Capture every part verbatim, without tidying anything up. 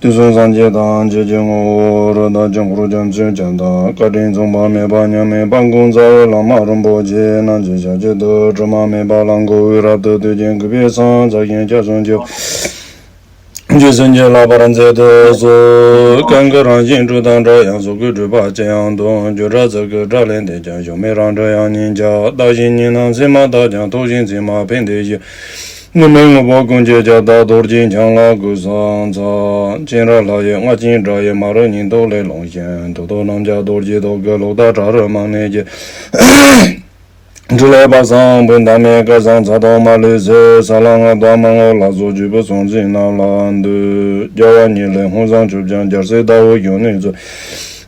དུས་གསུམ་སངས་རྒྱས་ཐམས་ཅད་ཀྱི་ངོ་བོ་རོལ་དང་དཀྱིལ་འཁོར་རྒྱ་མཚོའི་བྱ་དང་བཀའ་དྲིན་མཚུངས་པ་མེད་པ་མཉམ་མེད་དཔལ་ཀུན་རྫོགས་པའི་བླ་མ་རིན་པོ་ཆེ་རྣམས་ཀྱི་ཞབས་ཀྱི་རྡུལ་དྲི་མ་མེད་པ་ལ་མགོ་བོས་རབ་ཏུ་བཏུད་ཅིང་གུས་པས་སངས་རྒྱས་ཀྱི་སྐྱབས་སུ་མཆིའོ། རྗེ་བཙུན་གྱིས་བསླབ་པར་མཛད་དུ་གསོལ། གང་གི་རང་བཞིན་སྤྲོས་དང་འདྲ་ཡང་གཟུགས་སྐུའི་སྤྲོས་པ་ཅི་ཡང་སྟོང་། བརྗོད་བྲལ་ཚིག་གི་སྒྲ་ལས་འདས་ཀྱང་། གཞོམ་མེད་རང་གྲོལ་དབྱིངས་ཉིད་ཀྱང་། བདག་གཞན་གཉིས་སྣང་མཚན་མ་དག་ཀྱང་། ཐོགས་ཤིང་མཚན་མ་ཕན་བདེ་ཞིང་། དངོས་མེད་དངོས་པོ་ཀུན་གྱི་ཁྱབ་བདག་རྡོ་རྗེ་འཆང་ལ་གུས་ཕྱག་འཚལ། མཁྱེན་རབ་ལྷ་ཡི་རྔ་ཆེན་སྒྲ་ཡིས། མ་རིག་ཉེན་རྟོག་ལས་སློང་ཞིང་། ཐུགས་རྟོག་རྣམས་ཀྱང་རྡོ་རྗེའི་ཐོག་གི། གློག་ལྟར་ཕྲ་རབ་མ་ནས་ཀྱི། འཕྲིན་ལས་དཔག་བསམ་དཔག་ཏུ་མེད། སྐལ་བཟང་ཚ་དང་མ་ལུས་སེལ། ས་ལ་རྔ་དང་མ་རྔ་ལ་སོགས། བཅུ་པའི་གཟུངས་བརྙན་རྣམས་ལ་འདུད། རྒྱལ་བ་ཉིད་ལས་ཧཱུྃ་ཟངས་ཆུ་སྦྱངས། རྒྱལ་སྲས་ཟླ་བའི་གཞོན་ནུའི་ཚུལ།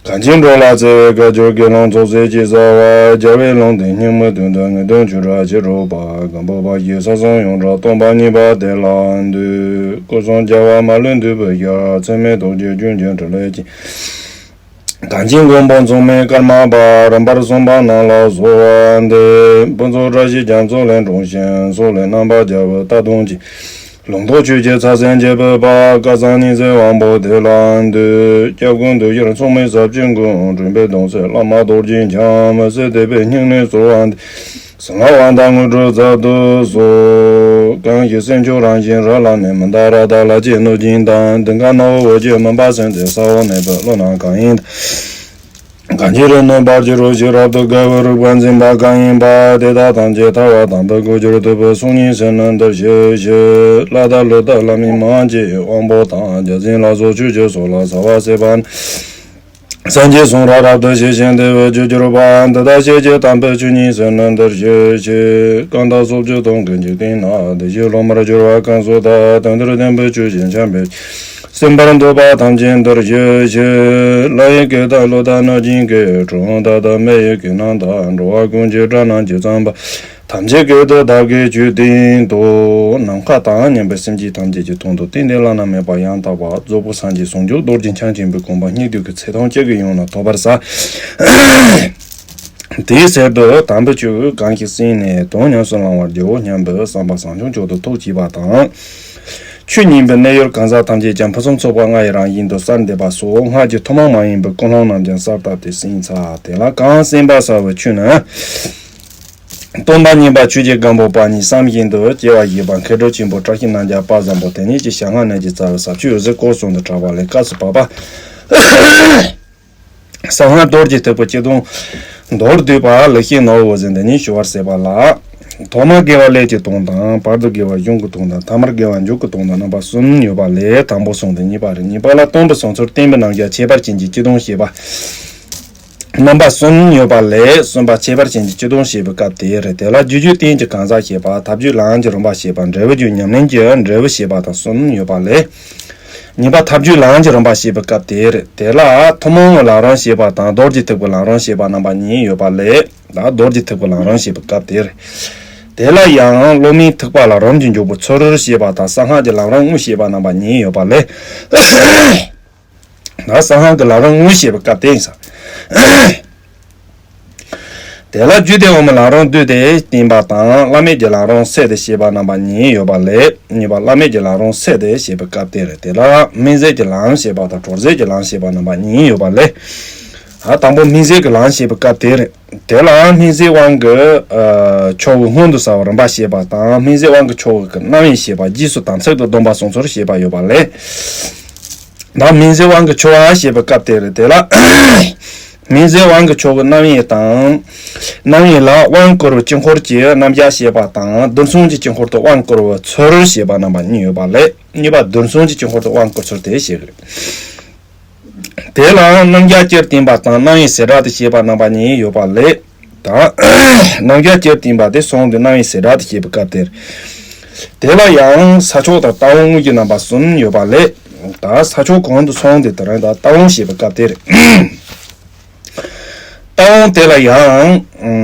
གངས་ཅན་འགྲོ་ལ་བརྩེ་བའི་བཀའ་བརྒྱུད། དགེ་སློང་ཚོགས་བསགས་ཅི་བསགས་པ། རྒྱལ་བའི་ལུང་བསྟན་སྙིང་པོའི་དོན་དུ། ངེས་དོན་ཆོས་སྒྲ་ཆེར་སྒྲོགས་པ། སྒམ་པོ་པ་ཞིག་ས་གསུམ་ཡོངས་གྲགས། སྟོང་པ་ཉིད་པ་དེ་ལ་འདུད། སྐུ་གསུམ་རྒྱལ་བ་མ་ལུས་འདུས་པའི་ཞལ། མཚན་མེད་རྡོ་རྗེ་ལྗོན་གྱི་འཕྲིན་ལས་ཀྱིས། གངས་ཅན་མགོན་པོ་མཚུངས་མེད་ཀརྨ་པ། རིམ་པར་གསུངས་པ་རྣམས་ལ་གསོལ་བ་འདེབས། ཕུན་ཚོགས་བཀྲ་ཤིས་རྒྱ་མཚོ་ལས་འཁྲུངས་ཤིང་། སོག་ལེ་རྣམ་པར་རྒྱལ་བའི་རྟ་གདོང་ཅན། ལུང་རྟོགས་ཆོས་ཀྱི་ཚ་ཟེར་འབྱེད་པའི་དཔལ། སྐལ་བཟང་ཉི་ཟེར་དབང་པོ་དེ་ལ་འདུད། སྐྱབས་ཀུན་འདུ་ཤེས་མཚུངས་མེད་ཟབ་ཆོས་ཀུན། འདྲེན་པའི་གདུང་སྲས་བླ་མ་རྡོ་རྗེ་འཆང་། མི་ཟད་དད་པའི་སྙིང་ནས་གསོལ་བ་འདེབས། བྱིན་རླབས་དབང་ཐང་དངོས་གྲུབ་ཟབ་ཏུ་གསོལ། གང་ཞིག་སེམས་མཆོག་རང་བཞིན་རབ་བླ་མེད། མནྡ་ར་དྭ་ལ་ཅན་གནོད་སྦྱིན་དང་། མདུན་ཁ་སྣང་བ་འོད་ཀྱི་མུན་པ་སེལ་མཛད། ས་འོག་མེད་པའི་ཀླུ་རྣམས་གང་ཡིན་དང་། གང་ཞིག་རིག་ནུས་པར་གྱུར་རོ་ཞེས། རབ་ཏུ་དགའ་བའི་རིག་པ་འཛིན་པ་གང་ཡིན་པ། དེ་དག་ཐམས་ཅད་ཐར་པ་དམ་པའི་སྒོ་འབྱེད་ཐུབ་པའི་གསུང་སྙན་ཟེར་ན་འདིར་ཞུ་ཞུ། ལྷ་དང་ཀླུ་དང་ལྷ་མིན་མང་གི་དབང་པོ་དང་། བརྒྱ་བྱིན་ལ་སོགས་ཆོས་ཀྱི་ཚོགས་ལ་བྱ་བ་བྱེད་པ་ནི། སངས་རྒྱས་གསུང་རབ་རབ་ཏུ་ཞི་ཞིང་བདེ་བར་བརྗོད་གྱུར་པ། འདི་དག་ཤེས་བྱའི་དམ་པའི་ཆོས་ཉིད་ཟེར་ན་འདིར་ཞུ་ཞུ། རྐང་དང་སྲོག་གཅོད་སྡོམ་གྱི་འཇིག་རྟེན་ན། བདེ་གཤེགས་སློབ་མར་གྱུར་པ་གང་སུ་དག། དོན་དེར་བརྟན་པའི་ཆོས་བཞིན་འཆམ་པའི། སེམས་པར་འདོད་པ་ཐམས་ཅད་འདིར་ཞུ་ཞུ། ལྷ་ཡི་སྐད་དང་ཀླུ་དང་གནོད་སྦྱིན་སྐད། གྲུལ་བུམ་དག་དང་མི་ཡི་སྐད་རྣམས་དང་། འགྲོ་བ་ཀུན་གྱི་སྒྲ་རྣམས་ཇི་ཙམ་པ། ཐམས་ཅད་སྐད་དུ་བདག་གིས་ཆོས་བསྟན་ཏོ། ནམ་མཁའ་དང་མཉམ་པའི་སེམས་ཅན་ཐམས་ཅད་ཀྱི་དོན་དུ་གཏན་གཏན་བླ་ན་མེད་པ་ཡང་དག་པ་རྫོགས་པའི་སངས་རྒྱས་ཟུང་འཇུག་རྡོ་རྗེ་འཆང་ཆེན་པོའི་དགོངས་པ་སྙིང་ཐིག་གི་ཚད་ཐམས་ཅད་ཀྱི་ཡང་ན་ཐོབ་པར་བྱ། དེའི་ཚེ་འདིར་དམ་པའི་ཆོས་གང་ཞིག་གསན་ནས་དོན་ཉམས་སུ་བླང་བར་བགྱིའོ་སྙམ་པའི་བསམ་པ་བཟང་སྐྱོང་མཆོག་ཏུ་ཐུགས་བསྐྱེད་པ་དང་། ཆོས་ཉན་པའི་གནས་ཡུལ་གང་ཟག་ཐམས་ཅད་ཀྱང་ཕུན་སུམ་ཚོགས་པ་ལྔ་ཡི་རང་བཞིན་དུ་གསལ་འདེབས་པ་སོགས་སྔར་གྱི་ཐུན་མོང་མ་ཡིན་པའི་ཀུན་སློང་རྣམས་ཀྱང་གསལ་བཏབ་སྟེ་གསན་ཚར། དེ་ལ་གང་གསན་པ་ཟབ་པའི་ཆོས་ནི། སྟོན་པ་བསྙེན་པ་ཆོས་ཀྱི་སྒམ་པོ་པ་ཉིད་བསམ་བཞིན་དུ་སྐྱེ་བ་བཞེས་པ། མཁས་གྲུབ་ཆེན་པོ་བཀྲ་ཤིས་རྣམ་རྒྱལ་དཔལ་བཟང་པོ་དེ་ཉིད་ཀྱི་ཞལ་སྔ་ནས་ཀྱི་རྩ་བའི་ཟབ་ཆོས་འོད་ཟེར་སྐོར་གསུམ་དུ་གྲགས་པ་ལས། སྐབས་སུ་བབ་པ། གསང་སྔགས་རྡོ་རྗེ་ཐེག་པའི་སྤྱི་དོན་མདོར་བསྡུས་པ་ལེགས་བཤད་ནོར་བུ་འོད་ཟེར་འདི་ཉིད་ཞུ་བར་མཛད་པ་ལ། ཐོག་མར་དགེ་བ་ཀླད་ཀྱི་དོན་དང་། བར་དུ་དགེ་བ་གཞུང་གི་དོན་དང་། ཐ་མར་དགེ་བ་མཇུག་གི་དོན་དང་། རྣམ་པ་གསུམ་ཡོད་པ་ལས། དང་པོ་གསུངས་ཏེ་གཉིས་པ་རེད། གཉིས་པ་ལ་སྟོན་པའི་གསུང་ཚུལ་བསྟན་པའི་རྣམ་གཞག་ཁྱད་པར་ཅན་གྱི་སྤྱི་དོན་བཤད་པ། རྣམ་པ་གསུམ་ཡོད་པ་ལས། གསུམ་པ་ཁྱད་པར་ཅན་གྱི་སྤྱི་དོན་བཤད་པའི་སྐབས་དེ་རེད། དེ་ལ་རྒྱུ་རྒྱུད་བསྟན་གྱི་གང་ཟག་བཤད་པ། ཐབས་རྒྱུད་ལམ་གྱི་རིམ་པ་བཤད་པ། འབྲས་བུ་རྒྱུ་ཉམས་ལེན་གྱི་འབྲས་བུ་བཤད་པ་དང་གསུམ་ཡོད་པ་ལས། གཉིས་པ་ཐབས་རྒྱུད་ལམ་གྱི་རིམ་པ་བཤད་པའི་སྐབས་དེ་རེད། དེ་ལ་ཐུན་མོང་གི་ལམ་རིམ་བཤད་པ་དང་རྡོ་རྗེ་ཐེག་པའི་ལམ་རིམ་བཤད་པ་རྣམ་པ་གཉིས་ཡོད་པ་ལས། ད་རྡོ་རྗེ་ཐེག་པའི་ལམ་རིམ་བཤད་པའི་སྐབས་དེ་རེད། དེ་ལ་ཡང་སློབ་མའི་ཐེག་པ་ལ་རིམ་གྱིས་འཇུག་པའི་ཚུལ་བཤད་པ་དང་གསང་སྔགས་ཀྱི་ལམ་རིམ་དངོས་བཤད་པ་རྣམ་པ་གཉིས་ཡོད་པ་ལས། ད་གསང་སྔགས་ཀྱི་ལམ་རིམ་དངོས་བཤད་པའི་སྐབས་དེ་ཡིན་ས། དེ་ལ་རྒྱུད་སྡེ་འོག་མའི་ལམ་རིམ་བསྡུས་ཏེ་བསྟན་པ་དང་། བླ་མེད་ཀྱི་ལམ་རིམ་བསྲེས་ཏེ་བཤད་པ་རྣམ་པ་གཉིས་ཡོད་པ་ལས། གཉིས་པ་བླ་མེད་ཀྱི་ལམ་རིམ་བསྲེས་ཏེ་བཤད་པའི་སྐབས་དེ་རེད། དེ་ལ་སྨིན་བྱེད་ཀྱི་ལམ་བཤད་པ་དང་གྲོལ་བྱེད་ཀྱི་ལམ་བཤད་པ་རྣམ་པ་གཉིས་ཡོད་པ་ལས། ཨ་དང་པོ་སྨིན་བྱེད་ཀྱི་ལམ་བཤད་པའི་སྐབས་དེ་རེད། དེ་ལ་སྨིན་བྱེད་དབང་གི་ཨ་ཆོ་གའི་སྔོན་དུ་བྱ་བའི་རིམ་པ་བཤད་པ་དང་། སྨིན་བྱེད་དབང་གི་ཆོ་གའི་རྣམ་དབྱེ་བཤད་པ། རྗེས་སུ་དམ་ཚིག་ཏུ་སྡོམ་པ་གསུང་ཚུལ་བཤད་པ་ཡོད་པ་ལས། ད་སྨིན་བྱེད་དབང་གི་ཆོ་ག་བཤད་པའི་སྐབས་དེ་རེད། དེ་ལ་སྨིན་བྱེད་དབང་གི་ཆོ་གའི་རྣམ་དབྱེ་དང་། རྣམ་དབྱེ་ལ་དབང་བསྐུར་བའི་དཀྱིལ་འཁོར་གྱི་རྣམ་གཞག་བཤད་པ་དང་། རྡུལ་གསུམ་གྱི་དཀྱིལ་འཁོར་དུ་དབང་བསྐུར་བའི་ཚུལ་བཤད་པ་རྣམ་པ་གཉིས་ཡོད་པ་ལས། གཉིས་པ་རྡུལ་གསུམ་གྱི་དཀྱིལ་འཁོར་དུ་དབང་བསྐུར་ཚུལ་དེ་བཤད་ཀྱི་རེད། དེ་ལའང་རྣམ་གཞག་སྤྱིར་བསྟན་པ་དང་རྣམ་དབྱེ་བྱེ་བྲག་ཏུ་བཤད་པ་རྣམ་པ་གཉིས་ཡོད་པ་ལས། ད་རྣམ་གཞག་སྤྱིར་བསྟན་པ་དེ་གསུངས་ཏེ་རྣམ་དབྱེ་བྱེ་བྲག་ཏུ་བཤད་པའི་སྐབས་དེར། དེ་ལ་ཡང་ས་ཕྱོགས་དང་ལྟ་བ་དངོས་ཀྱི་རྣམ་པ་གསུམ་ཡོད་པ་ལས། ད་ས་ཕྱོགས་གོང་དུ་སོང་སྟེ་དེ་རིང་ད་ལྟ་བ་བཤད་པའི་སྐབས་དེར། ལྟ་བ་དེ་ལ་ཡང་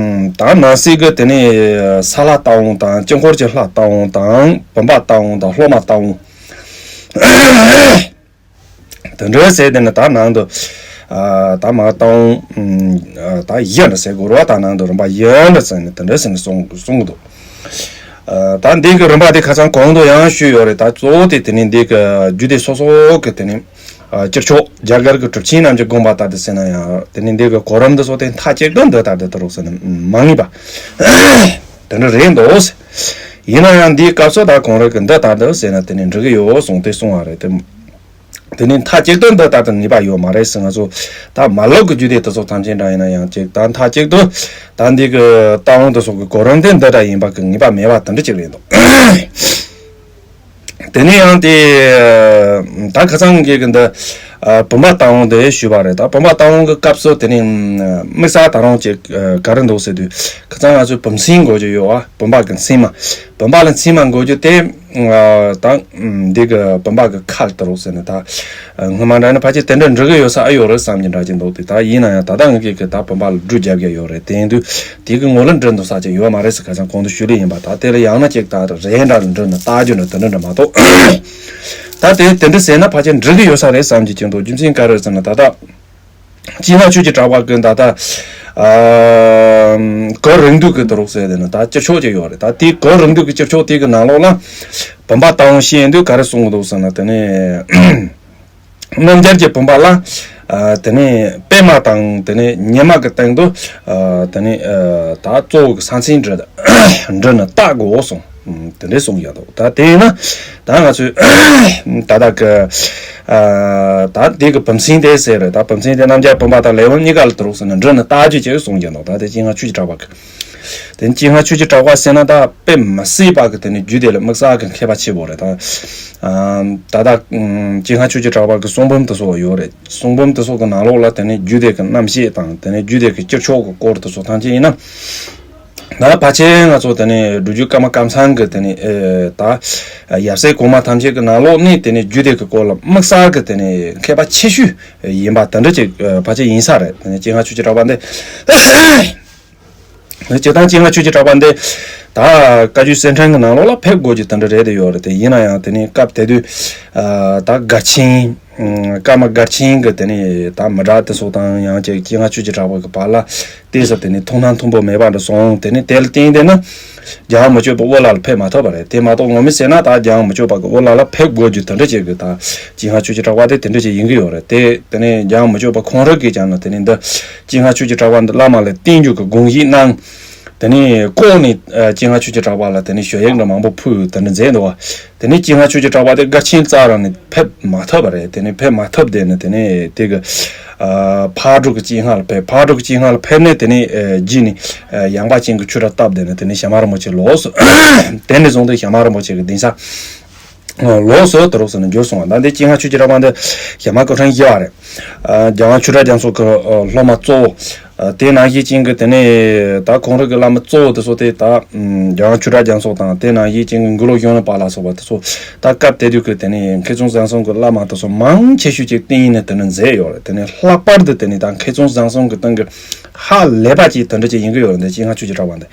ད་ནང་གསེས་ཀྱི་དེ་ནས་ས་ལྷ་ལྟ་བ་དང་། དཀྱིལ་འཁོར་གྱི་ལྷ་ལྟ་བ་དང་། བུམ་པ་ལྟ་བ་དང་། སློབ་མ་ལྟ་བ། དེ་འདྲའི་ཟེར་དེ་ནི་ད་ནང་དུ། ཨ་ད་མ་བཏང་། ཨ་ད་བཞི་འདྲ་ཟེར་དགོས་རེད་བ། ད་ནང་དུ་རིམ་པ་བཞི་འདྲ་ཟེར་ནས་དེ་འདྲ་ཟེར་ནས་གསུང་གསུང་གི་འདུག་ཨ་ད་འདི་གི་རིམ་པ་དེ་ཁ་སང་གོང་དུ་ཡང་ཞུས་ཡོད་རེད། ད་གཙོ་བོ་དེ་དེ་ནི་འདི་གི་རྒྱུད་སྡེ་སོ་སོ་གི་དེ་ནི་ ཨ་སྤྱིར་ཆོག་རྒྱ་གར་གྱི་གྲུབ་ཆེན་རྣམས་ཀྱི་དགོངས་པ་ལྟར་དུ་ཟེར་ན་ཡང་དེ་ནི་འདི་གི་གོ་རིམ་འདི་ཚོ་དེ་མཐའ་གཅིག་ཏུ་འདི་ལྟར་དུ་དུ་རུག་ཟེར་ན་མ་ངེས་པ། དེ་འདྲ་རེད་འདུག། ཡིན་ན་ཡང་འདིའི་སྐབས་སུ་ད་གོང་རིག་གི་འདི་ལྟར་དུ་ཟེར་ན་དེ་ནི་འགྲིག་གི་ཡོད་གསུངས་ཏེ་གསུང་བ་རེད་དེ། དེ་ནི་མཐའ་གཅིག་ཏུ་འདི་ལྟར་དུ་ངེས་པ་ཡོད་མ་རེད་ཟེར། ང་ཚོ་ད་མ་ལོག་གི་རྒྱུད་སྡེ་དེ་ཚོ་ཐམས་ཅད་འདྲ་ཡིན་ན་ཡང་གཅིག་ད་མཐའ་གཅིག་ཏུ་ད་འདི་གི་ལྟ་བ་དེ་ཚོ་གི་གོ་རིམ་དེ་འདི་འདྲ་ཡིན་པ་གི་ངེས་པ་མེད་པ་དེ་འདྲ་ཅིག་རེད་འདུག། དེ་ནས་ཡང་དེ་ད་ཁ་སང་གི་གི་འདི་ཨ་བུམ་པ་ལྟ་བ་དེ་ཞུས་པ་རེད། ད་བུམ་པ་ལྟ་བ་གི་སྐབས་སུ་དེ་ནས་དམིགས་བསལ་ད་རུང་ཅིག་ཨ་ག་རེ་འདུག་ཟེར་དུས་ཁ་སང་ང་ཚོས་བུམ་སྲིན་དགོས་ཀྱི་ཡོད་པ། བུམ་པ་གི་མཚན་མ། བུམ་པ་ལ་མཚན་མ་དགོས་རྒྱུ་དེ་ཨ་ད་འདི་གི་བུམ་པ་གི་ཁ་ལ་ལྟ་རོགས་ཟེར་ནས་ད་སྔོན་མ་འདྲ་ནི་ཕལ་ཆེར་དེ་འདྲ་འགྲིག་གི་ཡོད་ས་ཨེ་ཡོད་རེད་བསམ་གྱི་འདྲ་ཅིག་འདུག་དེ། ད་ཡིན་ན་ཡང་ད་ལྟ་ང་གིས་གི་ད་བུམ་པ་ལ་སྦྲུལ་རྒྱབ་ཀྱི་ཡོད་རེད། དེ་ཡིན་དུས་དེ་གི་ངོ་ལ་འགྲིག་འདུག་ས་ཅིག་ཡོད་མ་རེད་ཟེར། ཁ་སང་གོང་དུ་ཞུས་ལེ་ཡིན་པ། ད་དེ་ལ་ཡང་ན་ཅིག་ད་རེད་འདྲ་འགྲིག་ན་ལྟ་རྒྱུ་འདྲ་དེ་འདྲ་འདྲ་མ་གཏོགས། ད་དེ་དེ་འདྲ་ཟེར་ན་ཕལ་ཆེར་འགྲིག་གི་ཡོད་ས་རེད་བསམ་གྱི་ཅིག་འདུག། རྒྱུ་མཚན་ག་རེ་ཟེར་ན་ད་ལྟ་སྤྱན་སྔ་ཆོས་ཀྱི་གྲགས་པ་གི་ད་ལྟ་ཨ་གོ་རིང་དུས་ཀྱི་དུ་རུག་ཟེར་དེ་ནི་ད་སྤྱིར་ཆོག་ཅིག་ཡོད་རེད། ད་དེ་གོ་རིང་དུས་ཀྱི་སྤྱིར་ཆོག་དེ་གི་ནང་ལོགས་ལ་བུམ་པ་ལྟ་བ་བཤད་དུས་ག་རེ་གསུང་གི་འདུག་ཟེར་ན་དེ་ནི། རྣམ་རྒྱལ་གྱི་བུམ་པ་ལ། ཨ་དེ་ནས་པད་མ་དང་དེ་ནས་ཉི་མ་གི་སྟེང་དུ། ཨ་དེ་ནས་ཨ་ད་གཙོ་བོ་གི་ས་མཚན་འབྲི་འབྲི་ནི་ལྟ་དགོས་གསུངས། ཨུམ་དེ་འདྲས་གསུངས་ཡོད་འདུག། ད་དེ་ཡིན་ན་ད་ང་ཚོས་ད་ལྟ་གི་ཨ་ད་དེ་གི་བུམ་སྲིན་དེ་ཟེར་རེད། ད་བུམ་སྲིན་དེ་རྣམ་རྒྱལ་བུམ་པ་དང་ལེགས་པར་གཉིས་ཀ་ལ་དུ་རུག་ཟེར་ནས་འབྲི་ནི་ལྟ་རྒྱུ་ཅིག་གསུངས་ཡོད་འདུག། ད་དེ་སྤྱན་སྔ་ཆོས་ཀྱི་གྲགས་པ་གི། དེ་ནས་སྤྱན་སྔ་ཆོས་ཀྱི་གྲགས་པ་ཟེར་ན་ད་དཔེ་མི་སྲིད་པ་གི་དེ་ནས་རྒྱུད་སྡེ་ལ་དམིགས་བསལ་གི་མཁས་པ་ཆེ་བོ་རེད། ད་ཨ་ད་ལྟ་ཨུམ་སྤྱན་སྔ་ཆོས་ཀྱི་གྲགས་པ་གི་གསུང་འབུམ་དེ་ཚོ་ཡོད་རེད། གསུང་འབུམ་དེ་ཚོ་གི་ནང་ལོགས་ལ་དེ་ནས་རྒྱུད་སྡེ་གི་རྣམ་བཤད་དང་དེ་ནས་རྒྱུད་སྡེ་གི་སྤྱིར་ཆོག་གི་སྐོར་དེ་ཚོ་ཐམས་ཅད་ཡིན་ན། ད་ཕལ་ཆེར་ང་ཚོ་དེ་ནས་སྒྲུབ་བརྒྱུད་ཀརྨ་ཀཾ་ཚང་གི་དེ་ནས་ཨེ་ད་ཡབ་སྲས་གོང་མ་ཐམས་ཅད་གི་ནང་ལོགས་ནས་དེ་ནས་རྒྱུད་སྡེ་གི་སྐོར་ལ་དམིགས་བསལ་གི་དེ་ནས་མཁས་པ་ཆེ་ཤོས་ཡིན་པ་དེ་འདྲ་ཅིག་ཨེ་ཕལ་ཆེར་ཡིན་ས་རེད། དེ་ནས་སྤྱན་སྔ་ཆོས་ཀྱི་གྲགས་པ་འདི། སྤྱིར་བཏང་སྤྱན་སྔ་ཆོས་ཀྱི་གྲགས་པ་འདི་ད་བཀའ་བརྒྱུད་གསེར་ཕྲེང་གི་ནང་ལོགས་ལ་ཕེབས་དགོས་རྒྱུ་དེ་འདྲ་རེད་དེ་ཡོད་རེད་དེ། ཡིན་ན་ཡང་དེ་ནས་སྐབས་དེ་དུས་ཨ་ད་མགར་ཆེན་ཀརྨ་མགར་ཆེན་གི་དེ་ནས་ད་མི་དྲག་དེ་ཚོ་དང་ཡང་ཅིག་སྤྱན་སྔ་ཆོས་ཀྱི་གྲགས་པ་གི་བར་ལ་ཏོག་ཙམ་དེ་ནས་ཐུགས་སྣང་མཐུན་པོ་མེད་པ་འདྲ་སོང་། དེ་ནས་དེ་ལ་བརྟེན་དེ་ན་རྒྱལ་བ་མི་བསྐྱོད་པ་དབུ་བླ་ལ་ཕེབས་མ་ཐུབ་པ་རེད། དེ་མ་གཏོགས་ངོ་མ་ཟེར་ན་ད་རྒྱལ་བ་མི་བསྐྱོད་པ་གི་དབུ་བླ་ལ་ཕེབས་དགོས་རྒྱུ་དེ་འདྲ་ཅིག་གི་ད་སྤྱན་སྔ་ཆོས་ཀྱི་གྲགས་པ་དེ་དེ་འདྲ་ཅིག་ཡིན་གི་ཡོད་རེད་དེ། དེ་ནས་རྒྱལ་བ་མི་བསྐྱོད་པ་ཁོང་རང་གིས་ཀྱང་ན་དེ་ནས་འདི་སྤྱན་སྔ་ཆོས་ཀྱི་གྲགས་པ་འདི་བླ་མ་ལ་བསྟེན་རྒྱུ་གི་དགོངས་བཞེས་གནང་། དེ་ནས་ལྐོག་ནས་ཨ་སྤྱན་སྔ་ཆོས་ཀྱི་གྲགས་པ་ལ་དེ་ནས་ཞལ་གཡོག་འདྲ་མང་པོ་ཕུལ་དེ་འདྲ་མཛད་འདུག་བ། དེ་ནས་སྤྱན་སྔ་ཆོས་ཀྱི་གྲགས་པ་དེ་མགར་ཆེན་རྩ་རང་ནས་ཕེབས་མ་ཐུབ་པ་རེད། དེ་ནས་ཕེབས་མ་ཐུབ་དེ་ནས་དེ་ནས་དེ་གི་ཨ་ཕག་གྲུ་གི་སྤྱན་སྔ་ལ་ཕེབས། ཕག་གྲུ་གི་སྤྱན་སྔ་ལ་ཕེབས་ནས་དེ་ནས་ཨ་རྗེས་ནས་ཨ་ཡངས་པ་ཅན་གྱི་ཆོས་གྲྭ་བཏབ། དེ་ནས་དེ་ནས་ཞྭ་དམར་རིན་པོ་ཆེ་ལོག་སོང་། དེ་ནས་བཟུང་སྟེ་ཞྭ་དམར་རིན་པོ་ཆེ་གི་གདན་ས་ལོག་སོང་དུ་རུག་ཟེར་ནས་འགྱུར་སོང་བ། ད་འདི་སྤྱན་སྔ་ཆོས་ཀྱི་གྲགས་པ་འདི་ཞྭ་དམར་སྐུ་ཕྲེང་བཞི་པ་རེད། ཨ་རྒྱལ་དབང་ཆོས་གྲགས་རྒྱ་མཚོ་གི་ཨ་སློབ་མ་གཙོ་བོ། ཨ་དེ་ནང་བཞིན་ཅན་གྱི་དེ་ནས་ད་ཁོང་རང་གི་བླ་མ་གཙོ་བོ་དེ་ཚོ་དེ་ད་ཨམ་རྒྱལ་དབང་ཆོས་གྲགས་རྒྱ་མཚོ་དང་དེ་ནང་བཞིན་ཅན་གྱི་མགུར་ལོ་གཞོན་ནུ་པ་ལ་སོགས་པ་དེ་ཚོ་ད་སྐབས་དེ་དུས་ཀྱི་དེ་ནས་མཁས་བཙུན་བཟང་གསུམ་གྱི་བླ་མ་དེ་ཚོ་མང་ཆེ་ཤོས་ཅིག་བསྟེན་ནས་དེ་ནས་མཛད་ཡོད་རེད། དེ་ནས་ལྷག་པར་དུ་དེ་ནས་ད་མཁས་བཙུན་བཟང་གསུམ་གྱི་སྟེང་གི་ཧ་ལས་པ་ཅིག་དེ་འདྲ་ཅིག་ཡིན་གྱི་ཡོད་རེད། འདི་སྤྱན་སྔ་ཆོས་ཀྱི་གྲགས་པ་འདི་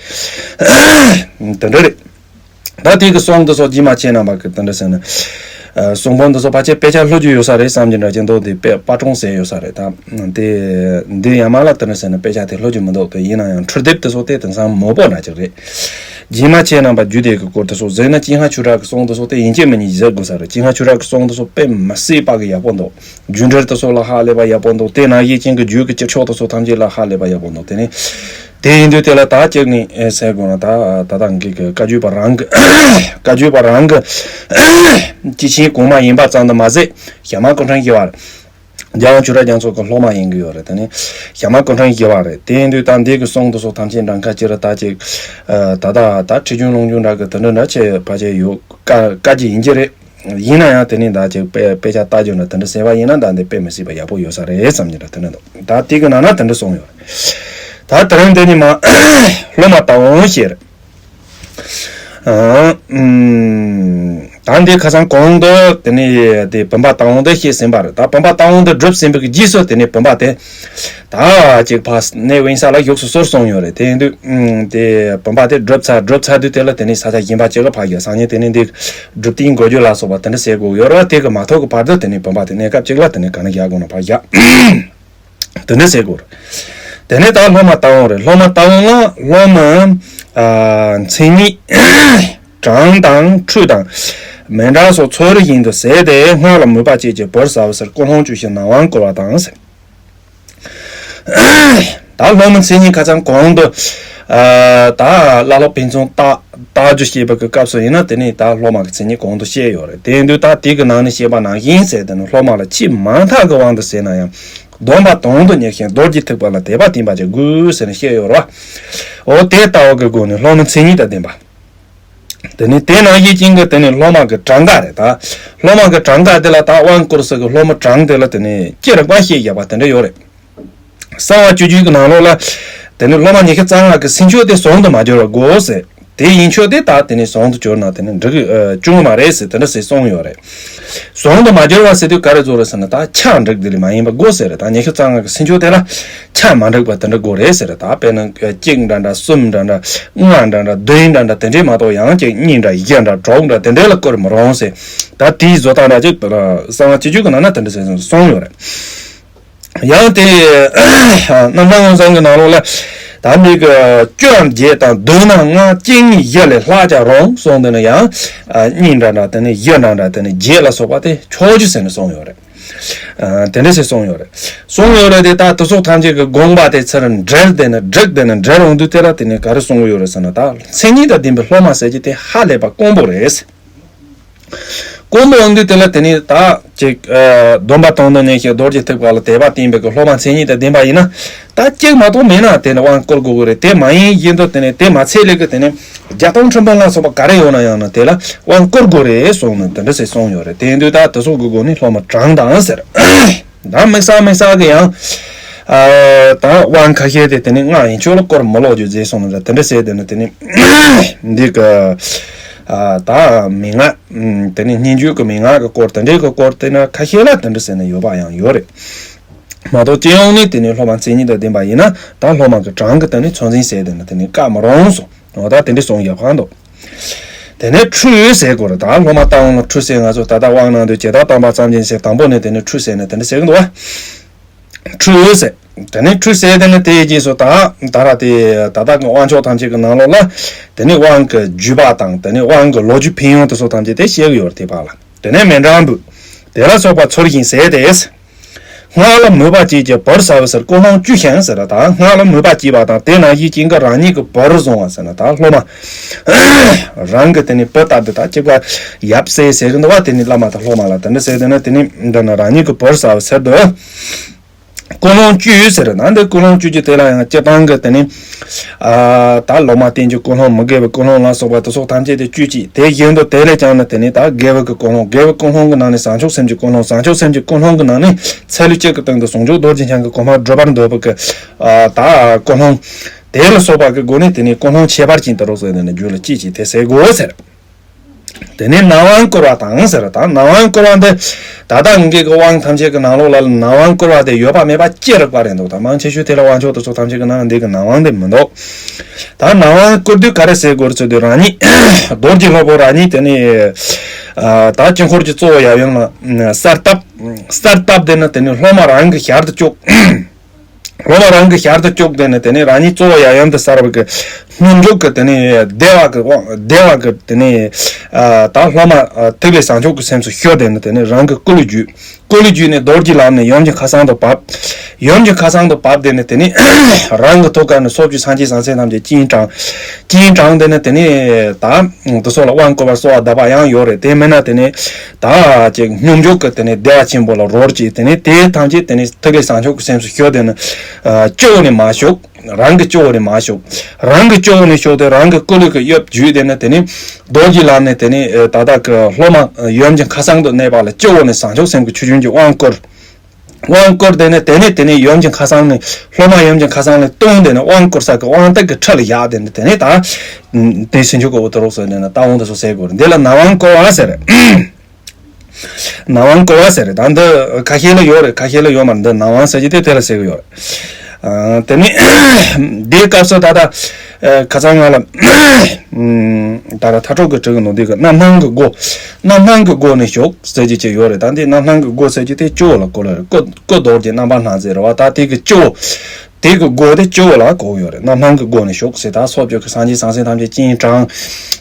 དེ་འདྲ་རེད། ད་དེ་གི་གསུང་དེ་ཚོ་རྗེས་མ་ཁྱེད་རྣམ་པ་གི་དེ་འདྲ་ཟེར་ན། ཨ་གསུང་འབུམ་དེ་ཚོ་ཕལ་ཆེར་དཔེ་ཆ་ལྷོད་རྒྱུ་ཡོད་ས་རེད་བསམ་གྱི་འདྲ་ཅིག་འདུག། དེ་དཔེ་པར་སྐྲུན་ཟེར་ཡོད་ས་རེད། ད་དེ་འདི་ཡ་མ་ལ་དེ་འདྲ་ཟེར་ན་དཔེ་ཆ་དེ་ལྷོད་རྒྱུ་མི་འདུག། དེ་ཡིན་ན་ཡང་འཕྲུལ་དེབ་དེ་ཚོ་དེ་དེང་སང་མང་པོ་འདྲ་ཅིག་རེད། རྗེས་མ་ཁྱེད་རྣམ་པ་རྒྱུད་སྡེ་གི་སྐོར་དེ་ཚོ་གཟིགས་ན་སྤྱན་སྔ་ཆོས་གྲགས་ཀྱི་གསུང་དེ་ཚོ་དེ་ཡིན་གཅིག་མིན་གཉིས་གཟིགས་དགོས་ས་རེད། སྤྱན་སྔ་ཆོས་གྲགས་ཀྱི་གསུང་དེ་ཚོ་དཔེ་མི་སྲིད་པ་གི་ཡག་པོ་འདུག། རྒྱུད་འགྲེལ་དེ་ཚོ་ལ་ཧ་ལས་པ་ཡག་པོ་འདུག། དེ་ནང་བཞིན་ཅན་གྱི་རྒྱུད་ཀྱི་སྤྱིར་ཆོག་དེ་ཚོ་ཐམས་ཅད་ལ་ཧ་ལས་པ་ཡག་པོ་འདུག། དེ་ནས་དེ་ཡིན་དུས་དེ་ལ་ད་གཅིག་ནས་ཨེ་ཟེར་དགོས་ན་ད་ད་ལྟ་འགི་གི་བཀའ་བརྒྱུད་པ་རང་གི་བཀའ་བརྒྱུད་པ་རང་གི་སྐྱེས་ཆེན་གོང་མ་ཡིན་པ་ཙམ་དུ་མ་ཟད་ཞྭ་དམར་སྐུ་ཕྲེང་བཞི་པ་རེད། རྒྱལ་དབང་ཆོས་གྲགས་རྒྱ་མཚོ་གི་སློབ་མ་ཡིན་གི་ཡོད་རེད། དེ་ནས་ཞྭ་དམར་སྐུ་ཕྲེང་བཞི་པ་རེད། དེ་ཡིན་དུས་ད་འདི་གི་གསུང་དེ་ཚོ་ཐམས་ཅད་འདྲ་ཁ་ཅིག་ར་ད་ཅིག་ཨ་ད་ད་ད་ཁྲིད་རྒྱུན་ལུང་རྒྱུན་འདྲ་གི་དེ་འདྲ་འདྲ་ཆེ་ཕལ་ཆེར་ཡོད་དཀའ་དཀའ་གི་ཡིན་གྱི་རེད། ཡིན་ན་ཡང་དེ་ནས་ད་ཅིག་དཔེ་དཔེ་ཆ་ལྟ་རྒྱུ་འདྲ་དེ་འདྲ་ཟེར་བ་ཡིན་ན་ད་འདི་དཔེ་མི་སྲིད་པ་ཡག་པོ་ཡོད་ས་རེད་བསམ་གྱི་འདྲ་དེ་འདྲ་འདུག། ད་དེ་གི་ནང་ན་དེ་འདྲ་གསུངས་ཡོད་རེད། ད་དེ་རིང་འདི་ནས་མ་སློབ་མ་ལྟ་བ་ཞེས་རེད། ཨ་ཨུམ། ད་འདི་ཁ་སང་གོང་དུ་དེ་ནས་དེ་བུམ་པ་ལྟ་བ་འདི་བཤད་ཟིན་པ་རེད། ད་བུམ་པ་ལྟ་བ་འདི་སྒྲུབ་ཟིན་པའི་རྗེས་སུ་དེ་ནས་བུམ་པ་དེ་ད་ཅིག་ཕར་གནས་དབེན་ས་ལ་བཞུགས་སུ་གསོལ་གསུངས་ཡོད་རེད། དེ་ཡིན་དུས་ཨུམ་དེ་བུམ་པ་དེ་སྒྲུབ་ཚར་སྒྲུབ་ཚར་དུས་དེ་ལ་དེ་ནས་ས་ཆ་གཞན་པ་ཅིག་ལ་ཕར་བཞག་སང་ཉིན་དེ་ནས་འདི་སྒྲུབ་རྟེན་འགོད་རྒྱུ་ལ་སོགས་པ་དེ་འདྲ་ཟེར་དགོས་ཡོད་རེད། དེ་གི་མ་ཐོག་གི་བར་དུ་དེ་ནས་བུམ་པ་དེ་གནས་སྐབས་ཅིག་ལ་དེ་ནས་ག་ན་བཞག་དགོས་ན་ཕར་བཞག་དེ་འདྲ་ཟེར་དགོས་རེད། དེ་ནས་ད་སློབ་མ་ལྟ་བ་རེད། སློབ་མ་ལྟ་བ་ལ་སློབ་མ་ཨ་མཚན་ཉིད་གྲངས་དང་འཕྲུལ་དང་ མཎྜལ་སོགས་ཚོལ་བཞིན་དུ་ཟས་ཏེ། སྔགས་ལ་མོས་པ་བསྐྱེད་ཅིང་བུར་ཟ་བའི་ཕྱིར། ཀུན་སློང་བཅུ་ཞིང་ནང་དབང་བསྐུར་བ་དང་ཟེར། ད་སློབ་མའི་མཚན་ཉིད་ཁ་སང་གོང་དུ་ཨ་ད་བླ་སློབ་ཕན་ཚུན་བརྟག་བརྟག་དཔྱད་བྱེད་པ་གི་སྐབས་སུ་ཡིན་ན། དེ་ནི་ད་སློབ་མ་གི་མཚན་ཉིད་གོང་དུ་བཤད་ཡོད་རེད། དེ་ཡིན་དུས་ད་དེ་གི་ནང་ནས་བཤད་པ་ནང་བཞིན་ཟེར། དེ་ནི་སློབ་མ་ལ་ཆེས་མང་དག་གི་དབང་དུ་བྱས་ན་ཡང་། སྡོམ་པ་དོན་དུ་གཉེར་ཞིང་རྡོ་རྗེ་ཐེག་པ་ལ་དད་པ་བརྟན་པར་བྱེད་དགོས་ཟེར་ནས་བཤད་ཡོད་རེད་བ། འོ་དེ་ལྟ་བུ་གི་སྒོ་ནས་སློབ་མའི་མཚན་ཉིད་དང་ལྡན་པ། དེ་ནི་དེ་ནང་བཞིན་ཅན་གྱི་དེ་ནི་སློབ་མ་གི་གྲངས་ཀ་རེད། ད་སློབ་མ་གི་གྲངས་ཀ་དེ་ལ་ད་དབང་བསྐུར་ས་གི་སློབ་མའི་གྲངས་དེ་ལ་དེ་ནི་ཅི་རིགས་པ་བཤད་བཞག་པ་དེ་འདྲ་ཡོད་རེད། གསང་བ་སྤྱོད་བརྒྱུད་ཀྱི་ནང་ལོགས་ལ་དེ་ནི་སློབ་མ་ཉི་ཤུ་རྩ་ལྔ་གི་ཟིན་ཆོག་དེ་ཟུང་དུ་མ་སྦྱོར་བ་དགོས་ཟེར། དེ་ཡིན་ཆོག་དེ་ད་དེ་ནི་ཟུང་དུ་སྦྱོར་ན་དེ་ནི་འགྲིག་ཨ་བྱུང་མ་རེད་ཟེར། དེ་འདྲ་ཟེར་གསུངས་ཡོད་རེད། ཟུང་དུ་མ་སྦྱོར་བ་ཟེར་དུས་ག་རེ་བཟོ་རེད་ཟེར་ན། ད་ཆ་འགྲིག་དེ་ལས་མ་ཡིན་པ་དགོས་ཟེར་རེད། ད་ཉི་ཤུ་རྩ་ལྔ་གི་ཟིན་ཆོག་དེ་ལ་ཆ་མ་འགྲིག་པ་དེ་འདྲ་དགོས་རེད་ཟེར་རེད། ད་དཔེར་ན་གཅིག་འདྲ་འདྲ། གསུམ་འདྲ་འདྲ། ལྔ་འདྲ་འདྲ། བདུན་འདྲ་འདྲ། དེ་འདྲའི་མ་གཏོགས་ཡང་གཅིག་གཉིས་འདྲ། བཞི་འདྲ། དྲུག་འདྲ། དེ་འདྲའི་ལ་བསྐུར་མི་རུང་ཟེར། ད་དེའི་བཟོ་སྟངས་འདྲ་ཅིག་གསང་བ་སྤྱོད་བརྒྱུད་ཀྱི་ནང་ན་དེ་འདྲ་ཟེར་གསུངས་ཡོད་རེད། ཡང་དེ་རྣམ་སྣང་མངོན་བྱང་གི་ནང་ལོགས་ལ་ད་འདི་གི་བཅོ་བརྒྱད་དང་བདུན་ནང་ལྔ་གཅིག་གཉིས་བཞི་ལས་ལྷག་ཀྱང་རུང་གསུངས། དེ་ནི་ཡང་ཨ་གཉིས་འདྲ་འདྲ། དེ་ནི་བཞི་འདྲ་འདྲ། དེ་ནི་བརྒྱད་ལ་སོགས་པ་དེ་ཆོག་རྒྱུ་ཟེར་ནས་གསུངས་ཡོད་རེད། ཨ་དེ་འདྲ་ཟེར་གསུངས་ཡོད་རེད། གསུངས་ཡོད་རེད་དེ། ད་དེ་ཚོ་ཐམས་ཅད་ཀྱི་དགོངས་པ་དེ་ཚུར་འགྲེལ་དེ་ནི་བསྒྲིགས་དེ་ནི་འགྲེལ་འོང་དུས་དེ་ལ་དེ་ནི་ག་རེ་གསུང་གི་ཡོད་རེད་ཟེར་ན། ད་མཚན་ཉིད་དང་ལྡན་པའི་སློབ་མ་ཟེར་གྱི་དེ་ཧ་ལས་པ་དཀོན་པོ་རེད། དཀོན་པོ་འོང་དུས་དེ་ལ་དེ་ནི་ད་ཅིག་ཨ་སྡོམ་པ་དོན་དུ་གཉེར་ཞིང་རྡོ་རྗེ་ཐེག་པ་ལ་དད་པ་བརྟན་པའི་གི་སློབ་མ་མཚན་ཉིད་དང་ལྡན་པ་ཡིན་ན། ད་གཅིག་མ་གཏོགས་མེད་ན་དེ་ནི་དབང་བསྐུར་དགོས་ཀྱི་རེད། དེ་མ་ཡིན་བཞིན་དུ་དེ་ནི་དེ་མ་ཚད་ལས་ཀྱི་དེ་ནི་བརྒྱ་སྟོང་ཁྲི་འབུམ་ལ་སོགས་པ་ག་རེ་ཡོད་ན་ཡང་ན་དེ་ལ་དབང་བསྐུར་དགོས་རེད་གསུངས་ནས་དེ་འདྲ་ཟེར་གསུངས་ཡོད་རེད། དེ་ཡིན་དུས་ད་དེ་ཚོ་གི་སྒོ་ནས་སློབ་མ་གྲངས་དང་ཟེར། ད་དམིགས་བསལ་དམིགས་བསལ་གྱི་ཡང་ཨ་ད་དབང་ཁ་ཤས་དེ་དེ་ནི་སྔགས་ཡན་ཆོད་ལ་བསྐུར་མི་ལོག་རྒྱུ་མཛད་སོང་ན་དེ་འདྲ་ཟེར། དེ་ནི་དེ་ནི་འདི་གི་ཨ་ད་མན་ངག་དེ་ནི་སྙན་བརྒྱུད་ཀྱི་མན་ངག་གི་སྐོར་དེ་འདྲའི་གི་སྐོར་དེ་ན་ཁ་ཤས་ལ་དེ་འདྲ་ཟེར་ནས་ཡོད་པ་ཡང་ཡོད་རེད། མ་གཏོགས་སྤྱི་ཡོངས་ནས་དེ་ནི་སློབ་མ་མཚན་ཉིད་དང་ལྡན་པ་ཡིན་ན་ད་སློབ་མ་གི་གྲངས་ཀྱི་དེ་ནི་ཚོད་འཛིན་ཟེར་དེ་ནི་དེ་ནི་བཀག་མི་རུང་སོང་། འོ་ད་དེ་འདྲ་གསུངས་ཡོད་པ་འདུག་དེ་ནས་ཁྲུས་ཟེར་དགོས་རེད། ད་སློབ་མ་ལྟ་བུ་ལ་ཁྲུས་ཟེར། ང་ཚོ་ད་ལྟ་དབང་གནང་དུས་ཇི་ལྟར་བཏང་པ་ཙམ་གྱིས་ཟེར། དང་པོ་ནས་དེ་ནས་ཁྲུས་ཟེར་ནས་དེ་འདྲ་ཟེར་གི་འདུག་བ། ཁྲུས་ཟེར། དེ་ནས་ཁྲུས་ཟེར་དེ་ནས་དེའི་རྗེས་སུ་ད་ད་ར་དེ་ད་ལྟ་གི་དབང་ཆོག་ཐམས་ཅད་ཀྱི་ནང་ལོགས་ལ་དེ་ནས་དབང་གི་བརྒྱུད་པ་དང་དེ་ནས་དབང་གི་ལོ་རྒྱུས་ཕན་ཡོན་དེ་ཚོ་ཐམས་ཅད་དེ་བཤད་གི་ཡོད་རེད། དེ་བར་ལ་དེ་ནས་མཎྜལ་འབུལ། དེ་ལ་སོགས་པ་ཚོལ་ཞིང་ཟས་ཏེ། སྔགས་ལ་མོས་པ་བསྐྱེད་ཅིང་བུར་ཟ་བའི་ཕྱིར། ཀུན་སློང་བཅུ་ཞིང་ཟེར། ད་སྔགས་ལ་མོས་པ་བསྐྱེད་པ་དང་དེ་ནང་བཞིན་ཅན་གྱི་རང་ཉིད་ཀྱི་བུར་བཟུང་བ་ཟེར་ན་ད་སློབ་མ་རང་གི་དེ་ནི་བུ་ལྟར་དུ་ད་གཅིག་པ་ཡབ་སྲས་ཟེར་གི་འདུག་བ། དེ་ནི་བླ་མ་དང་སློབ་མ་ལ་དེ་འདྲ་ཟེར། དེ་ནི་དེ་ནི་འདི་ནི་རང་ཉིད་ཀྱི་བུར་ཟ་བའི་ཕྱིར་དུ། ཀུན་སློང་བཅུ་ཟེར་ན་འདི་ཀུན་སློང་བཅུ་གཅིག་དེ་ལ་ཡང་སྤྱིར་བཏང་གི་དེ་ནི་ཨ་ད་ལོག་སྨྲ་བསྟན་གྱི་ཀུན་སློང་། མི་དགེ་བའི་ཀུན་སློང་ལ་སོགས་པ་དེ་ཚོ་ཐམས་ཅད་དེ་བཅུ་གཅིག་དེ་བཞིན་དུ་དེ་ལས་ཀྱང་ནི་དེ་ནི་ད་དགེ་བའི་གི་ཀུན་སློང་། དགེ་བའི་ཀུན་སློང་གི་ནང་ནས་བྱང་ཆུབ་སེམས་ཀྱི་ཀུན་སློང་། བྱང་ཆུབ་སེམས་ཀྱི་ཀུན་སློང་གི་ནང་ནས་ཚེ་ལུས་གཅིག་གི་སྟེང་དུ་ཟུང་འཇུག་རྡོ་རྗེ་འཆང་གི་གོ་འཕང་སྒྲུབ་པར་འདོད་པའི་གི་ཨ་ད་ཀུན་སློང་དེ་ལ་སོགས་པ་གི་སྒོ་ནས་དེ་ནི་ཀུན་སློང་ཁྱད་པར་ཅན་དུ་རོགས་ཟེར་ནས་ནི་རྒྱུད་ལ་གཅིག་གཅིག་དེ་ཟེར་དགོས་ཟེར། དེ་ནས་ནང་དབང་བསྐུར་བ་དང་ཟེར། ད་ནང་དབང་བསྐུར་བ་འདི་ད་ལྟ་ངེད་ཀྱི་དབང་ཐམས་ཅད་ཀྱི་ནང་ལོགས་ལ་ནང་དབང་བསྐུར་བ་དེ་ཡོད་པ་མེད་པ་ཅི་རིགས་པ་རེད་འདུག་ད་མང་ཆེ་ཤོས་དེ་ལ་དབང་ཆོག་དེ་ཚོ་ཐམས་ཅད་ཀྱི་ནང་ལ་འདི་གི་ནང་དབང་དེ་མི་འདུག་ད་ནང་དབང་བསྐུར་དུས་ག་རེ་ཟེར་དགོས་རེད་ཟེར་དུས་རང་ཉིད་རྡོ་རྗེ་སློབ་དཔོན་རང་ཉིད་དེ་ནི་ཨ་ད་དཀྱིལ་འཁོར་གྱི་གཙོ་བོ་ཡབ་ཡུམ་ལ་གསལ་བཏབ། གསལ་བཏབ་དེ་ནི་དེ་ནི་སློབ་མ་རང་གི་ཞལ་དུ་བཅུག་སློབ་མ་རང་གི་ཞལ་དུ་བཅུག་དེ་ནི་དེ་ནི་རང་ཉིད་གཙོ་བོ་ཡབ་ཡུམ་དུ་གསལ་བའི་གི་སྙོམས་འཇུག་གི་དེ་ནི་བདེ་བ་གི་དབང་བདེ་བ་གི་དེ་ནི་ཨ་ད་སློབ་མ་ཨ་ཐིག་ལེ་བྱང་ཆུབ་ཀྱི་སེམས་སུ་ཤོར། དེ་ནི་དེ་ནི་རང་གི་སྐུ་ལུས་བརྒྱུད། སྐུ་ལུས་བརྒྱུད་ནས་རྡོ་རྗེ་ལམ་ནས་ཡུམ་གྱི་མཁའ་གསང་དུ་བབས། ཡུམ་གྱི་མཁའ་གསང་དུ་བབས། དེ་ནི་དེ་ནི་རང་གི་ཐུགས་ཀ་ནས་ཕྱོགས་བཅུའི་སངས་རྒྱས་སངས་རྒྱས་ཐམས་ཅད་སྤྱན་དྲངས། སྤྱན་དྲངས་དེ་ནི་དེ་ནི་ད་དེ་ཚོ་ལ་དབང་བསྐུར་བར་གསོལ་བ་གདབ་པ་ཡང་ཡོད་རེད། དེ་མིན་ན་དེ་ནི་ད་ཅིག་སྙོམས་འཇུག་གི་དེ་ནི་བདེ་བ་ཆེན་པོ་ལ་རོལ་ཅིག་དེ་ནི་དེ་ཐམས་ཅད་དེ་ནི་ཐིག་ལེ་བྱང་ཆུབ་ཀྱི་སེམས་སུ་ཤོར། དེ་ནི་ཨ་སྤྱི་བོ་ནས་མར་ཞུགས། རང་གི་སྤྱི་བོ་ནས་མར་ཞུགས། རང་གི་སྤྱི་བོ་ནས་ཞུགས་ཏེ་རང་གི་སྐུ་ལུས་ཀྱི་དབྱིབས་བརྒྱུད། དེ་ནི་དེ་ནི་རྡོ་རྗེ་ལམ་ནས་དེ་ནི་ཨ་ད་ལྟ་གི་སློབ་མ་ཡུམ་གྱི་མཁའ་གསང་དུ་གནས་པ་ལ་སྤྱི་བོ་ནས་བྱང་ཆུབ་སེམས་ཀྱི་ཆུ་རྒྱུན་གྱི་དབང་བསྐུར། དབང་བསྐུར། དེ་ནས་དེ་ནས་དེ་ནས་ཡུམ་གྱི་མཁའ་གསང་ནས་སློབ་མ་ཡུམ་གྱི་མཁའ་གསང་ནས་བཏུང་། དེ་ནས་དབང་བསྐུར་ས་གི་དབང་སྟེགས་ཀྱི་ཁྲི་ལ་བཞག་དེ་ནས་དེ་ནས་ད་དེ་ཟིན་ཆོག་གི་འོ་དེ་རོགས་ཟེར་ནས་ན་ད་འོང་དེ་ཚོ་ཟེར་དགོས་རེད། འདི་ལ་ནང་དབང་བསྐུར་བ་ཟེར། ནང་དབང་བསྐུར་བ་ཟེར་རེད། ད་འདི་ཁ་ཤས་ལ་ཡོད་རེད། ཁ་ཤས་ལ་ཡོད་མ་རེད། འདི་ནང་དབང་ཟེར་གྱི་དེ་དེ་ལ་ཟེར་གི་ཡོད་རེད། ཨ་དེ་ནས་འདིའི་སྐབས་སུ་ད་ལྟ་ཨ་ཁ་སང་ང་ལ་ཨ་ད་ལྟ་མཐའ་གྲོགས་ཀྱིས་བྲིས་གི་འདུག་འདི་གི་རྣམ་སྣང་གི་སྒོ། རྣམ་སྣང་གི་སྒོ་ནས་ཞུགས་ཟེར་གྱི་ཅིག་ཡོད་རེད། ད་འདི་རྣམ་སྣང་གི་སྒོ་ཟེར་གྱི་དེ་སྤྱི་བོ་ལ་བསྐུར་བ་རེད། སྐུ་སྐུ་རྡོ་རྗེ་རྣམ་པར་སྣང་མཛད་རེད་བ། ད་དེ་གི་སྤྱི་བོ། དེ་གི་སྒོ་དེ་སྤྱི་བོ་ལ་བཀོད་ཡོད་རེད། རྣམ་སྣང་གི་སྒོ་ནས་ཞོག་ཟེར། ད་སོ་བཅུ་གི་སངས་རྒྱས་སངས་སངས་ཐམས་ཅད་སྤྱན་དྲངས།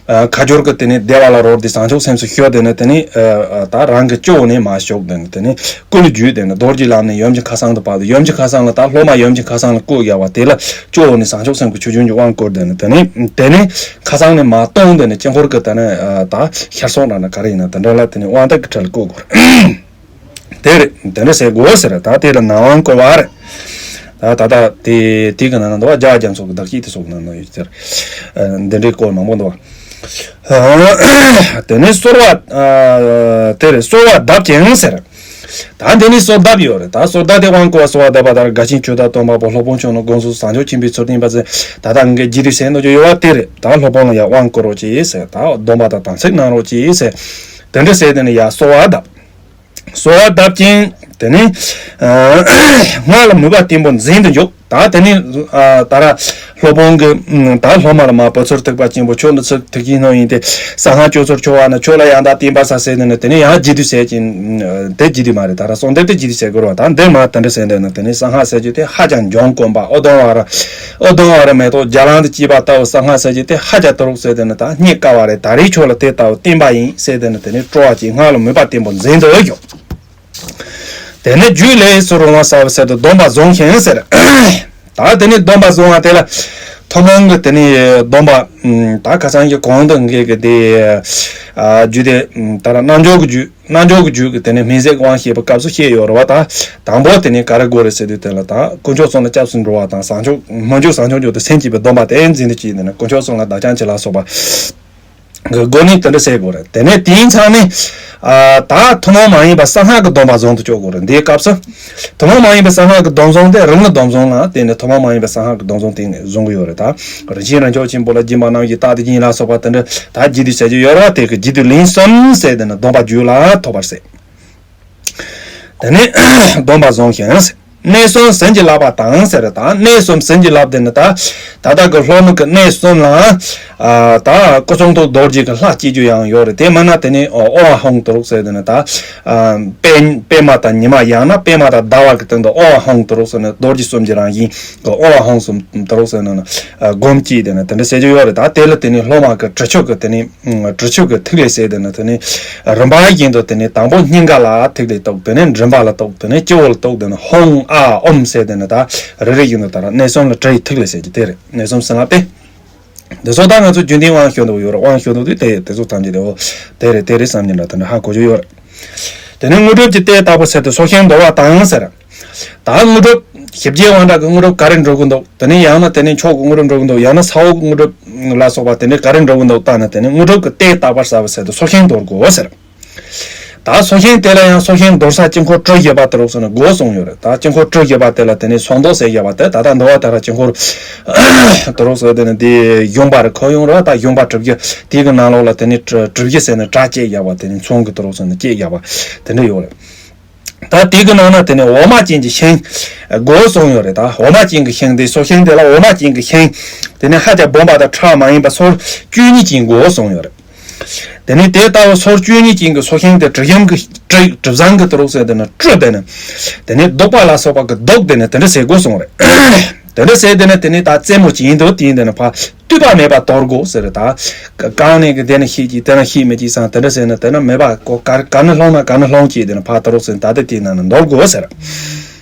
ཨ་ཁ་སྦྱོར་གི་དེ་ནས་བདེ་བ་ལ་རོལ་ཏེ་བྱང་ཆུབ་སེམས་སུ་ཞུགས། དེ་ནས་དེ་ནས་ཨ་ད་རང་གི་སྤྱི་བོ་ནས་མར་ཞོག་དེ་ནས་དེ་ནས་ཀུན་བརྒྱུད་དེ་ནས་རྡོ་རྗེ་ལམ་ནས་ཡུམ་གྱི་མཁའ་གསང་དུ་བབས་ཏེ། ཡུམ་གྱི་མཁའ་གསང་ལ་ད་སློབ་མ་ཡུམ་གྱི་མཁའ་གསང་ལ་བཀོད་ཡོད་པ་དེ་ལ་སྤྱི་བོ་ནས་བྱང་ཆུབ་སེམས་ཀྱི་ཆུ་རྒྱུན་གྱི་དབང་བསྐུར། དེ་ནས་དེ་ནས་དེ་ནས་མཁའ་གསང་ནས་མར་ལྟུང་། དེ་ནས་དཀྱིལ་འཁོར་གྱི་དེ་ནས་ཨ་ད་ཤར་སོགས་ན་ན་ག་རེ་ཡིན་ན་དེ་འདྲ་ལ་དེ་ནས་དབང་ཐག་གི་ཁྲིད་ལ་བཀོད་དགོས་རེད། དེ་རེད། དེ་འདྲ་ཟེར་དགོས་ཟེར། ད་དེ་ལ་ནང་དབང་བསྐུར་བ་རེད། ད་ད་ད་དེ་དེ་གི་ནང་ན་འདུག་བ། རྒྱ་རྒྱ་མཚོ་གི་བདག་བསྐྱེད་དེ་སོགས་ནང་ན་ཡོད་ཟེར། ཨ་འདི་འདྲའི་སྐོར་མང་པོ་འདུག་བ། དེ་ནས་གསོལ་བ། ཨ་དེ་རེད། གསོལ་བ་གདབ་ཅིང་ཟེར། ད་འདི་ནས་གསོལ་གདབ་ཡོད་རེད། ད་གསོལ་གདབ་དེ་དབང་བསྐུར་བ། གསོལ་བ་གདབ་པ་ལྟར། དགའ་ཆེན་ཇི་ལྟར་སྟོན་པ་པོ། སློབ་དཔོན་ཁྱོད་ནི་དགོངས་སུ་བྱང་ཆུབ་ཆེན་པོའི་ཚུལ་བསྟན་པ་ཟེར། ད་ལྟ་ངས་རྗེས་ཟློས་ཟེར་འདུག་ཅོ་ཡོད་བ་དེ་རེད། ད་སློབ་དཔོན་ལ་ཡང་དབང་བསྐུར་རོགས་གྱིས་ཟེར། ད་སྡོམ་པ་དང་དམ་ཚིག་གནང་རོགས་གྱིས་ཟེར། དེ་འདྲ་ཟེར། དེ་ནས་ཡར་གསོལ་བ་གདབ། གསོལ་བ་གདབ་ཅིང་དེ་ནས་ཨ་སྔགས་ལ་མོས་པ་བརྟན་པོ་འཛིན་དུ་འཇུག། ད་དེ་ནས་ཨ་ད་ར་སློབ་དཔོན་གྱི་ཨ་ད་སློབ་མ་ལ་མར་བུ་ཚུར་ཐུག་པ་ཆེན་པོ། ཁྱོད་ནི་ཚུར་ཐུག་གིན་ནོ་ཡིན་ཏེ། གསང་སྔགས་ཁྱོད་ཚུར་འཆོལ་བ་ན་ཁྱོད་ལ་ཡང་དག་བསྟན་པར་ཟ་ཟེར། དེ་ནས་དེ་ནས་ཡང་རྗེས་ཟློས་ཟེར་གྱིན། དེ་རྗེས་ཟློས་མ་རེད། ད་ར་གསོལ་འདེབས་དེ་རྗེས་ཟློས་ཟེར་དགོས་རེད་བ། ད་འདིར་མར་དེ་འདྲ་ཟེར་འདོད་ན། དེ་ནས་གསང་སྔགས་ཟེར་རྒྱུ་དེ་ཧ་ཅང་འཇོན་དཀོན་པ། ཨུ་དུམ་བ་ར་ཨུ་དུམ་བ་ར་མེ་ཏོག་རྒྱ་གླང་དུ་སྐྱེས་པ་ལྟ་བུ། གསང་སྔགས་ཟེར་རྒྱུ་དེ་ཧ་ཅང་དུ་རུག་ཟེར། དེ་ནས་ད་རྙེད་དཀའ་བ་རེད། ད་རེས་ཁྱོད་ལ་དེ་ལྟ་བུ་བསྟན་པ་ཡིན་ཟེར། དེ་ནས་དེ་ནས་སྤྲོ་བ་གྱིས་སྔགས་ལ་མོས་པ་བརྟན་པོ་འཛིན་དུ་འཇུག། དེ་ནས་རྒྱུད་ལས་སུ་རུང་བ་ཟབ་ཟེར་དུ་སྡོམ་པ་བཟུང་ཞིང་ཟེར། ད་དེ་ནས་སྡོམ་པ་བཟུང་བ་དེ་ལ་ཐུན་མོང་གི་དེ་ནས་སྡོམ་པ། ད་ཁ་སང་གི་གོང་དུ་འགལ་གི་དེ་ཨ་རྒྱུད་དེ། ད་ར་རྣལ་འབྱོར་གྱི་རྒྱུད། རྣལ་འབྱོར་གྱི་རྒྱུད་ཀྱི་དེ་ནས་སྨིན་བྱེད་དབང་བཤད་པའི་སྐབས་སུ་བཤད་ཡོད་རེད་བ། ད་དང་པོ་དེ་ནས་ག་རེ་དགོས་རེད་ཟེར་དུས། དེ་ལ་ད་དཀོན་མཆོག་གསུམ་ལ་སྐྱབས་སུ་འགྲོ་བ་དང་། བྱང་ཆུབ་སྨོན་འཇུག་བྱང་ཆུབ་མཆོག་ཏུ་སེམས་བསྐྱེད་པའི་སྡོམ་པ་དེ་འཛིན་དུ་བྱས། དེ་ནས་དཀོན་མཆོག་གསུམ་ལ་བདག་ཀྱང་གྱུར་ལ་སོགས་པ་གི་སྒོ་ནས་དེ་འདྲ་ཟེར་དགོས་རེད། དེ་ནས་དེའི་མཚམས་ནས་ཨ་ད་ཐུན་མོང་མ་ཡིན་པ་གསང་སྔགས་ཀྱི་སྡོམ་པ་བཟུང་དུ་བཅུག་དགོས་རེད། འདིའི་སྐབས་སུ་ཐུན་མོང་མ་ཡིན་པའི་གསང་སྔགས་ཀྱི་སྡོམ་བཟུང་དེ་རིམ་གྱིས་སྡོམ་བཟུང་ལ་བརྟེན་ནས་ཐུན་མོང་མ་ཡིན་པའི་གསང་སྔགས་ཀྱི་སྡོམ་བཟུང་སྟེང་ནས་བཟུང་གི་ཡོད་རེད། ད་རིན་ཆེན་རིན་མཆོག་ཆེན་པོ་ལ་སྦྱིན་པ་རྣམས་ཀྱིས་རྟག་ཏུ་བརྒྱན་ལ་སོགས་པ་དེ་འདྲ། ད་རྗེས་ཟློས་ཟེར་རྒྱུ་ཡོད་རེད་བ། དེ་གི་རྗེས་ཟློས་ལན་གསུམ་ཟེར། དེ་ནས་སྡོམ་པ་རྒྱུད་ལ་ཐོབ་པར་ཟེར། དེ་ནས་སྡོམ་པ་བཟུང་ཞིང་། གནས་གསུམ་ཟིལ་གྱིས་བརླབས་པ་དང་ཟེར། ད་གནས་གསུམ་ཟིལ་གྱིས་བརླབས་དེ་ནི་ད་ད་ལྟ་གི་སློབ་མ་གི་གནས་གསུམ་ལ་ཨ་ད་སྐུ་གསུང་ཐུགས་རྡོ་རྗེ་གི་ལྷ་བསྐྱེད་རྒྱུ་ཡང་ཡོད་རེད། དེ་མིན་ན་དེ་ནས་ཨོ་ཨོ་ཧོང་དུ་རུག་ཟེར། དེ་ནི་ད་ཨ་པད་པད་མ་དང་ཉི་མ། ཡང་ན་པད་མ་དང་ཟླ་བ་གི་སྟེང་དུ་ཨོ་ཧོང་དུ་རུག་ཟེར་ནས་རྡོ་རྗེ་གསུམ་གྱི་རང་བཞིན་གི་ཨོ་ཧོང་གསུམ་དུ་རུག་ཟེར་ནས་སྒོམ་བསྐྱེད། དེ་ནི་དེ་འདྲ་ཟེར་རྒྱུ་ཡོད་རེད། ད་དེ་ལ་དེ་ནས་སློབ་མ་གི་དྲི་ཆབ་ཀྱི་དེ་ནས། ཨ་དྲི་ཆབ་ཀྱི་ཐིག་ལེ་ཟེར། དེ་ནི་དེ་ནི་རིམ་པ་བཞིན་དུ་དེ་ནི་དང་པོ་སྙིང་ག་ལ་ཐིག་ལེ་གཏོགས། དེ་ནི་མགྲིན་པ་ལ་གཏོགས། དེ་ནི་སྤྱི་བོ་ལ་གཏོགས། དེ་ནི་ཧོང་ཨ་ཨོམ་ཟེར། དེ་ནི་ད་རེ་རེ་བཞིན་དུ་ད་ར་གནས་གསུམ་ལ་དྲི་ཡི་ཐིག་ལེ་ཟེར་གྱི་དེ་རེད། གནས་གསུམ་ཟིལ་གྱིས་བརླབས་ཏེ། འདི་ཚོ་ད་ང་ཚོ་རྒྱུན་ལྡན་དབང་ཞུ་འདུག་ཡོད་རེད། དབང་ཞུ་འདུག་དེ་དེ་དེ་ཚོ་ཐམས་ཅད་དེ་འོ་དེ་རེད་དེ་རེད་བསམ་གྱི་འདྲ། དེ་འདྲ་ཧ་གོ་རྒྱུ་ཡོད་རེད། དེ་ནི་དངོས་གྲུབ་ཀྱི་ལྟས་བརྟག་པ་ཟེར་དུ་སྲོག་ཤིང་འདོར་བ་དང་ཟེར། ད་དངོས་གྲུབ་ཞི་རྒྱས་དབང་དྲག་གི་དངོས་གྲུབ་ག་རེ་འགྲོ་གི་འདུག་དེ་ནས་ཡང་ན་དེ་ནས་མཆོག་གི་དངོས་གྲུབ་འགྲོ་གི་འདུག་ཡང་ན་ས་འོག་གི་དངོས་གྲུབ་ལ་སོགས་པ་དེ་འདྲའི་ག་རེ་འགྲོ་གི་འདུག་བལྟས་ན། དེ་ནས་དངོས་གྲུབ་ཀྱི་ལྟས་བརྟག་པར་བྱ་བ་ཟེར་དུ་སྲོག་ཤིང་འདོར་དགོས་ཟེར། ད་སྲོག་ཤིང་དེ་ལ་ཡང་སྲོག་ཤིང་འདོར་ས་དཀྱིལ་འཁོར་གྲུ་བཞི་པ་དུ་རུག་ཟེར་ནས་སྒོ་གསུམ་ཡོད་རེད། ད་དཀྱིལ་འཁོར་གྲུ་བཞི་པ་དེ་ལ་དེ་ནས་ཚོན་མདོག་ཟེར་བཞག་པ་དེ། ད་ལྟ་འདུལ་བ་དེ་ལ་དཀྱིལ་འཁོར་དུ་རུག་ཟེར། དེ་ནས་དེ་གཞོང་པ་རེད། ཁོར་ཡུག་རེད། ད་གཞོང་པ་གྲུ་བཞི་དེ་གི་ནང་ལོགས་ལ་དེ་ནས་གྲུ་གྲུ་བཞི་ཟེར་ནས་གྲ་བཅད་བཞག་པ། དེ་ནས་ཚོན་གྱི་དུ་རུག་ཟེར་ནས་བཅད་བཞག་པ་དེ་འདྲ་ཡོད་རེད། ད་དེ་གི་ནང་ན་དེ་ནས་འོ་མ་ཅན་གྱི་ཤིང་། སྒོ་གསུམ་ཡོད་རེད། ད་འོ་མ་ཅན་གྱི་ཤིང་དེ། སྲོག་ཤིང་དེ་ལ་འོ་མ་ཅན་གྱི་ཤིང་། དེ་ནས་ཧ་ཅང་སྦོམ་པ་དང་ཕྲ་མ་ཡིན་པ་སོར་བཅུ་གཉིས་ཀྱི་སྒོ་གསུམ་ཡོད་རེད། དེ་ནས་དེ་ལྟ་བུ་སོར་བཅུ་གཉིས་ཅན་གྱི་སྲོག་ཤིང་དེ་གྲུ་གཞོང་གི་གྲུ་གྲུ་བཟང་གི་དུ་རུག་ཟེར། དེ་ནས་གྲུ་དེ་ནས་དེ་ནས་བཟློག་པ་ལ་སོགས་པ་གི་བཟློག་དེ་ནས་དེ་འདྲ་ཟེར་དགོས་གསུངས་རེད། དེ་འདྲ་ཟེར་དེ་ནས་དེ་ནས་ད་རྩེ་མོ་ཅན་དུ་དེ་དེ་ནས་ཕར་བཏུད་པ་མེད་པ་དོར་དགོས་ཟེར། ད་ག་གང་ནས་གི་དེ་ནས་ཤེས་ཀྱི་དེ་ནས་ཤེས་མི་ཀྱི་སང་དེ་འདྲ་ཟེར་ན། དེ་ནས་མེད་པ་གོ་ག་ག་ནས་སློང་ན་ག་ནས་སློང་ཀྱི་དེ་ནས་ཕར་དུ་རུག་ཟེར། ད་དེ་དེ་ནས་ནས་འདོར་དགོས་ཟེར།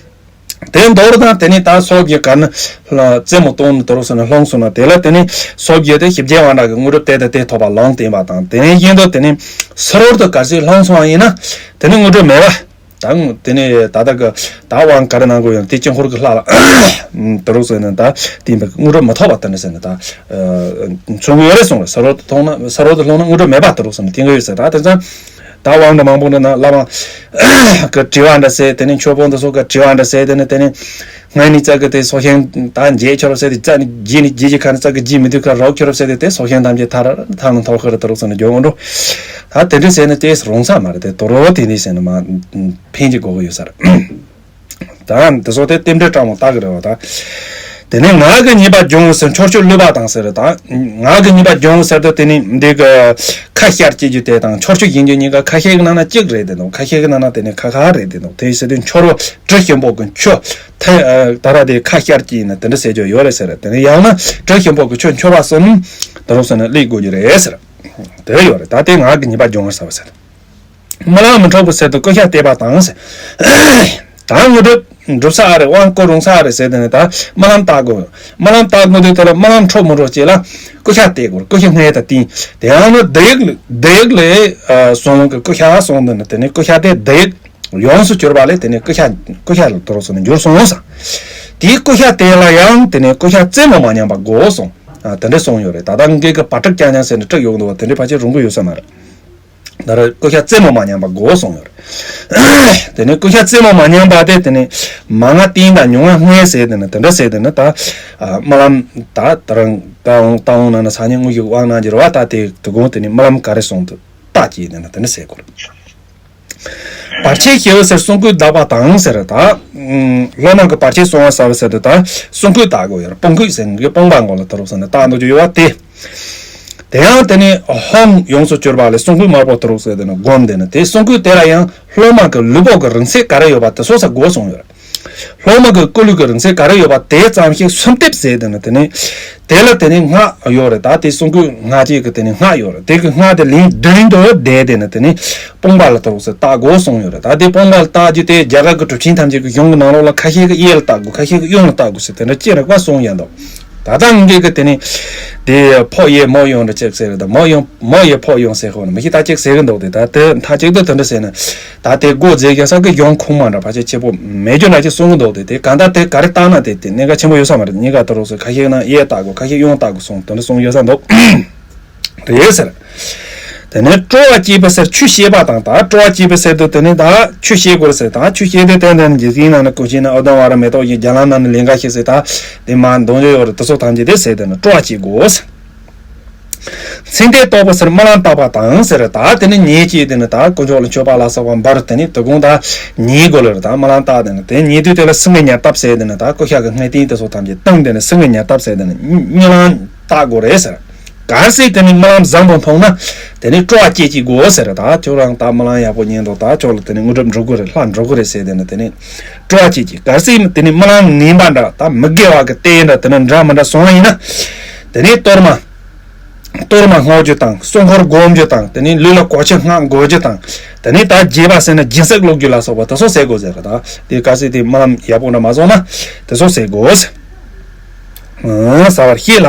དེ་མདོར་ན་དེ་ནི་ད་སོགས་ཀྱི་ག་ནི་རྩེ་མོ་སྟོང་ནི་དོར་སོང་ན་སློང་སོང་ན། དེ་ལ་དེ་ནི་སོགས་ཀྱི་དེ་ཞི་རྒྱས་དབང་དྲག་གི་དངོས་གྲུབ་དེ་དང་དེ་ཐོབ་པ་ལོང་བསྟན་པ་དང་། དེ་ནི་བཞིན་དུ་དེ་ནི་ཕྱི་རོལ་དུ་གལ་སྲིད་སློང་སོང་བ་ཡིན་ན་དེ་ནི་དངོས་གྲུབ་མེད་པ་དང་། དེ་ནི་ད་ལྟ་གི་ད་དབང་ག་རེ་གནང་དགོས་ཡོད་ན་དེ་དཀྱིལ་འཁོར་གྱི་ལྷ་ལ་དོར་སོང་ན་ད་དེ་དངོས་གྲུབ་མི་ཐོབ་པ་དེ་འདྲ་ཟེར་ནས་ད་མཚོན་གྱི་ཡོད་རེད་གསུངས་རེད། ཕྱི་རོལ་དུ་མཐོང་ན་ཕྱི་རོལ་དུ་སློང་ན་དངོས་གྲུབ་མེད་པ་དོར་སོང་ན་དེ་འདྲ་ཡོད་ཟེར། ད་དེ་ཚང་། ད་དབང་དུ་མང་པོ་འདྲ་ན་བླ་མ་གི་དྲི་བ་འདྲ་ཟེར། དེ་ནས་མཆོད་དཔོན་དུ་སོགས་ཀྱི་དྲི་བ་འདྲ་ཟེར། དེ་ནས་དེ་ནས་སྔ་ནས་ཙག་གི་དེ་སྲོག་ཤིང་ད་འཇལ་ཁྱོད་རབ་ཟེར་དེ་ཙག་ནས་འཇལ་ནས་འཇལ་གྱི་ཁ་ནས་ཙག་གི་འཇལ་མི་འདུག་ཁ་རོག་ཁྱོད་རབ་ཟེར་དེ་དེ་སྲོག་ཤིང་ཐམས་ཅད་ཐར་ཐར་ནས་ཐོག་ཁར་དུ་རུག་སོང་ནས་འཇོག་འོང་འགྲོ། ད་དེ་འདྲ་ཟེར་ནས་དེ་རུང་ས་མ་རེད། དེ་དོ་རོ་དེ་འདྲ་ཟེར་ནས་མ་ཕན་གྱི་དགོས་ཀྱི་ཡོད་ས་རེད། ད་འདི་ཚོ་དེ་རྟེན་འབྲེལ་སྤྲང་མོ་ལྟ་གི་རེད་བ། ད་ དེ་ནས་ངག་གི་ཉེས་པ་སྦྱོང་ཟེར། འཆོར་སྤྱོད་བསླུས་པ་དང་ཟེར་དང་། ངག་གི་ཉེས་པ་སྦྱོང་ཟེར་དུས་དེ་ནི་འདི་གི་ཁ་ཤར་སྐྱེ་རྒྱུ་དེ་དང་འཆོར་སྤྱོད་ཡིན་རྒྱུ་གཉིས་ཀ་ཁ་ཤས་ཀྱི་ནང་ན་གཅིག་རེད་དེ་འདུག་ཁ་ཤས་ཀྱི་ནང་ན་དེ་ནི་ཁ་ཁ་རེད་དེ་འདུག་དེ་ཟེར་དུས་འཆོར་བ་དྲི་ཞིམ་པོ་གི་ཆུ་ཐ་ད་ར་དེ་ཁ་ཤར་སྐྱེ་ཡིན་ན་དེ་འདྲ་ཟེར་རྒྱུ་ཡོད་རེད་ཟེར། དེ་ནི་ཡང་ན་དྲི་ཞིམ་པོ་གི་ཆུ་འཆོར་བ་གསུམ་དེ་རུ་སོང་ནས་བླུགས་དགོས་རྒྱུ་རེད་ཟེར། དེ་ཡོད་རེད། ད་དེ་ངག་གི་ཉེས་པ་སྦྱོང་བར་བྱ་བ་ཟེར། རྨི་ལམ་མི་འཁྲུགས་པའི་ཚུལ་དུ་ཀུ་ཤ་བལྟས་པ་དང་ཟེར། ད་དངོས་གྲུབ་འགྲུབ་ས་རེད། དབང་བསྐུར་རུང་ས་རེད་ཟེར་དེ་ནི་ད་རྨི་ལམ་བལྟ་དགོས། རྨི་ལམ་བལྟ་དགོས་དུས་དེ་ལ་རྨི་ལམ་འཁྲུགས་མི་འཁྲུགས་བཅས་ལ་ཀུ་ཤ་བལྟས་དགོས། ཀུ་ཤ་སྔས་དང་བསྟན། དེ་ཡང་ནི་བསྡུ་ཡིག་ལ་བསྡུ་ཡིག་ལས་ཨ་བཟུང་གི་ཀུ་ཤ་གསུངས་དེ་ནི་དེ་ནི་ཀུ་ཤ་དེ་བསྡུ་ཡིག་ཡོངས་སུ་གྱུར་པ་ལས་དེ་ནི་ཀུ་ཤ་ཀུ་ཤ་ལ་དོར་སོང་ནས་འགྱུར་སོང་ས། དེའི་ཀུ་ཤ་དེ་ལ་ཡང་དེ་ནི་ཀུ་ཤ་རྩེ་མོ་མ་ཉམས་པ་དགོས་གསུངས། ཨ་དེ་འདྲ་གསུངས་ཡོད་རེད། ད་ལྟ་འགའ་གི་བ་ཕྲུག་རྐྱང་རྐྱང་ཟེར་ནས་བྲིས་ཡོང་འདུག་བ། དེ་འདྲའི་ཕལ་ཆེར་རུང་གི་ཡོད་ས་མ་རེད། ད་རེས་ཀུ་ཤ་རྩེ་མོ་མ་ཉམས་པ་དགོས་གསུངས་ཡོད་རེད། དེ་ནས་ཀུ་ཤ་རྩེ་མོ་མ་ཉམས་པ་དེ་དེ་ནས་མང་ང་བསྟན་དང་ཉུང་ང་སྔས་ཟེར་དེ་ནི་དེ་འདྲ་ཟེར་དེ་ནི་ད་ཨ་རྨི་ལམ་ད་ད་རང་ད་འོང་ད་འོང་ན་ན་སང་ཉིན་དངོས་ཀྱི་དབང་གནང་རྒྱུ་རེད་བ། ད་དེ་དུ་དགོངས་དེ་ནི་རྨི་ལམ་ག་རེ་གསུངས་འདུག་ལྟ་ཅེས་དེ་ནི་དེ་འདྲ་ཟེར་དགོས་རེད། བར་ཆད་ཞི་བ་ཟེར་གསུང་སྐུད་བདག་པ་དང་ཟེར། ད་སློབ་མ་གི་བར་ཆད་སྲུང་བ་ཟེར་བ་ཟེར་དུས་ད་གསུང་སྐུད་བདག་དགོས་ཡོད་རེད། དཔུང་སྐུད་ཟེར་ངེས་དཔུང་པ་མགོ་ལ་དུ་རུབ་ཟེར་ནས་བཏགས་འདུག་རྒྱུ་ཡོད་བ་དེ། དེ་ཡང་དེ་ནི་ཧོམ་ཡོངས་སུ་གྱུར་པ་ལས་གསུང་སྐུད་དམར་པོ་དུ་རུབ་ཟེར་དེ་ནི་སྒོམ་དེ་ནི་དེ་གསུང་སྐུད་དེ་ལ་ཡང་སློབ་མ་གི་ལུས་པོ་གི་རིང་ཚད་ག་རེ་ཡོད་པ་དེ་སོ་སོ་དགོས་གསུངས་ཡོད་རེད། སློབ་མ་གི་སྐུ་ལུས་ཀྱི་རིང་ཚད་ག་རེ་ཡོད་པ་དེ་ཙམ་ཞིག་སུམ་ལྟེབ་ཟེར་དེ་ནི་དེ་ནི་དེ་ལ་དེ་ནི་སྔགས་ཡོད་རེད། ད་དེ་གསུང་སྐུད་སྔགས་ཀྱི་གི་དེ་ནི་སྔགས་ཡོད་རེད། དེ་གི་སྔགས་དེ་ལན་བདུན་དུ་བཟླས་དེ་ནི་དེ་ནི་དཔུང་པ་ལ་དུ་རུབ་ཟེར་བཏགས་དགོས་གསུངས་ཡོད་རེད། ད་དེ་དཔུང་པ་ལ་བཏགས་རྒྱུ་དེ་རྒྱ་གར་གི་གྲུབ་ཆེན་ཐམས་ཅད་ཀྱི་གཞུང་གི་ནང་ལོགས་ལ་ཁ་ཤས་ཀྱི་གཡས་ལ་བཏགས་དགོས། ཁ་ཤས་ཀྱི་གཡོན་ལ་བཏགས་དགོས་ཟེར་དེ་འདྲ་ཅི་རིགས་པ་གསུངས་ཡོད་འདུག་ད་ལྟ་ངེད་ཀྱི་དེ་ནི་དེ་ཕོ་གཡས་མོ་གཡོན་འདྲ་ཅིག་ཟེར་རེད། ད་མོ་གཡོན་མོ་གཡས་ཕོ་གཡོན་ཟེར་ཧོ་ནི་མི་ཤེས། ད་ཅིག་ཟེར་གི་འདུག་དེ་ད་དེ་མཐའ་གཅིག་ཏུ་དེ་འདྲ་ཟེར་ན། ད་དེ་སྒོ་འཛེགས་རྒྱག་ས་གི་གཞུང་ཁུངས་མ་འདྲ་ཕལ་ཆེར་ཆེ་པོ་མེད་རྒྱུ་འདྲ་ཅིག་གསུང་གི་འདུག་དེ་དེ་གང་ལྟར་དེ་ག་རེ་བཏགས་ན་དེ་དེ་གནད་འགག་ཆེན་པོ་ཡོད་ས་མ་རེད། ངེད་ཀ་དུ་རུབ་ཟེར་ཁ་ཤས་ན་གཡས་བཏགས་དགོས། ཁ་ཤས་གཡོན་བཏགས་དགོས་གསུངས་དེ་འདྲ་གསུངས་ཡོད་ས་འདུག་དེ་ཟེར། དེ་ནས་སྤྲོ་བ་བསྐྱེད་པ་ཟེར་ཆོས་བཤད་པ་དང་། ད་སྤྲོ་བ་བསྐྱེད་པ་ཟེར་དུས་དེ་ནས་ད་ཆོས་བཤད་དགོས་ཟེར། ད་ཆོས་བཤད་དུས་དེ་འདྲ་ནི་རྗེ་བཙུན་ནང་ནས་ཀུན་མཁྱེན་ནས་ཨུ་དུམ་ཝ་ར་མེ་ཏོག་བཞིན་རྒྱ་ལམ་ནང་ནས་ལིང་ག་བཤད་ཟེར། ད་དེ་མ་འདོང་རྒྱུ་ཡོད་རེད། དེ་ཚོ་ཐམས་ཅད་དེ་ཟེར་དེ་ནས་སྤྲོ་བ་བསྐྱེད་དགོས་ཟེར། མཚན་ལྡན་བརྟག་པ་ཟེར་རྨི་ལམ་བརྟག་པ་དང་ཟེར། ད་དེ་ནི་ཉལ་བྱས་དེ་ནི་ད་དཀོན་མཆོག་ལ་མཆོད་པ་ལ་སོགས་པ་འབར་དེ་ནི་དེ་དགོང་ད་ཉལ་དགོས་ལ་རེད། ད་རྨི་ལམ་བརྟག་དེ་ནི་དེ་ཉལ་དུས་དེ་ལ་སེམས་ཀྱི་ཉེར་བརྡབ་ཟེར་དེ་ནི་ད་ཀུ་ཤ་གི་སྔས་བསྟན་དེ་ཚོ་ཐམས་ཅད་བཏང་དེ་ནི་སེམས་ཀྱི་ཉེར་བརྡབ་ཟེར་དེ་ནི་རྨི་ལམ་བརྟག་དགོས་རེད་ཟེར། གལ་སྲིད་དེ་ནི་རྨི་ལམ་བཟང་པོ་མཐོང་ན་དེ་ནི་སྤྲོ་བ་སྐྱེད་ཅིག་དགོས་ཟེར། ད་ཁྱོད་རང་ད་རྨི་ལམ་ཡག་པོ་ཉལ་འདུག་ད་ཁྱོད་ལ་དེ་ནི་དངོས་གྲུབ་འགྲུབ་དགོས་རེད། ལྷ་འགྲུབ་དགོས་རེད་ཟེར་དེ་ནི་དེ་ནི་སྤྲོ་བ་སྐྱེད་ཅིག་གལ་སྲིད་དེ་ནི་རྨི་ལམ་ངན་པ་འདྲ་ད་མི་དགེ་བ་གི་ལྟས་འདྲ་དེ་ནི་འདྲ་མི་འདྲ་སོང་བ་ཡིན་ན་དེ་ནི་གཏོར་མ། གཏོར་མ་བསྔོ་རྒྱུ་དང་གསོལ་འཁོར་སྒོམ་རྒྱུ་དང་དེ་ནས་ལུས་ལ་གོས་ཆེན་བསྔགས་དགོས་རྒྱུ་དང་དེ་ནས་ད་རྒྱས་པ་ཟེར་ན་སྦྱིན་སྲེག་བླུག་རྒྱུ་ལ་སོགས་པ་དེ་ཚོ་ཟེར་དགོས་ཟེར་གི། ད་དེ་གལ་སྲིད་དེ་རྨི་ལམ་ཡག་པོ་འདྲ་མ་སོང་ན་དེ་ཚོ་ཟེར་དགོས། ཨང་ཟ་བར་ཤེས་ལ།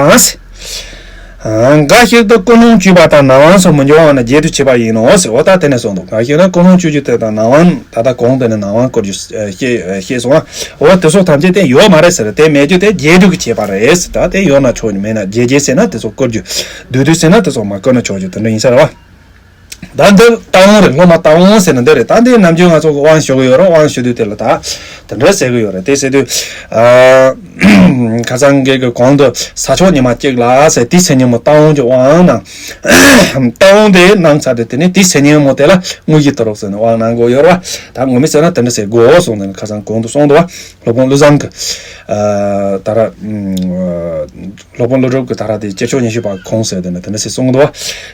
ཨང་འགའ་ཞིག་ཏུ་ཀུན་སློང་བཅོས་པ་དང་ནམ་དབང་སོགས་མི་འབྱུང་བ་ནི་རྒྱས་བསྡུས་བྱས་པ་ཡིན་ནོ་ཟེར། འོ་ད་དེ་ནས་གསུངས་འདུག་འགའ་ཞིག་ན་ཀུན་སློང་བཅོས་རྒྱུ་དེ་དང་ནམ་དབང་ད་ལྟ་གོང་དུ་ནས་ནམ་དབང་བསྐུར་རྒྱུ་ཞེས་ཞེས་སོང་བ། འོ་དེ་ཚོ་ཐམས་ཅད་དེ་ཡོད་མ་རེད་ཟེར། དེ་མེད་རྒྱུ་དེ་རྒྱས་བསྡུས་ཀྱི་བྱས་པ་རེད་ཟེར། ད་དེ་ཡོད་ན་ཆོག་རྒྱུ་མེད་ན་རྒྱས་རྒྱས་ཟེར་ན་དེ་ཚོ་བསྐུར་རྒྱུ། བསྡུས་བསྡུས་ཟེར་ན་དེ་ཚོ་མ་བསྐུར་ན་ཆོག་རྒྱུ་དེ་འདྲ་ཡིན་ས་རེད་བ། ད་འདི་རྟ་དབང་རེད། སློབ་མ་རྟ་དབང་ཟེར་ན་འདི་རེད། ད་འདི་ནམ་རྒྱུན་ང་ཚོ་གི་དབང་ཞུ་གི་ཡོད་རེད། དབང་ཞུ་དུས་དེ་ལ་ད་དེ་འདྲ་ཟེར་གི་ཡོད་རེད། དེ་ཟེར་དུས་ཨ་ཁ་སང་གི་གི་གོང་དུ་ས་ཕྱོགས་ཉི་མ་གཅིག་ལ་ཟེར་དེའི་མཚན་ཉིན་མོ་རྟ་དབང་གི་དབང་གནང་། རྟ་དབང་དེ་གནང་ཚར་དུས་དེ་ནས་དེའི་མཚན་ཉིན་མོ་དེ་ལ་དངོས་གཞི་དུ་རོགས་ཟེར་ནས་དབང་གནང་དགོས་ཡོད་རེད་བ། ད་ངོ་མ་ཟེར་ན་དེ་འདྲ་ཟེར་དགོས་གསུངས་ནས་ཁ་སང་གོང་དུ་གསུངས་འདུག་བ། སློབ་དཔོན་ཀླུ་བཟང་གི་ཨ་ད་ར་སློབ་དཔོན་ཀླུ་སྒྲུབ་ཀྱི་ད་ར་དེ་སྤྱིར་ཆོས་ཉི་ཤུ་པ་ཁོང་ཟེར་དེ་ནི་དེ་འདྲ་ཟེར་གསུངས་འདུག་བ།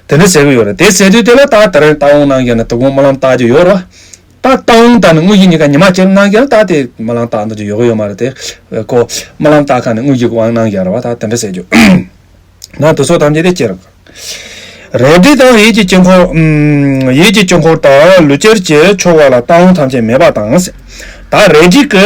དེ་འདྲ་ཟེར་གི་ཡོད་རེད། དེ་ཟེར་དུས་དེ་ལ་ད་དེ་རིང་རྟ་དབང་གནང་མཁན་ནི་དེ་དགོང་རྨི་ལམ་བལྟ་རྒྱུ་ཡོད་རེད་བ། ད་རྟ་དབང་དང་ནི་དངོས་གཞི་གཉིས་ཀ་ཉི་མ་གཅིག་གནང་མཁན་ལ་ད་དེ་རྨི་ལམ་བལྟ་འདོད་རྒྱུ་ཡོད་གི་ཡོད་མ་རེད་དེ། ཁོ་རྨི་ལམ་བལྟ་མཁན་ནི་དངོས་གཞི་དབང་གནང་མཁན་རེད་བ། ད་དེ་འདྲ་ཟེར་རྒྱུ། ན་དེ་ཚོ་ཐམས་ཅད་དེ་ཅི་རེད། རལ་གྲི་དང་ཡིད་ཀྱི་དཀྱིལ་འཁོར། ཨམ། ཡིད་ཀྱི་དཀྱིལ་འཁོར་དང་ལུས་སྦྱོར་གྱི་ཆོ་ག་ལ་རྟ་དབང་ཐམས་ཅད་མེད་པ་དང་། ད་རལ་གྲི་གི་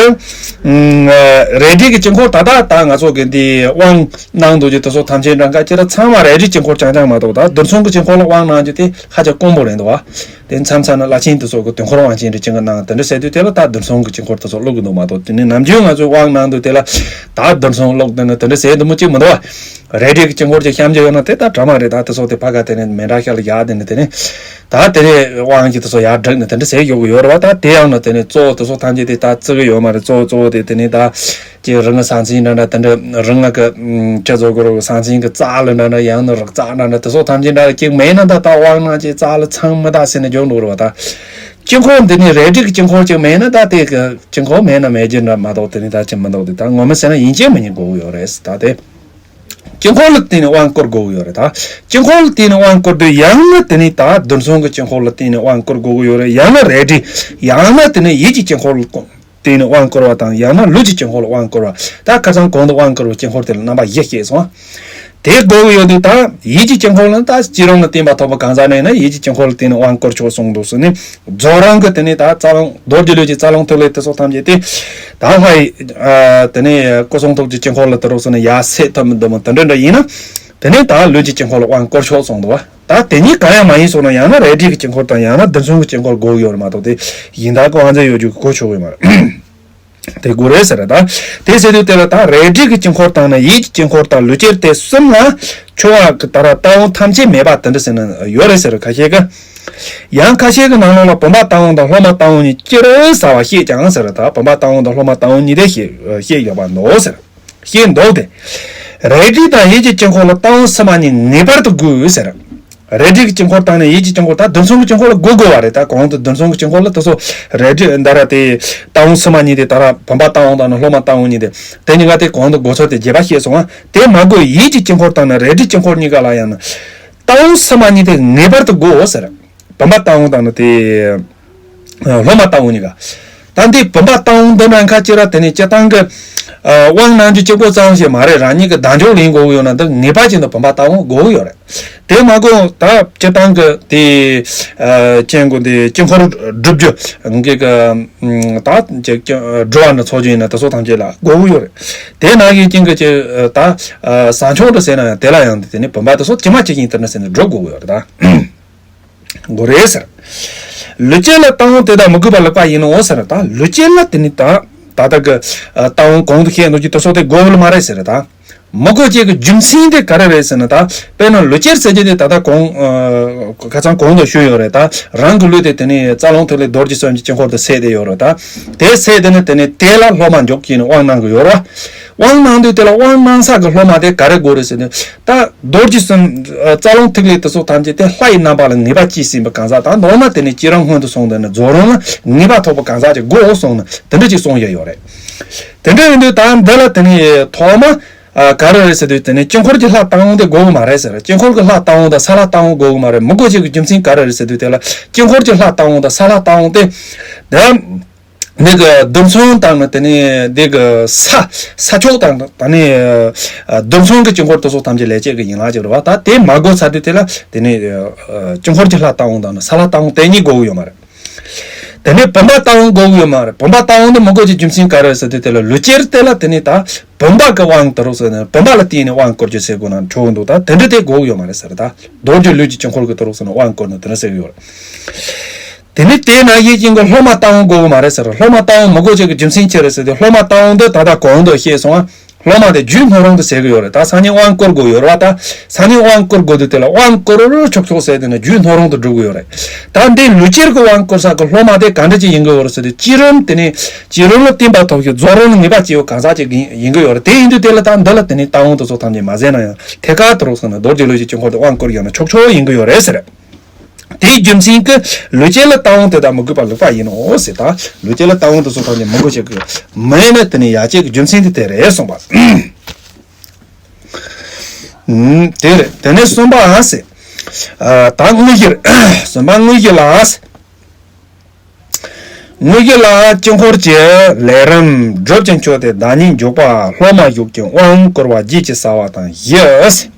ཨམ། རལ་གྲི་གི་དཀྱིལ་འཁོར་ད་ལྟ་ད་ང་ཚོ་གི་འདི་དབང་གནང་འདུག་རྒྱུ་དེ་ཚོ་ཐམས་ཅད་འདྲ་འགའ་ཅི་ར་ཚང་མ་རལ་གྲིའི་དཀྱིལ་འཁོར་རྐྱང་རྐྱང་མ་གཏོགས། ད་རྡུལ་ཚོན་གྱི་དཀྱིལ་འཁོར་ལ་དབང་གནང་རྒྱུ་དེ་ཧ་ཅང་དཀོན་པོ་རེད་འདུག་བ། དེ་མཚམས་མཚམས་ན་བླ་ཆེན་དེ་ཚོ་གི་དུས་འཁོར་དབང་ཆེན་རེ་ཅིག་གི་ནང་དེ་འདྲ་ཟེར་དུས་དེ་ལ་ད་རྡུལ་ཚོན་གྱི་དཀྱིལ་འཁོར་དེ་ཚོ་བླུག་གི་འདུག་མ་གཏོགས། དེ་ནས་ནམ་རྒྱུན་ང་ཚོས་དབང་གནང་དུས་དེ་ལ་ད་རྡུལ་ཚོན་བླུག་དེ་ནི་དེ་འདྲ་ཟེར་འདུག་མོ་གཅིག་མི་འདུག་བ། རལ་གྲི་གི་དཀྱིལ་འཁོར་གྱི་བཤམས་རྒྱུ་ཡོད་ན་དེ་ད་གྲ་མ་རེད། ད་དེ་ཚོ་དེ་ཕ་ག་དེ་ནས་མེ་འདྲ་ཤར་ལ་ཡག་དེ་ནས་དེ་ནས་ད་དེ་ནས་དབང་གི་དེ་ཚོ་ཡར་བསྒྲིགས་ནས་དེ་འདྲ་ཟེར་ཡོད་གི་ཡོད་རེད་བ། ད་དེ་ཡང་ན་དེ་ནས་གཙོ་བོ་དེ་ཚོ་ཐམས་ཅད་དེ་ད་བརྩི་གི་ཡོད་མ་རེད། གཙོ་བོ་གཙོ་བོ་དེ་དེ་ནས་ད། ཀྱི་རི་ངའི་ས་མཚན་འདྲ་འདྲ་དེ་འདྲ་རི་ང་གི་ཅི་བཟོ་དགོས་རོགས་ས་མཚན་གི་རྩ་ལ་འདྲ་འདྲ་ཡང་ན་རི་རྩ་འདྲ་འདྲ་དེ་ཚོ་ཐམས་ཅད་འདྲ་ཅིག་མེད་ན་ད་ད་དབང་ནང་ཅིག་རྩ་ལ་ཚང་མི་ད་ཟེར་ནས་འཇོག་འགྲོ་རོགས་ད། དཀྱིལ་འཁོར་འདི་ནི་རལ་གྲི་གི་དཀྱིལ་འཁོར་ཅིག་མེད་ན། ད་དེ་གི་དཀྱིལ་འཁོར་མེད་ན་མེད་རྒྱུ་འདྲ་མ་གཏོགས། དེ་ནི་ད་ཅི་མི་འདུག་དེ། ད་ངོ་མ་ཟེར་ན་ཡིན་གཅིག་མིན་གཉིས་དགོས་ཀྱི་ཡོད་རེད། ད་དེ་དཀྱིལ་འཁོར་ལ་བརྟེན་ནས་དབང་བསྐུར་དགོས་ཀྱི་ཡོད་རེད། ད་དཀྱིལ་འཁོར་ལ་བརྟེན་ནས་དབང་བསྐུར་དུས། ཡང་ན་དེ་ནི་ད་མདུན་སྲུང་གི་དཀྱིལ་འཁོར་ལ་བརྟེན་ནས་དབང་བསྐུར་དགོས་ཀྱི་ཡོད་རེད། ཡང་ན་རལ་གྲི། ཡང་ན་དེ་ནི་ཡིད་ཀྱི་དཀྱིལ་འཁོར་ལ་བརྟེན་ནས་དབང་བསྐུར་བ་དང་། ཡང་ན་ལུས་ཀྱི་དཀྱིལ་འཁོར་ལ་དབང་བསྐུར་བ། ད་ཁ་སང་གོང་དུ་དབང་བསྐུར་བའི་དཀྱིལ་འཁོར་དེ་ལ་རྣམ་པ་བཞི་བཤད་སོང་། དེ་དགོས་ཀྱི་ཡོད་དུས། ད་ཡིད་ཀྱི་དཀྱིལ་འཁོར་ལ་ད་བསྐྱེད་རིམ་ལ་བརྟེན་པ་ཐོབ་པ་གང་ཟག་ནས་ན། ཡིད་ཀྱི་དཀྱིལ་འཁོར་ལ་བརྟེན་ནས་དབང་བསྐུར་ཆོག་གསུངས་འདུག་ཟེར་ནས། རྫོགས་རིམ་གྱི་དེ་ནས་ད་རྩ་རླུང་རྡོ་རྗེ་ལུས་ཀྱི་རྩ་རླུང་ཐིག་ལེ་དེ་ཚོ་ཐམས་ཅད་དེ། ད་ལྷའི་ཨ་དེ་ནས་སྐུ་གསུང་ཐུགས་ཀྱི་དཀྱིལ་འཁོར་ལ་དེ་རུ་སོང་ནས་ཡར་སད་ཐུབ་མི་འདུག་མོ། དེ་འདྲ་འདྲ་ཡིན་ན། དེ་ནས་ད་ལུས་ཀྱི་དཀྱིལ་འཁོར་ལ་དབང་བསྐུར་ཆོག་གསུངས་འདུག་བ། ད་དེ་གཉིས་གང་ཡང་མ་ཡིན་སོང་ན། ཡང་ན་རལ་གྲི་གི་དཀྱིལ་འཁོར་དང་། ཡང་ན་མདུན་སྲུང་གི་དཀྱིལ་འཁོར་དགོས་ཀྱི་ཡོད་རེད་མ་གཏོགས། དེ་གཞན་དག་གི་དབང་ཚད་ཡོད་རྒྱུ་གོ་ཆོད་ཀྱི་ཡོད་མ་རེད། དེ་དགོས་རེད་ཟེར། ད་དེ་ཟེར་དུས་དེ་ལ་ད་རལ་གྲི་གི་དཀྱིལ་འཁོར་དང་ནི། ཡིད་ཀྱི་དཀྱིལ་འཁོར་དང་། ལུས་སྐྱེལ་དེ་གསུམ་ལ་ཆོ་ག་གི་ད་ར་ལྟ་བུ་ཐམས་ཅད་མེད་པ་དེ་འདྲ་ཟེར་ན་ཡོད་རེད་ཟེར། ཁ་ཤས་ཀྱིས། ཡང་ཁ་ཤས་ཀྱི་ནང་ལོགས་ལ་བུམ་པ་ལྟ་བུ་དང་སློབ་མ་ལྟ་བུ་གཉིས་ཅི་རིགས་བྱ་བ་བཤད་ཀྱང་ཟེར། ད་བུམ་པ་ལྟ་བུ་དང་སློབ་མ་ལྟ་བུ་གཉིས་དེ་བཤད་བཤད་ཡོད་པ་འདུག་ཟེར། བཤད་འདུག་སྟེ། རལ་གྲི་དང་ཡིད་ཀྱི་དཀྱིལ་འཁོར་ལ་ལྟ་བུ་ཕྱི་མ་གཉིས་ངེས་པར་དུ་དགོས་ཟེར། རལ་གྲི་གི་དཀྱིལ་འཁོར་དང་ནི་ཡིད་ཀྱི་དཀྱིལ་འཁོར། ད་མདུན་སྲུང་གི་དཀྱིལ་འཁོར་ལ་དགོས་དགོས་པ་རེད། ད་གོང་དུ་མདུན་སྲུང་གི་དཀྱིལ་འཁོར་ལ་དེ་ཚོ་རལ་གྲི་འདི་ར་དེ་ལྟ་བུ་ཕྱི་མ་གཉིས་དེ། ད་ར་བུམ་པ་ལྟ་བུ་དང་ནི་སློབ་མ་ལྟ་བུ་གཉིས་དེ། དེ་གཉིས་ཀ་དེ་གོང་དུ་དགོས་ཚུལ་དེ་རྒྱས་པ་བཤད་སོང་བ། དེ་མ་དགོས། ཡིད་ཀྱི་དཀྱིལ་འཁོར་དང་ནི་རལ་གྲིའི་དཀྱིལ་འཁོར་གཉིས་ཀ་ལ་ཡང་ན་ལྟ་བུ་ཕྱི་མ་གཉིས་དེ་ངེས་པར་དུ་དགོས་ཟེར། བུམ་པ་ལྟ་བུ་དང་ནི་དེ་སློབ་མ་ལྟ་བུ་གཉིས་ཀ། ད་འདི་བུམ་པ་ལྟ་བུ་འདི་ན་ཁ་ཅིག་ར་དེ་ནི་སྤྱིར་བཏང་གི་ཨ་དབང་གནང་རྒྱུ་གཅིག་པོ་ཙམ་ཞིག་མ་རེད། རང་ཉིད་ཀྱི་དལ་འབྱོར་ལེན་དགོས་ཀྱི་ཡོད་ན། འདི་ངེས་པར་ཅན་དུ་བུམ་པ་ལྟ་བུ་དགོས་ཀྱི་ཡོད་རེད། དེ་མ་དགོས། ད་སྤྱིར་བཏང་གི་དེ་ཨ་ཅན་གོ་འདི་དཀྱིལ་འཁོར་སྒྲུབ་རྒྱུ་གི་གི་ད་ཅིག་སྒྲུབ་པ་ནི་ཚོགས་རྒྱུ་ཡིན་ན་དེ་ཚོ་ཐམས་ཅད་ལ་དགོས་ཀྱི་ཡོད་རེད། དེ་ནང་གི་རྐྱེན་གྱིས་ཅིག་ད་ཨ་བྱང་ཆུབ་ཏུ་ཟེར་ན་ཡང་དེ་ལ་ཡང་དེ་ནི་བུམ་པ་དེ་ཚོ་ཇི་མ་ཇི་བཞིན་དེ་ནི་ཟེར་ནས་སྒྲུབ་དགོས་ཀྱི་ཡོད་རེད། ད་དགོས་རེད་ཟེར། ལུས་སྐྱེལ་ལ་ལྟ་བུ་དེ་དག་མི་དགོས་པ་ལེགས་པ་ཡིན་ནོ་ཟེར། ད་ལུས་སྐྱེལ་ལ་དེ་ནི་ད་ད་ལྟ་གི་ཨ་ལྟ་བུ་གོང་དུ་བཤད་ནོ་ཀྱི་དེ་ཚོ་དེ་དགོས་ཀྱི་མ་རེད་ཟེར། ད་མི་དགོས་ཅེས་ཀྱི་རྒྱུ་མཚན་དེ་ག་རེ་རེད་ཟེར་ན། ད་དཔེར་ན་ལུས་སྐྱེལ་ཟེར་རྒྱུ་དེ་ད་ལྟ་གོང་ཨ་ཁ་སང་གོང་དུ་ཞུས་ཡོད་རེད། ད་རང་གི་ལུས་དེ་དེ་ནི་རྩ་རླུང་ཐིག་ལེ་རྡོ་རྗེ་གསུམ་གྱི་དཀྱིལ་འཁོར་དུ་ཟད་དེ་ཡོད་རེད། ད་དེ་ཟད་དེ་ནི་དེ་ནི་དེ་ལ་སློབ་མ་འཇོག་གིས་ནི་དབང་གནང་གི་ཡོད་རེད། དབང་གནང་དུས་དེ་ལ་དབང་གནང་ས་གི་སློབ་མ་དེ་ག་རེ་དགོས་རེད་ཟེར་ན། ད་རྡོ་རྗེ་གསུམ་ཨ་རྩ་རླུང་ཐིག་ལེ་དེ་ཚོ་ཐམས་ཅད་དེ་ལྷ་ཡི་རྣམ་པ་ལ་ངེས་པ་སྐྱེས་ཟིན་པའི་གང་ཟག་དང་། མདོར་ན་དེ་ནི་བསྐྱེད་རིམ་སྔོན་དུ་སོང་དེ་ནི་རྫོགས་རིམ་ལ་ངེས་པ་ཐོབ་པའི་གང་ཟག་ཅིག་དགོས་གསུངས་ནས་དེ་འདྲ་ཅིག་གསུངས་ཡོད་ཡོད་རེད། དེ་འདྲ་ཡིན་དུས་ད་འདི་ལ་དེ་ནི་ཐོག་མ་ཨ་ག་རེ་རེད་ཟེར་དུས། དེ་ནི་དཀྱིལ་འཁོར་གྱི་ལྷ་ལྟ་བུ་དེ་དགོས་ཀྱི་མ་རེད་ཟེར། དཀྱིལ་འཁོར་གྱི་ལྷ་ལྟ་བུ་དང་ས་ལྷ་ལྟ་བུ་དགོས་ཀྱི་མ་རེད། མི་དགོས་ཅེས་ཀྱི་རྒྱུ་མཚན་ག་རེ་རེད་ཟེར་དུས། དེ་ལ་དཀྱིལ་འཁོར་གྱི་ལྷ་ལྟ་བུ་དང་ས་ལྷ་ལྟ་བུ་དེ་ད་འདི་གི་མདུན་སྲུང་དང་ནི་དེ་ནི་འདི་གི་ས་ས་ཕྱོགས་དང་ད་ནི་ཨ་མདུན་སྲུང་གི་དཀྱིལ་འཁོར་དེ་ཚོ་ཐམས་ཅད་ལས་བྱེད་ཀྱི་ཡན་ལག་ཅིག་རེད་བ། ད་དེ་མ་དགོས་ཚར་དུས་དེ་ལ་དེ་ནི་ཨ་དཀྱིལ་འཁོར་གྱི་ལྷ་ལྟ་བུ་དང་ནི་ས་ལྷ་ལྟ་བུ་དེ་གཉིས་དགོས་ཀྱི་ཡོད་མ་རེད། དེ་ནས་བུམ་པ་ལྟ་བུ་དགོས་ཀྱི་ཡོད་མ་རེད། བུམ་པ་ལྟ་བུ་འདི་མི་དགོས་ཀྱི་རྒྱུ་མཚན་ག་རེ་ཟེར་དུས། དེ་ལ་ལུས་སྐྱེལ་དེ་ལ་དེ་ནི་ད་བུམ་པ་གི་དབང་དུ་རུ་ཟེར་ནས་བུམ་པ་ལ་བརྟེན་ནས་དབང་བསྐུར་རྒྱུ་ཟེར་དགོས་ན་ཆོག་གི་འདུག་ད་དེ་འདྲ་དེ་དགོས་ཀྱི་ཡོད་མ་རེད་ཟེར། ད་རྡོ་རྗེ་ལུས་ཀྱི་དཀྱིལ་འཁོར་གྱི་དུ་རུ་ཟེར་ནས་དབང་བསྐུར་ནས་དེ་འདྲ་ཟེར་གྱི་ཡོད་རེད། དེ་ནི་དེ་ན་ཡེ་ཅན་གྱི་སློབ་མ་ལྟ་བུ་དགོས་ཀྱི་མ་རེད་ཟེར། སློབ་མ་ལྟ་བུ་མི་དགོས་ཀྱི་རྒྱུ་མཚན་ཅི་རེད་ཟེར་དུས། སློབ་མ་ལྟ་བུ་འདི་ད་ལྟ་གོང་དུ་བཤད་སོང་ང་། སློབ་མ་དེ་རྒྱུད་སྣོད་རུང་དུ་ཟེར་གྱི་ཡོད་རེད། ད་སང་ཉིན་དབང་བསྐུར་དགོས་ཡོད་རེད་བ། ད་སང་ཉིན་དབང་བསྐུར་དགོས་དུས་དེ་ལ་དབང་བསྐུར་ཆོག་ཆོག་ཟེར་དེ་ནི་རྒྱུད་སྣོད་རུང་དུ་སྒྲུབ་ཀྱི་ཡོད་རེད། ད་འདི་ལུས་སྐྱེལ་གྱི་དབང་བསྐུར་ས་གི་སློབ་མ་དེ་ག་འདྲ་ཅིག་ཡིན་གྱི་ཡོད་རེད་ཟེར་དུས། བསྐྱེད་རིམ་དེ་ནི་བསྐྱེད་རིམ་ལ་བརྟེན་པ་ཐོབ་ཤིང་རྫོགས་རིམ་ལ་ངེས་པ་སྐྱེ་བའི་གང་ཟག་ཅིག་ཡིན་ཡིན་གྱི་ཡོད་རེད། དེ་ཡིན་དུས་དེ་ལ་ད་འདི་ལ་དེ་ནི་ལྟ་བུ་དེ་ཚོ་ཐམས་ཅད་མ་ཟད་ན་ཡང་ཐད་ཀར་དུ་རུ་སོང་ན་རྡོ་རྗེ་ལུས་ཀྱི་དཀྱིལ་འཁོར་དུ་དབང་བསྐུར་ཡང་ན་ཆོག་ཆོག་ཡིན་གྱི་ཡོད་རེད་ཟེར། དེའི་རྒྱུ་མཚན་གྱིས་ལུས་སྐྱེལ་ལ་ལྟ་བུ་དེ་དག་མི་དགོས་པ་ལེགས་པ་ཡིན་ནོ་ཟེར། ད་ལུས་སྐྱེལ་ལ་ལྟ་བུ་དེ་ཚོ་ཐམས་ཅད་མི་དགོས་ཤིག་གི་མེད་ན་དེ་ནི་ཡ་གཅིག་གི་རྒྱུ་མཚན་དེ་དེ་རེད་གསུངས་པ། ཨུམ། དེ་རེད། དེ་ནས་གསུམ་པ་ཟེར། ཨ་ད་དངོས་གཞི་རེད། གསུམ་པ་དངོས་གཞི་ལ་ཟེར། དངོས་གཞི་ལ་དཀྱིལ་འཁོར་གྱི་ལས་རིམ་སྒྲུབ་ཅིང་མཆོད་དེ་བདག་ཉིད་འཇུག་པ་སློབ་མ་གཞུག་ཅིང་དབང་བསྐུར་བ་རྗེས་ཀྱི་བྱ་བ་དང་བཞི།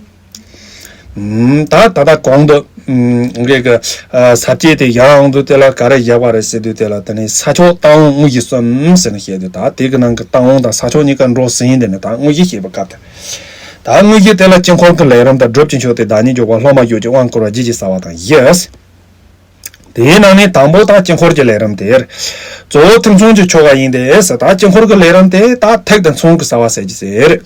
ད་ད་ལྟ་གོང་དུ་ངེད་ཀྱི་ས་བཅད་དེ་ཡང་དུ་དེ་ལ་ག་རེ་བཞག་པ་རེད་ཟེར་དུས། དེ་ལ་དེ་ནི་ས་ཕྱོགས་ལྟ་བུ་དངོས་གཞི་གསུམ་ཟེར་ནས་བཤད་དུས། ད་དེ་གི་ནང་གི་ལྟ་བུ་དང་ས་ཕྱོགས་གཉིས་ཀ་འགྲོ་ཟིན། དེ་ནི་ད་དངོས་གཞི་བཤད་པའི་སྐབས་དེ། ད་དངོས་གཞི་དེ་ལ་དཀྱིལ་འཁོར་གྱི་ལས་རིམ་དང་སྒྲུབ་ཅིང་མཆོད་དེ་བདག་ཉིད་འཇུག་པ་སློབ་མ་གཞུག་ཅིང་དབང་བསྐུར་བ་རྗེས་ཀྱི་བྱ་བ་དང་བཞི། དེའི་ནང་ནས་དང་པོ་དང་དཀྱིལ་འཁོར་གྱི་ལས་རིམ་དེ། གཙོ་བོ་ཐུན་མཚོན་གྱི་ཆོ་ག་ཡིན་ཏེ། ད་དཀྱིལ་འཁོར་གྱི་ལས་རིམ་དེ་ད་ཐུག་དང་མཚོན་གྱི་བྱ་བ་ཟེར་གྱི་ཟེར།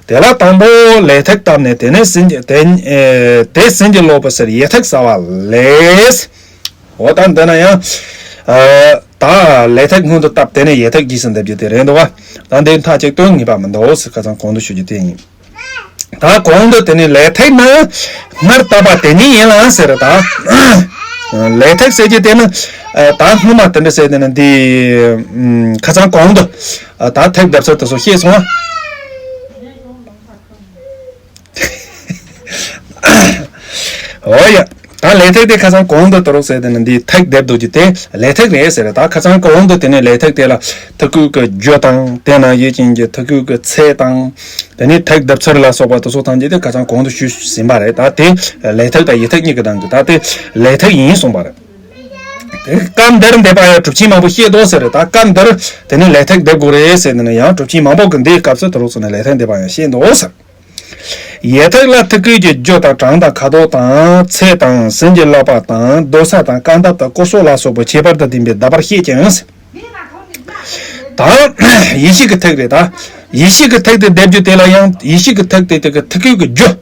དེ་ལ་དང་པོ་ལས་ཐག་བཏབ་ནས་དེ་ནས་ཟིན་གྱི་དེ་ཨེ་དེ་ཟིན་གྱི་ལོག་པའི་ཕྱིར་ཡས་ཐག་བྱ་བ་ལས། འོ་ད་འདི་ན་ཡང་ཨ་ད་ལས་ཐག་སྔོན་དུ་བཏབ། དེ་ནས་ཡས་ཐག་རྗེས་སུ་འདེབས་རྒྱུ་དེ་རེད་འདུག་བ། ད་འདི་མཐའ་གཅིག་ཏུ་ངེས་པ་མི་འདུག་ཟེར། ཁ་སང་གོང་དུ་ཞུ་རྒྱུ་དེ་ཡིན། ད་གོང་དུ་དེ་ནས་ལས་ཐག་ནི་སྔར་བཏབ་པ་དེ་ཉིད་ཡིན་ལ་ཟེར། ད་ ལས་ཐེག་ཟེར་གྱི་དེ་ནི་ད་སྔོན་མ་དེ་འདྲ་ཟེར་དེ་ནི་འདི་ཁ་སང་གོང་དུ་ད་ཐེག་བརྡབ་ཚུལ་དེ་ཚོ་བཤད་སོང་ཨ། འོ་ཡ། ད་ལས་ཐེག་དེ་ཁ་སང་གོང་དུ་དུ་རུག་ཟེར་དེ་ནི་འདི་ཐེག་བརྡབ་འདུག་གི་དེ་ལས་ཐེག་རེད་ཟེར། ད་ཁ་སང་གོང་དུ་དེ་ནི་ལས་ཐེག་དེ་ལ་ཐིག་སྐུད་ཀྱི་རྒྱུ་དང་དེ་ན་ཡོད་ཅན་གྱི་ཐིག་སྐུད་ཀྱི་ཚད་དང་། དེ་ནས་ཐེག་བརྡབ་ཚུལ་ལ་སོགས་པ་དེ་ཚོ་ཐམས་ཅད་དེ་ཁ་སང་གོང་དུ་ཞུས་ཟིན་པ་རེད། ད་དེ་ལས་ཐེག་དང་ཡིད་ཐེག་གཉིས་ཀྱི་ནང་གི་ད་དེ་ལས་ཐེག་ཡིན་གསུངས་པ་རེད། དེ་སྐབས་འདིར་འདས་པ་ཡང་གྲུབ་ཆེན་མང་པོ་བཤད་དོ་ཟེར། ད་སྐབས་འདིར་དེ་ནས་ལས་ཐེག་བརྡབ་དགོས་རེད་ཟེར་ནས་ཡང་གྲུབ་ཆེན་མང་པོ་གི་འདིའི་སྐབས་སུ་དུ་རུག་ཟེར་ནས་ལས་ཐེག་འདས་པ་ཡང་བཤད་དོ་ཟེར། ཡིད་ཐེག་ལ་ཐིག་སྐུད་ཀྱི་རྒྱུ་དང་གྲངས་དང་ཁ་དོག་དང་ཚད་དང་ཟིན་གྱི་ལག་པ་དང་སྡོད་ས་དང་རྐང་སྟབས་དང་སྐོར་སོགས་ལ་སོགས་པའི་ཁྱད་པར་དང་ལྡན་པའི་བརྡ་པར་བཤད་ཅིང་། ད་ཡེ་ཤེས་ཀྱི་ཐེག་རེད། ད་ཡེ་ཤེས་ཀྱི་ཐེག་དེ་བརྡབ་རྒྱུ་དེ་ལ་ཡང་ཡེ་ཤེས་ཀྱི་ཐེག་དེ་དེ་གི་ཐིག་སྐུད་ཀྱི་རྒྱུ།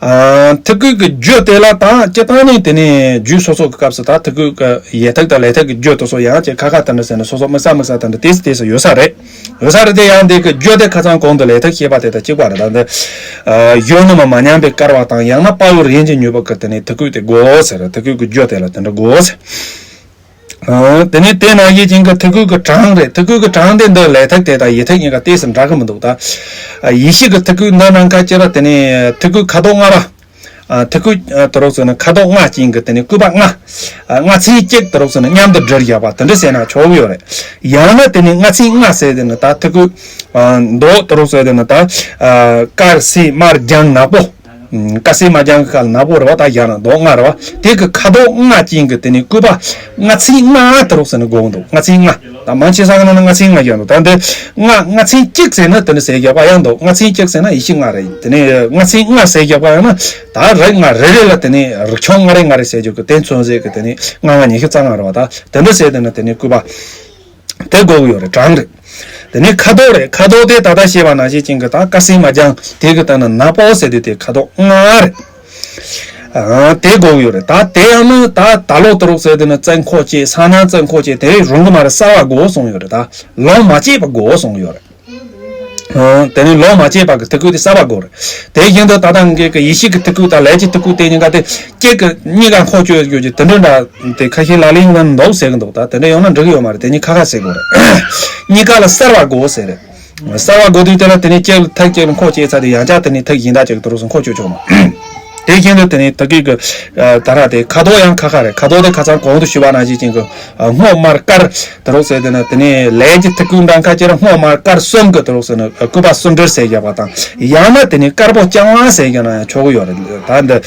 ཨ། ཐིག་སྐུད་ཀྱི་རྒྱུ་དེ་ལ་ད་སྤྱི་བཏང་ནས་དེ་ནས་རྒྱུད་སོ་སོ་གི་སྐབས་སུ་ད་ཐིག་སྐུད་ཀྱི་ཡིད་ཐེག་དང་ལས་ཐེག་གི་རྒྱུ་དེ་ཚོ་ཡང་ཅིག་ཁ་ཁ་དེ་འདྲ་ཟེར་ནས་སོ་སོ་དམིགས་བསལ་དམིགས་བསལ་དེ་འདྲ་ཏོག་ཙམ་ཏོག་ཙམ་ཡོད་ས་རེད། ཡོད་ས་རེད་དེ། ཡང་འདི་གི་རྒྱུ་དེ་ཁ་སང་གོང་དུ་ལས་ཐེག་བཤད་པ་དེ་དང་གཅིག་པ་རེད། ད་འདི་ཨ་གཞོན་ནུ་མ་མ་ཉམས་པའི་སྐལ་བ་དང་ཡང་ན་དཔའ་བོ་རིན་ཆེན་མྱུར་བ་གི་དེ་ནས་ཐིག་སྐུད་དེ་དགོས་ཟེར། ཐིག་སྐུད་ཀྱི་རྒྱུ་དེ་ལ་དེ་འདྲ་དགོས་ཟེར། ཨ། དེ་ནས་དེ་ན་ཡོད་ཅན་གྱི་ཐིག་སྐུད་ཀྱི་གྲངས་རེད། ཐིག་སྐུད་ཀྱི་གྲངས་དེ་འདི་ལས་ཐེག་དེ་དང་ཡིད་ཐེག་གཉིས་ཀ་ཏོག་ཙམ་འདྲ་གི་མི་འདུག་ད་ཨ་ཡེ་ཤེས་ཀྱི་ཐིག་སྐུད་འདི་ནང་ཁ་ཅིག་ལ་དེ་ནས་ཐིག་སྐུད་ཁ་དོག་ལྔ་པ། ཨ། ཐིག་སྐུད་ཨ་དུ་རོགས་ཟེར་ན་ཁ་དོག་ལྔ་ཅན་གྱི་དེ་ནས་སྐུད་པ་ལྔ། ཨ། ལྔ་ཚན་གཅིག་དུ་རོགས་ཟེར་ན་མཉམ་དུ་སྦྲེལ་བཞག་པ་དེ་འདྲ་ཟེར་ན་ཆོག་གི་ཡོད་རེད། ཡང་ན་དེ་ནས་ལྔ་ཚན་ལྔ་ཟེར་དེ་ནི་ད་ཐིག་སྐུད་ཨ་མདོག་དུ་རོགས་ཟེར་དེ་ནི་ད་ཨ་དཀར་སེར་དམར་ལྗང་ནག་པོ། ཨ། དཀར་སེར་དམར་ལྗང་གི་ཁ་ལ་ནག་པོ་རེད་པ། ད་ཡང་ན་མདོག་ལྔ་རེད་པ། དེ་གི་ཁ་དོག་ལྔ་ཅན་གྱི་དེ་ནི་སྐུད་པ་ལྔ་ཚན་ལྔ་དུ་རོགས་ཟེར་ནས་དགོས་ཀྱི་འདུག་ལྔ་ཚན་ལྔ། ད་མང་ཆེ་ས་གི་ནང་ན་ལྔ་ཚན་ལྔ་ཡོད་འདུག་ད་འདི་ལྔ་ལྔ་ཚན་གཅིག་ཟེར་ན་དེ་ནི་ཟེར་རྒྱག་པ་ཡང་འདུག་ལྔ་ཚན་གཅིག་ཟེར་ན་ཡེ་ཤེས་ལྔ་རེད། དེ་ནི་ལྔ་ཚན་ལྔ་ཟེར་རྒྱག་པ་ཡང་ན་ད་རིགས་ལྔ་རེ་རེ་ལ་དེ་ནི་རིགས་ཆུང་ལྔ་རེ་ལྔ་རེ་ཟེར་རྒྱུ་གི་དེ་མཚོན་བྱེད་ཀྱི་དེ་ནི་ལྔ་ལྔ་ཉི་ཤུ་རྩ་ལྔ་རེད་པ། ད་དེ་འདྲ་ཟེར་དེ་ནི་དེ་ནི་སྐུད་པ། དེ་དགོས་ཀྱི་ཡོད་རེད། གྲངས་རེད། དེ་ནས་ཁ་དོག་རེད། ཁ་དོག་དེ་ད་ལྟ་བཤད་པ་ནང་བཞིན་ཅན་གྱི་ད་དཀར་སེར་དམར་ལྗང་དེ་གི་སྟེང་ན་ནག་པོ་ཟེར་དུས་དེ་ཁ་དོག་ལྔ་རེད། ཨ། དེ་དགོས་ཀྱི་ཡོད་རེད། ད་དེ་ཡང་ནི་ད་ད་ལོ་དུ་རོགས་ཟེར་དེ་ནི་བཙན་ཁོག་ཅེས་ས་ན་བཙན་ཁོག་ཅེས་དེ་རུང་གི་མ་རེད། གསར་བ་དགོས་གསུངས་ཡོད་རེད། ད་ལོང་མ་བྱས་པ་དགོས་གསུངས་ཡོད་རེད། ཨ། དེ་ནི་ལོང་མ་བྱས་པ་གི་ཐིག་སྐུད་དེ་གསར་བ་དགོས་རེད། དེ་བཞིན་དུ་ད་ལྟ་ངེད་ཀྱི་ཡེ་ཤེས་ཀྱི་ཐིག་སྐུད་དང་ལས་ཀྱི་ཐིག་སྐུད་དེ་གཉིས་ཀ་དེ་གཅིག་གི་གཉིས་ཀ་འཁོར་སྐྱོད་རྒྱུ་ཀྱི་དེ་འདྲ་འདྲ་དེ་ཁ་ཤས་ལག་ལེན་ཡོང་ན་འདུག་ཟེར་གི་འདུག་ད་དེ་འདྲ་ཡོང་ན་འགྲིག་གི་ཡོད་མ་རེད། དེ་གཉིས་ཁ་ཁ་ཟེར་དགོས་རེད། གཉིས་ཀ་ལ་གསར་བ་དགོས་ཟེར་རེད། གསར་བ་དགོས་དུས་དེ་ལ་དེ་ནས་གཅིག་ལ་ཐིག་གཅིག་ལ་འཁོར་བྱས་ཚར་དུས་ཡང་བསྐྱར་དེ་ནས་ཐིག་གཞན་དག་ཅིག་དུ་རུ་སོང་འཁོར་སྐྱོད་ཆོག་མ། དེ་བཞིན་དུ་དེ་ནས་ཐིག་སྐུད་ཀྱི་ད་ར་དེ་ཁ་དོག་ཡང་ཁ་ཁ་རེད། ཁ་དོག་དེ་ཁ་སང་གོང་དུ་ཞུས་པ་ནང་བཞིན་ཅན་གྱི་སྔོ་དམར་དཀར་དུ་རུ་ཟེར་དེ་ན་དེ་ནས་ལས་ཀྱི་ཐིག་སྐུད་འདྲ་ཁ་ཅིག་ལ་སྔོ་དམར་དཀར་གསུམ་གྱི་དུ་རུ་ཟེར་ན་སྐུད་པ་གསུམ་སྦྲེལ་ཟེར་རྒྱག་པ་དང་། ཡང་ན་དེ་ནས་དཀར་པོ་རྐྱང་བ་ཟེར་རྒྱག་ན་ཡང་ཆོག་གི་ཡོད་རེད། ད་འདི་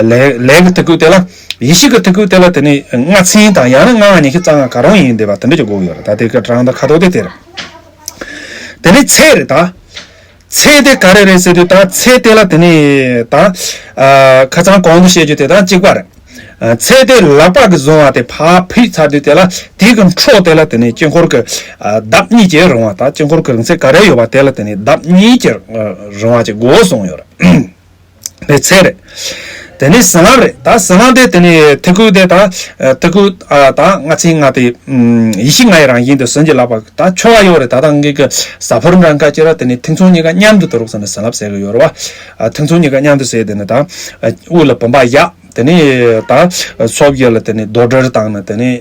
ལས་ལས་ཀྱི་ཐིག་སྐུད་དེ་ལ་ཡེ་ཤེས་ཀྱི་ཐིག་སྐུད་དེ་ལ་དེ་ནས་ལྔ་ཚན་དང་ཡང་ན་ལྔ་ལྔ་ཉི་ཤུ་རྩ་ལྔ་ག་རང་ཡིན་བསྡད་པ་དེ་འདྲ་ཅིག་དགོས་ཀྱི་ཡོད་རེད། ད་དེ་གི་གྲངས་དང་ཁ་དོག་དེ་དེ་རེད། དེ་ནས་ཚད་རེད་ད། ཚད་དེ་ག་རེ་རེད་ཟེར་དུས་ད་ཚད་དེ་ལ་དེ་ནས་ད་ཨ་ཁ་སང་གོང་དུ་བཤད་རྒྱུ་དེ་དང་གཅིག་པ་རེད། ཨ་ཚད་དེ་ལག་པ་གིས་བཟུང་བ་དེ་ཕར་ཕུད་ཚར་དུས་དེ་ལ་དེ་གི་འཕྲོ་དེ་ལ་དེ་ནས་དཀྱིལ་འཁོར་གྱི་ཨ་ལྡབ་གཉིས་ཀྱི་རིང་བ་དང་དཀྱིལ་འཁོར་གྱི་རིང་ཚད་ག་རེ་ཡོད་པ་དེ་ལ་དེ་ནས་ལྡབ་གཉིས་ཀྱི་ཨ་རིང་བ་ཅིག་དགོས་གསུངས་ཡོད་རེད། དེ་ཚད་རེད། དེ་ནས་ཟིན་ལབ་རེད། ད་ཟིན་ལབ་དེ་དེ་ནས་ཐིག་སྐུད་དེ་ད་ཐིག་སྐུད་ཨ་ད་ལྔ་ཚན་ལྔ་དེ་ཡེ་ཤེས་ལྔ་ཡི་རང་བཞིན་དུ་ཟིན་གྱི་ལབ་པ་ད་ཆོ་ག་ཡོད་རེད། ད་ད་ངེད་ཀྱི་ཟ་ཕོར་འདྲ་ཁ་ཅིག་ར་དེ་ནས་ཐིག་མཚུངས་གཉིས་ཀ་མཉམ་དུ་དུ་རུག་ཟེར་ནས་ཟིན་ལབ་ཟེར་གི་ཡོད་རེད་བ། ཐིག་མཚུངས་གཉིས་ཀ་མཉམ་དུ་ཟེར་དེ་ནས་ད་དབུ་ལ་བུམ་པ་བཞག་དེ་ནས་ད་སོ་བརྒྱད་ལ་དེ་ནས་རྡོར་དྲིལ་བཏང་ནས་དེ་ནས་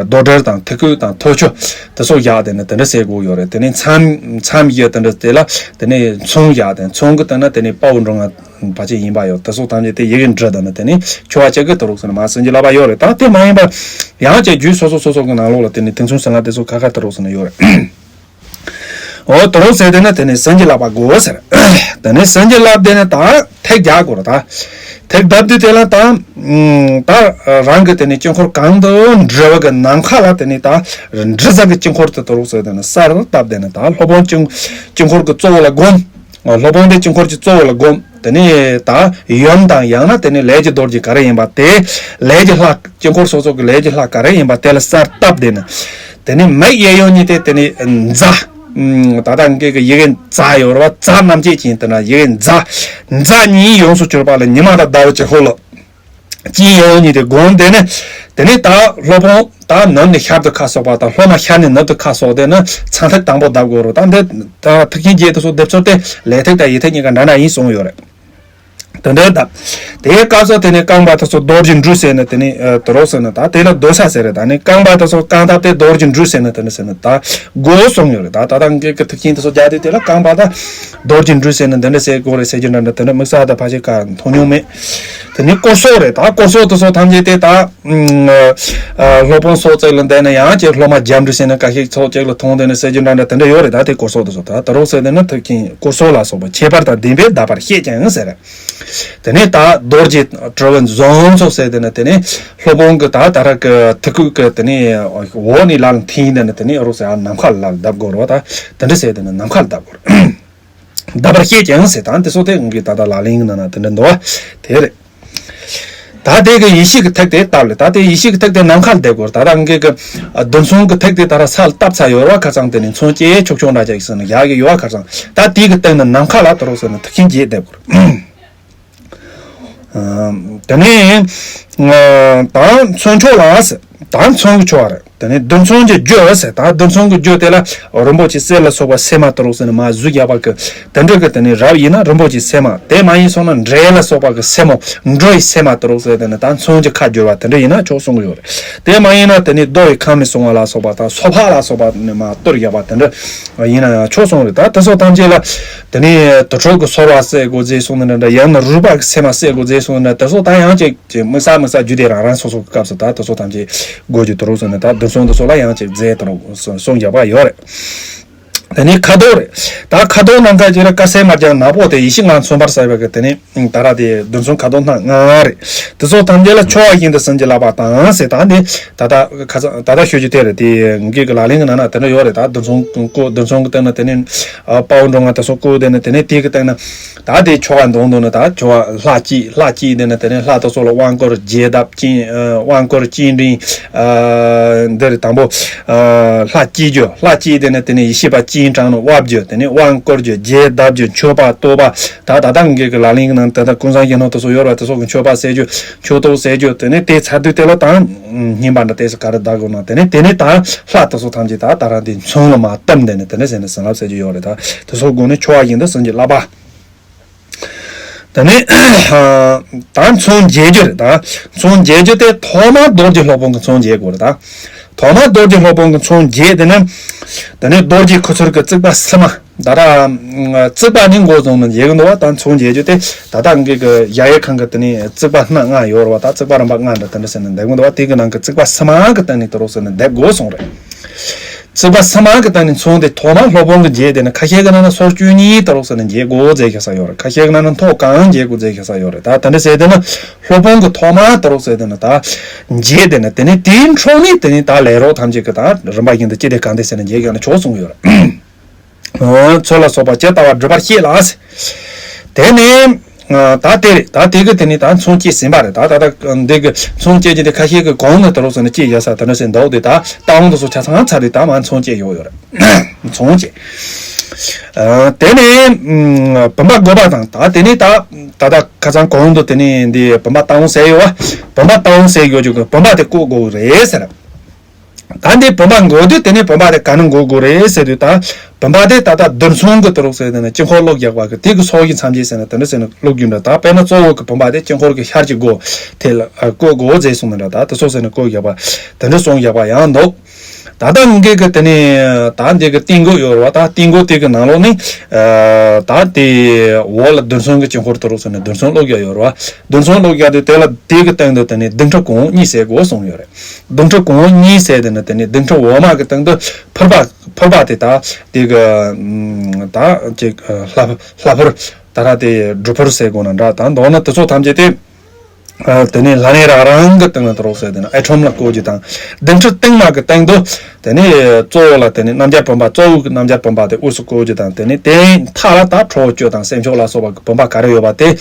རྡོར་དྲིལ་དང་ཐིག་སྐུད་དང་ཐོར་ཅོག་དེ་ཚོ་བཞག་དེ་ནས་དེ་འདྲ་ཟེར་དགོས་ཡོད་རེད། དེ་ནས་མཚམས་མཚམས་བཞི་དེ་འདྲ་དེ་ལ་དེ་ནས་མཚུངས་བཞག་དེ་མཚུངས་གི་དེ་ན་དེ་ནས་དཔའ་བོ་འགྲོ་ང་བ་ཅན་ཡིན་པ་ཡོད། དེ་ཚོ་ཐམས་ཅད་དེ་ཡི་གེ་འབྲུ་དང་ནི་དེ་ནས་ཆོ་ག་བྱེད་གི་དུ་རུག་ཟེར་ནས་མ་ཟིན་གྱི་ལབ་པ་ཡོད་རེད། ད་དེ་མ་ཡིན་པ་ཡང་ཅིག་རྒྱུད་སོ་སོ་སོ་སོ་གི་ནང་ལོགས་ལ་དེ་ནས་ཐིག་མཚུངས་ཟིན་ལབ་དེ་ཚོ་ཁ་ཁ་དུ་རུག་ཟེར་ནས་ཡོད་རེད། འོ་དུ་རུག་ཟེར་དེ་ནི་དེ་ནས་ཟིན་གྱི་ལབ་པ་དགོས་ཟེར། དེ་ནས་ཟིན་གྱི་ལབ་དེ་ནི་ད་ཐེག་རྒྱག་དགོས་རེད། ད་ཐེག་བརྡབ་དུས་དེ་ལ་ད་ད་རང་གི་དེ་ནས་དཀྱིལ་འཁོར་གང་དུ་འབྲི་བ་གི་ནམ་མཁའ་ལ་དེ་ནས་ད་འབྲི་ས་གི་དཀྱིལ་འཁོར་དུ་དུ་རུག་ཟེར་དེ་ནི་གསར་བཏབ་དེ་ནི་ད་སློབ་དཔོན་དཀྱིལ་དཀྱིལ་འཁོར་གི་གཙོ་བོ་ལ་བསྒོམ། སློབ་དཔོན་དེ་དཀྱིལ་འཁོར་གྱི་གཙོ་བོ་ལ་བསྒོམ། དེ་ནས་ད་ཡུམ་དང་ཡང་ན་དེ་ནས་ལས་ཀྱི་རྡོ་རྗེ་ག་རེ་ཡིན་པ་དེ། ལས་ཀྱི་ལྷ་དཀྱིལ་འཁོར་སོ་སོ་གི་ལས་ཀྱི་ལྷ་ག་རེ་ཡིན་པ་དེ་ལ་གསར་བཏབ་དེ་ནི། དེ་ནས་མིག་གཡས་གཡོན་གཉིས་དེ་དེ་ནས་ཛ། ད་ལྟ་ངེད་ཀྱི་ཡི་གེ་ཛ་ཡོད་རེད་བ། ཛ་རྣམ་བཅད་ཅན་དེ་ན་ཡི་གེ་ཛ། ཛ་གཉིས་ཡོངས་སུ་གྱུར་པ་ལ་ཉི་མ་དང་ཟླ་བ་གཅིག་ཧོ་ལོ། ཅི་ཡོད་ནི་དེ་དགོངས་དེ་ནི། དེ་ནི་ད་སློབ་དཔོན་ད་ནུབ་ནས་ཤར་དུ་ཁ་སོགས་པ་དང་སློབ་མ་ཤར་ནས་ནུབ་ཏུ་ཁ་སོགས་དེ་ནི་ཚངས་ཐིག་དང་པོ་བརྡབ་དགོས་རེད། ད་འདི་ད་ཐེག་ཆེན་བརྒྱད་དུ་སོགས་སྡེབ་སྦྱོར་དེ་ལས་ཐེག་དང་ཡིད་ཐེག་གཉིས་ཀ་འདྲ་འདྲ་ཡིན་གསུངས་ཡོད་རེད། དེ་འདྲའི་ད། དེའི་སྐབས་སུ་དེ་ནས་རྐང་པ་དེ་ཚོ་རྡོ་རྗེ་འགྲུལ་ཟེར་ནས་དེ་ནས་ཨ་དེ་རོགས་ཟེར་ནས་ད་དེ་ལ་སྡོད་ས་ཟེར་རེད། ད་ནི་རྐང་པ་དེ་ཚོ་རྐང་སྟབས་དེ་རྡོ་རྗེ་འགྲུལ་ཟེར་ནས་དེ་ནས་ཟེར་ནས་ད་དགོས་གསུངས་ཡོད་རེད། ད་ད་ལྟ་ངེད་ཀྱི་ཐུགས་ཆེན་དེ་ཚོ་རྒྱག་དུས་དེ་ལ་རྐང་པ་ད་རྡོ་རྗེ་འགྲུལ་ཟེར་ནས་འདི་འདྲ་ཟེར་དགོས་རེད་ཟེར་རྒྱུ་འདྲ་འདྲ་དེ་འདྲ་དམིགས་བསལ་ད་ཕལ་ཆེར་ག་མཐོང་མྱོང་མེད། དེ་ནས་སྐོར་སོག་རེད། ད་སྐོར་སོག་དེ་ཚོ་ཐམས་ཅད་དེ་ད་ཨ་སློབ་དཔོན་སོགས་བརྩེགས་ལ་བསྡད་ན་ཡང་ཅིག་སློབ་མ་རྒྱབ་འགྲོ་ཟེར་ནས་ཁ་ཤས་ཚོགས་གཅིག་ལ་མཐོང་དེ་ནས་ཟེར་རྒྱུ་འདྲ་འདྲ་དེ་འདྲ་ཡོད་རེད། ད་དེ་སྐོར་སོག་དེ་ཚོ་ད་དེ་རོགས་ཟེར་དེ་ནི་ཐུགས་ཆེན་སྐོར་སོག་ལ་སོགས་པ་ཁྱད་པར་དང་ལྡན་པས་བརྡབ་པར་བཤད་ཀྱང་ཟེར། དེ་ནས་ད་རྡོ་རྗེ་གྲུ་བོ་འཛོམས་ཚོགས་ཟེར་དེ་ནས་དེ་ནས་སློབ་དཔོན་གྱི་ད་ད་ར་གི་ཐུགས་ཁུག་གི་དེ་ནས་འོག་ནས་ལ་ལ་འཐེན་དེ་ནས་དེ་ནས་རོགས་ཟེར་ནམ་མཁའ་ལ་བརྡབ་དགོས་རེད་བ། ད་དེ་འདྲ་ཟེར་དེ་ནས་ནམ་མཁའ་ལ་བརྡབ་དགོས་རེད། བརྡབ་པར་བཤད་ཀྱང་ཟེར། ད་དེ་ཚོ་དེ་ངེད་ཀྱི་ད་ལྟ་ལག་ལེན་གྱི་ནང་ན་དེ་འདྲ་འདུག་བ། དེ་རེད། ད་དེ་གི་ཡེ་ཤེས་ཀྱི་ཐིག་དེ་བཏབ་ལེ། ད་དེ་ཡེ་ཤེས་ཀྱི་ཐིག་དེ་ནམ་མཁའ་ལ་བསྡད་དགོས། ད་ལྟ་ངེད་ཀྱི་ཨ་རྡུལ་ཚོན་གྱི་ཐིག་དེ་ད་ལྟ་ས་ལ་བཏབ་ཚར་ཡོད་རེད་བ། ཁ་སང་དེ་ནས་མཚོན་བཅས་ཕྱོགས་ཕྱོགས་འདྲ་ཅིག་ཟེར་ནས་བཞག་གི་ཡོད་བ། ཁ་སང་ད་དེ་གི་སྟེང་ན་ནམ་མཁའ་ལ་དེ་རོགས་ཟེར་ནས་ཐིག་ཆེན་བརྒྱད་བསྡད་དགོས། ཨ་དེ་ནས་ཨ་ད་མཚོན་ཕྱོགས་ལ་ཟེར། ད་མཚོན་གྱི་ཕྱོགས་རེད། དེ་ནས་རྡུལ་ཚོན་གྱི་རྒྱུ་ཟེར། ད་རྡུལ་ཚོན་གྱི་རྒྱུ་དེ་ལ་རིན་པོ་ཆེ་གསེར་ལ་སོགས་པ་སེན་མོ་དེ་རོགས་ཟེར་ནས་མ་གཟུགས་རྒྱག་པ་གི་དེ་འདྲ་གི་དེ་ནས་རབ་ཡིན་ན་རིན་པོ་ཆེ་སེན་མོ། དེ་མ་ཡིན་སོང་ན་འབྲས་ལ་སོགས་པ་གི་སེན་མོ། འབྲུ་ཡི་སེན་མོ་དེ་རོགས་ཟེར་དེ་ནས་ད་མཚོན་གྱི་ཁ་བསྒྱུར་བ་དེ་འདྲ་ཡིན་ན་ཆོག་གསུང་གི་ཡོད་རེད། དེ་མ་ཡིན་ན་དེ་ནས་རྡོ་ཡི་ཁ་མི་སྲུང་བ་ལ་སོགས་པ་དང་སོ་ཕག་ལ་སོགས་པ་ནས་མ་གཏོར་རྒྱག་པ་དེ་འདྲ་ཡིན་ན་ཡང་ཆོག་གསུང་རེད། ད་དེ་ཚོ་ཐམས་ཅད་ལ་དེ་ནས་དུར་ཁྲོད་ཀྱི་སོལ་བ་བསད་དགོས་ཟེར་གསུང་ནི་འདྲ་འདྲ། ཡང་ན་རུས་པ་གི་སེན་མོ་བསད་དགོས་ཟེར་གསུང་ནི་འདྲ། དེ་ཚོ་ད་ཡང་ཅིག་ཅེས་དམིགས་བསལ་དམིགས་བསལ་རྒྱུད་སྡེ་རང་རང་སོ་སོ་གི་སྐབས་སུ་ད་དེ་ཚོ་ཐམས་ཅད་དགོས་རྒྱུ་དེ་རོགས་ཟེར་ནས་ད་རྡུལ་ཚོན་དེ་ཚོ་ལ་ཡང་ཅིག་རྫས་དེ་རོགས་གསུང་རྒྱག་པ་ཡོད་རེད། དེ་ནས་ཁ་དོག་རེད། ད་ཁ་དོག་ནམ་མཁའ་ཅིག་ལ་དཀར་སེར་དམར་ལྗང་ནག་པོ་དེ་ཡེ་ཤེས་ལྔ་མཚོན་པར་བྱ་བའི་གི་དེ་ནས་ད་ར་དེ་རྡུལ་ཚོན་ཁ་དོག་སྣ་ལྔ་རེད། དེ་ཚོ་ཐམས་ཅད་ལ་ཕྱོགས་བཞིན་དུ་བྱིན་གྱིས་བརླབ་པ་དང་ཟེར། ད་འདི་ད་ལྟ་ཁ་སང་ད་ལྟ་ཤོད་རྒྱུ་དེ་རེད། དེ་ངེད་ཀྱི་ལག་ལེན་གི་ནང་ན་དེ་འདྲ་ཡོད་རེད། ད་རྡུལ་ཚོན་བཀོད་རྡུལ་ཚོན་གི་སྟེང་ན་དེ་ནས་དཔའ་བོ་འགྲོ་ལྔ་དེ་ཚོ་བཀོད་དེ་ནས་དེ་ནས་དེ་གི་སྟེང་ན། ད་དེ་ཆོ་ག་འདོན་འདོན་ནི་ད་ཆོ་ག་ལྷ་བསྐྱེད། ལྷ་བསྐྱེད་དེ་ནི་དེ་ནི་ལྷ་དེ་ཚོ་ལ་དབང་བསྐུར་རྒྱས་གདབ་སྤྱན་ཨ་དབང་བསྐུར་སྤྱན་འདྲེན། ཨ་འདིར་དང་པོ་ཨ་ལྷ་བསྐྱེད་རྒྱུ། ལྷ་བསྐྱེད་དེ་ནི་དེ་ནི་ཡེ་ཤེས་པ་སྤྱན་དྲངས་ནས་དབབ་རྒྱུ། དེ་ནི་དབང་བསྐུར་རྒྱུ། རྒྱས་གདབ་རྒྱུ། མཆོད་པ་བསྟོད་པ། ད་ད་ལྟ་ངེད་ཀྱི་ལག་ལེན་གྱི་ནང་ད་ལྟ་ཀུན་བཟང་ཞལ་ནང་དེ་ཚོ་ཡོད་ར། དེ་ཚོ་གི་མཆོད་པ་ཟེར་རྒྱུ། མཆོད་བསྟོད་ཟེར་རྒྱུ། དེ་ནི་དེ་ཚར་དུས་དེ་ལ་དང་སྙིང་པ་འདྲ་དེ་ཚོ་ག་རེ་གདབ་དགོས་ན། དེ་ནི་དེ་ནི་ད་ལྷ་དེ་ཚོ་ཐམས་ཅད་ད་ད་རང་དེ་མཚོན་ལ་མ་བསྟིམ་དེ་ནི་དེ་ནི་ཟེར་ནས་བྱིན་རླབས་ཟེར་རྒྱུ་ཡོད་རེད། ད་དེ་ཚོ་སྒོ་ནས་ཆོ་ག་བཞིན་དུ་བྱིན་གྱིས་བརླབ་པ། དེ་ནས་ད་མཚོན་རྒྱས་རྒྱུ་རེད། ད་མཚོན་རྒྱས་རྒྱུ་དེ་ཐོག་མར་རྡོ་རྗེ་སློབ་དཔོན་གྱི་མཚོན་རྒྱས་དགོས་རེད། ད་ཐོག་མར་རྡོ་རྗེ་སློབ་དཔོན་གྱི་མཚོན་རྒྱས་དེ་ནི་དེ་ནས་རྡོ་རྗེ་ཁུ་ཚུར་གྱི་རྩིག་པ་ཕྱི་མ། ད་ལྟ་རྩིག་པ་ནི་འགོ་བཟུང་ནས་རྒྱས་ཀྱི་འདུག་བ། ད་མཚོན་རྒྱས་རྒྱུ་དེ་ད་ལྟ་ངེད་ཀྱི་གཞལ་ཡས་ཁང་གི་དེ་ནས་རྩིག་པ་སྣ་ལྔ་ཡོད་རེད་བ། ད་རྩིག་པ་རིམ་པ་ལྔ་འདྲ་དེ་འདྲ་ཟེར་ནས་འདེབས་ཀྱི་འདུག་བ། དེ་གི་ནང་གི་རྩིག་པ་ཕྱི་མ་གི་སྟེང་ནས་དེ་རོགས་ཟེར་ནས་འདེབས་དགོས་གསུངས་རེད། རྩིག་པ་ཕྱི་མ་གི་སྟེང་ནས་མཚོན་དེ་ཐོག་མར་སློབ་དཔོན་གྱིས་རྒྱས་དེ་ནི་ཁ་ཤས་ཀྱི་ནང་ན་སོར་བཅུ་གཉིས་དེ་རོགས་ཟེར་ནས་རྒྱས་དགོས་ཟེར་བཞག་ས་ཡོད་རེད། ཁ་ཤས་ཀྱི་ནང་ན་ཐོག་གང་རྒྱས་དགོས་ཟེར་བཞག་ས་ཡོད་རེད། ད་དེ་འདྲ་ཟེར་དེ་ནི་སློབ་དཔོན་གྱིས་ཐོག་མར་དེ་རོགས་ཟེར་དེ་ནི་ད་རྒྱས་དེ་ནི་དེ་ནས་དེའི་འཕྲོ་ནས་དེ་ནས་ད་ལས་རོགས་ཐམས་ཅད་ཀྱི་ད་རིམ་པ་བཞིན་དུ་ཅི་བདེ་གང་བདེ་ཟེར་ནས་རྒྱས་ཀྱང་ནི་ཆོག་གསུངས་ཡོད་རེད། ཚུལ་ལ་སོགས་པ་ཇི་ལྟ་བ་བསྒྲུབ་པར་བཤད་ལ། དེ་ནས་ད་དེ་རེད། ད་དེ་གི་དེ་ནས་ད་མཚོན་བཅས་ཟིན་པ་རེད། ད་ད་ད་འདི་གི་མཚོན་བཅས་ཀྱི་དེ་ཁ་ཤས་ཀྱི་གོང་ནས་དེ་རོགས་ཟེར་ནས་བཅས་ཡ་ས་དེ་འདྲ་ཟེར་འདུག་དེ་ད་ལྟ་འོང་དུ་སོ་ཆ་ཚང་ཚར་རེད། ད་མ་མཚོན་བཅས་ཡོད་ཡོད་རེད། མཚོན་བཅས། དེ་ནས་བུམ་པ་བགོ་བ་དང་། ད་དེ་ནས་ད་ད་ད་ཁ་སང་གོང་དུ་དེ་ནས་འདི་བུམ་པ་ལྟ་འོང་ཟེར་ཡོད་བ། བུམ་པ་ལྟ་འོང་ཟེར་ཡོད་རྒྱུ་གི་བུམ་པ་དེ་བཀོད་དགོས་རེད་ཟེར། ད་འདི་བུམ་པ་འགོད་དུས་དེ་ནས་བུམ་པ་དེ་ག་ནས་འགོད་དགོས་རེད་ཟེར་དུས། ད་བུམ་པ་དེ་ད་ལྟ་རྡུལ་ཚོན་གྱི་དེ་རོགས་ཟེར་དེ་ནས་དཀྱིལ་འཁོར་བླུགས་རྒྱག་པ་གི་དེ་གི་ཚོགས་ཀྱི་མཚམས་བཅད་ཟེར་ནས་དེ་འདྲ་ཟེར་ནས་བླུགས་རྒྱུ་འདྲ། ད་དཔེར་ན་གཙོ་བོ་གི་བུམ་པ་དེ་དཀྱིལ་འཁོར་གྱི་ཤར་གྱི་སྒོ་དེ་ལ་བཀོད་དགོས་ཟེར་གསུངས་ནི་འདྲ། ད་དེ་ཚོ་ཟེར་ནས་བཀོད་རྒྱག་པ་དེ་འདྲ་གསུངས་རྒྱག་པ་ཡང་འདུག་ད་ལྟ་ངེད་ཀྱི་དེ་ནས་ད་འདི་གི་རྟེན་སྒོ་ཡོད་རེད་བ། ད་རྟེན་སྒོ་དེ་གི་ནང་ལོགས་ནས་ད་དེ་འོག་ལ་རྡུལ་ཚོན་གྱི་དཀྱིལ་འཁོར་དེ་རོགས་ཟེར་ནས་རྡུལ་ཚོན་བླུགས་རྒྱག་ཡོད་རེད་བ། རྡུལ་ཚོན་བླུགས་རྒྱག་དུས་དེ་ལ་དེ་གི་སྟེང་དུ་དེ་ནས་རྡུལ་ཕྲ་གོང་འོག་གཉིས་ཟེར་དགོས་གསུངས་ཡོད་རེད། རྡུལ་ཕྲ་གོང་འོག་གཉིས་ཟེར་དེ་ནི་དེ་ནི་རྡུལ་ཕྲ་འོག་མ་གི་སྟེང་དུ་ཕུར་པ་ཕུར་པ་དེ་དག་དེ་གི་ད་ཅིག་ལྷ་ལྷ་ཕུར་ད་ར་དེ་སྒྲུབ་ཕུར་ཟེར་དགོས་ན་འདྲ། ད་མདོར་ན་དེ་ཚོ་ཐམས་ཅད་དེ་དེ་ནི་ལྷ་གནས་རང་རང་གི་སྟེང་ལ་དུ་རོགས་ཟེར་དེ་ནི་ཨེ་ཁྲོམ་ལ་བཀོད་རྒྱུ་དང་། རྡུལ་ཕྲ་སྟེང་མ་གི་སྟེང་དུ་དེ་ནི་གཙོ་བོ་ལ་དེ་ནི་རྣམ་རྒྱལ་བུམ་པ། གཙོ་བོ་གི་རྣམ་རྒྱལ་བུམ་པ་དེ་དབུས་སུ་བཀོད་རྒྱུ་དང་། དེ་ནི་དེའི་མཐའ་ལ་ད་ཁྲོ་བོ་བཅུ་དང་སེམས་མཆོག་ལ་སོགས་པ་གི་བུམ་པ་ག་རེ་ཡོད་པ་དེ་ལྷ་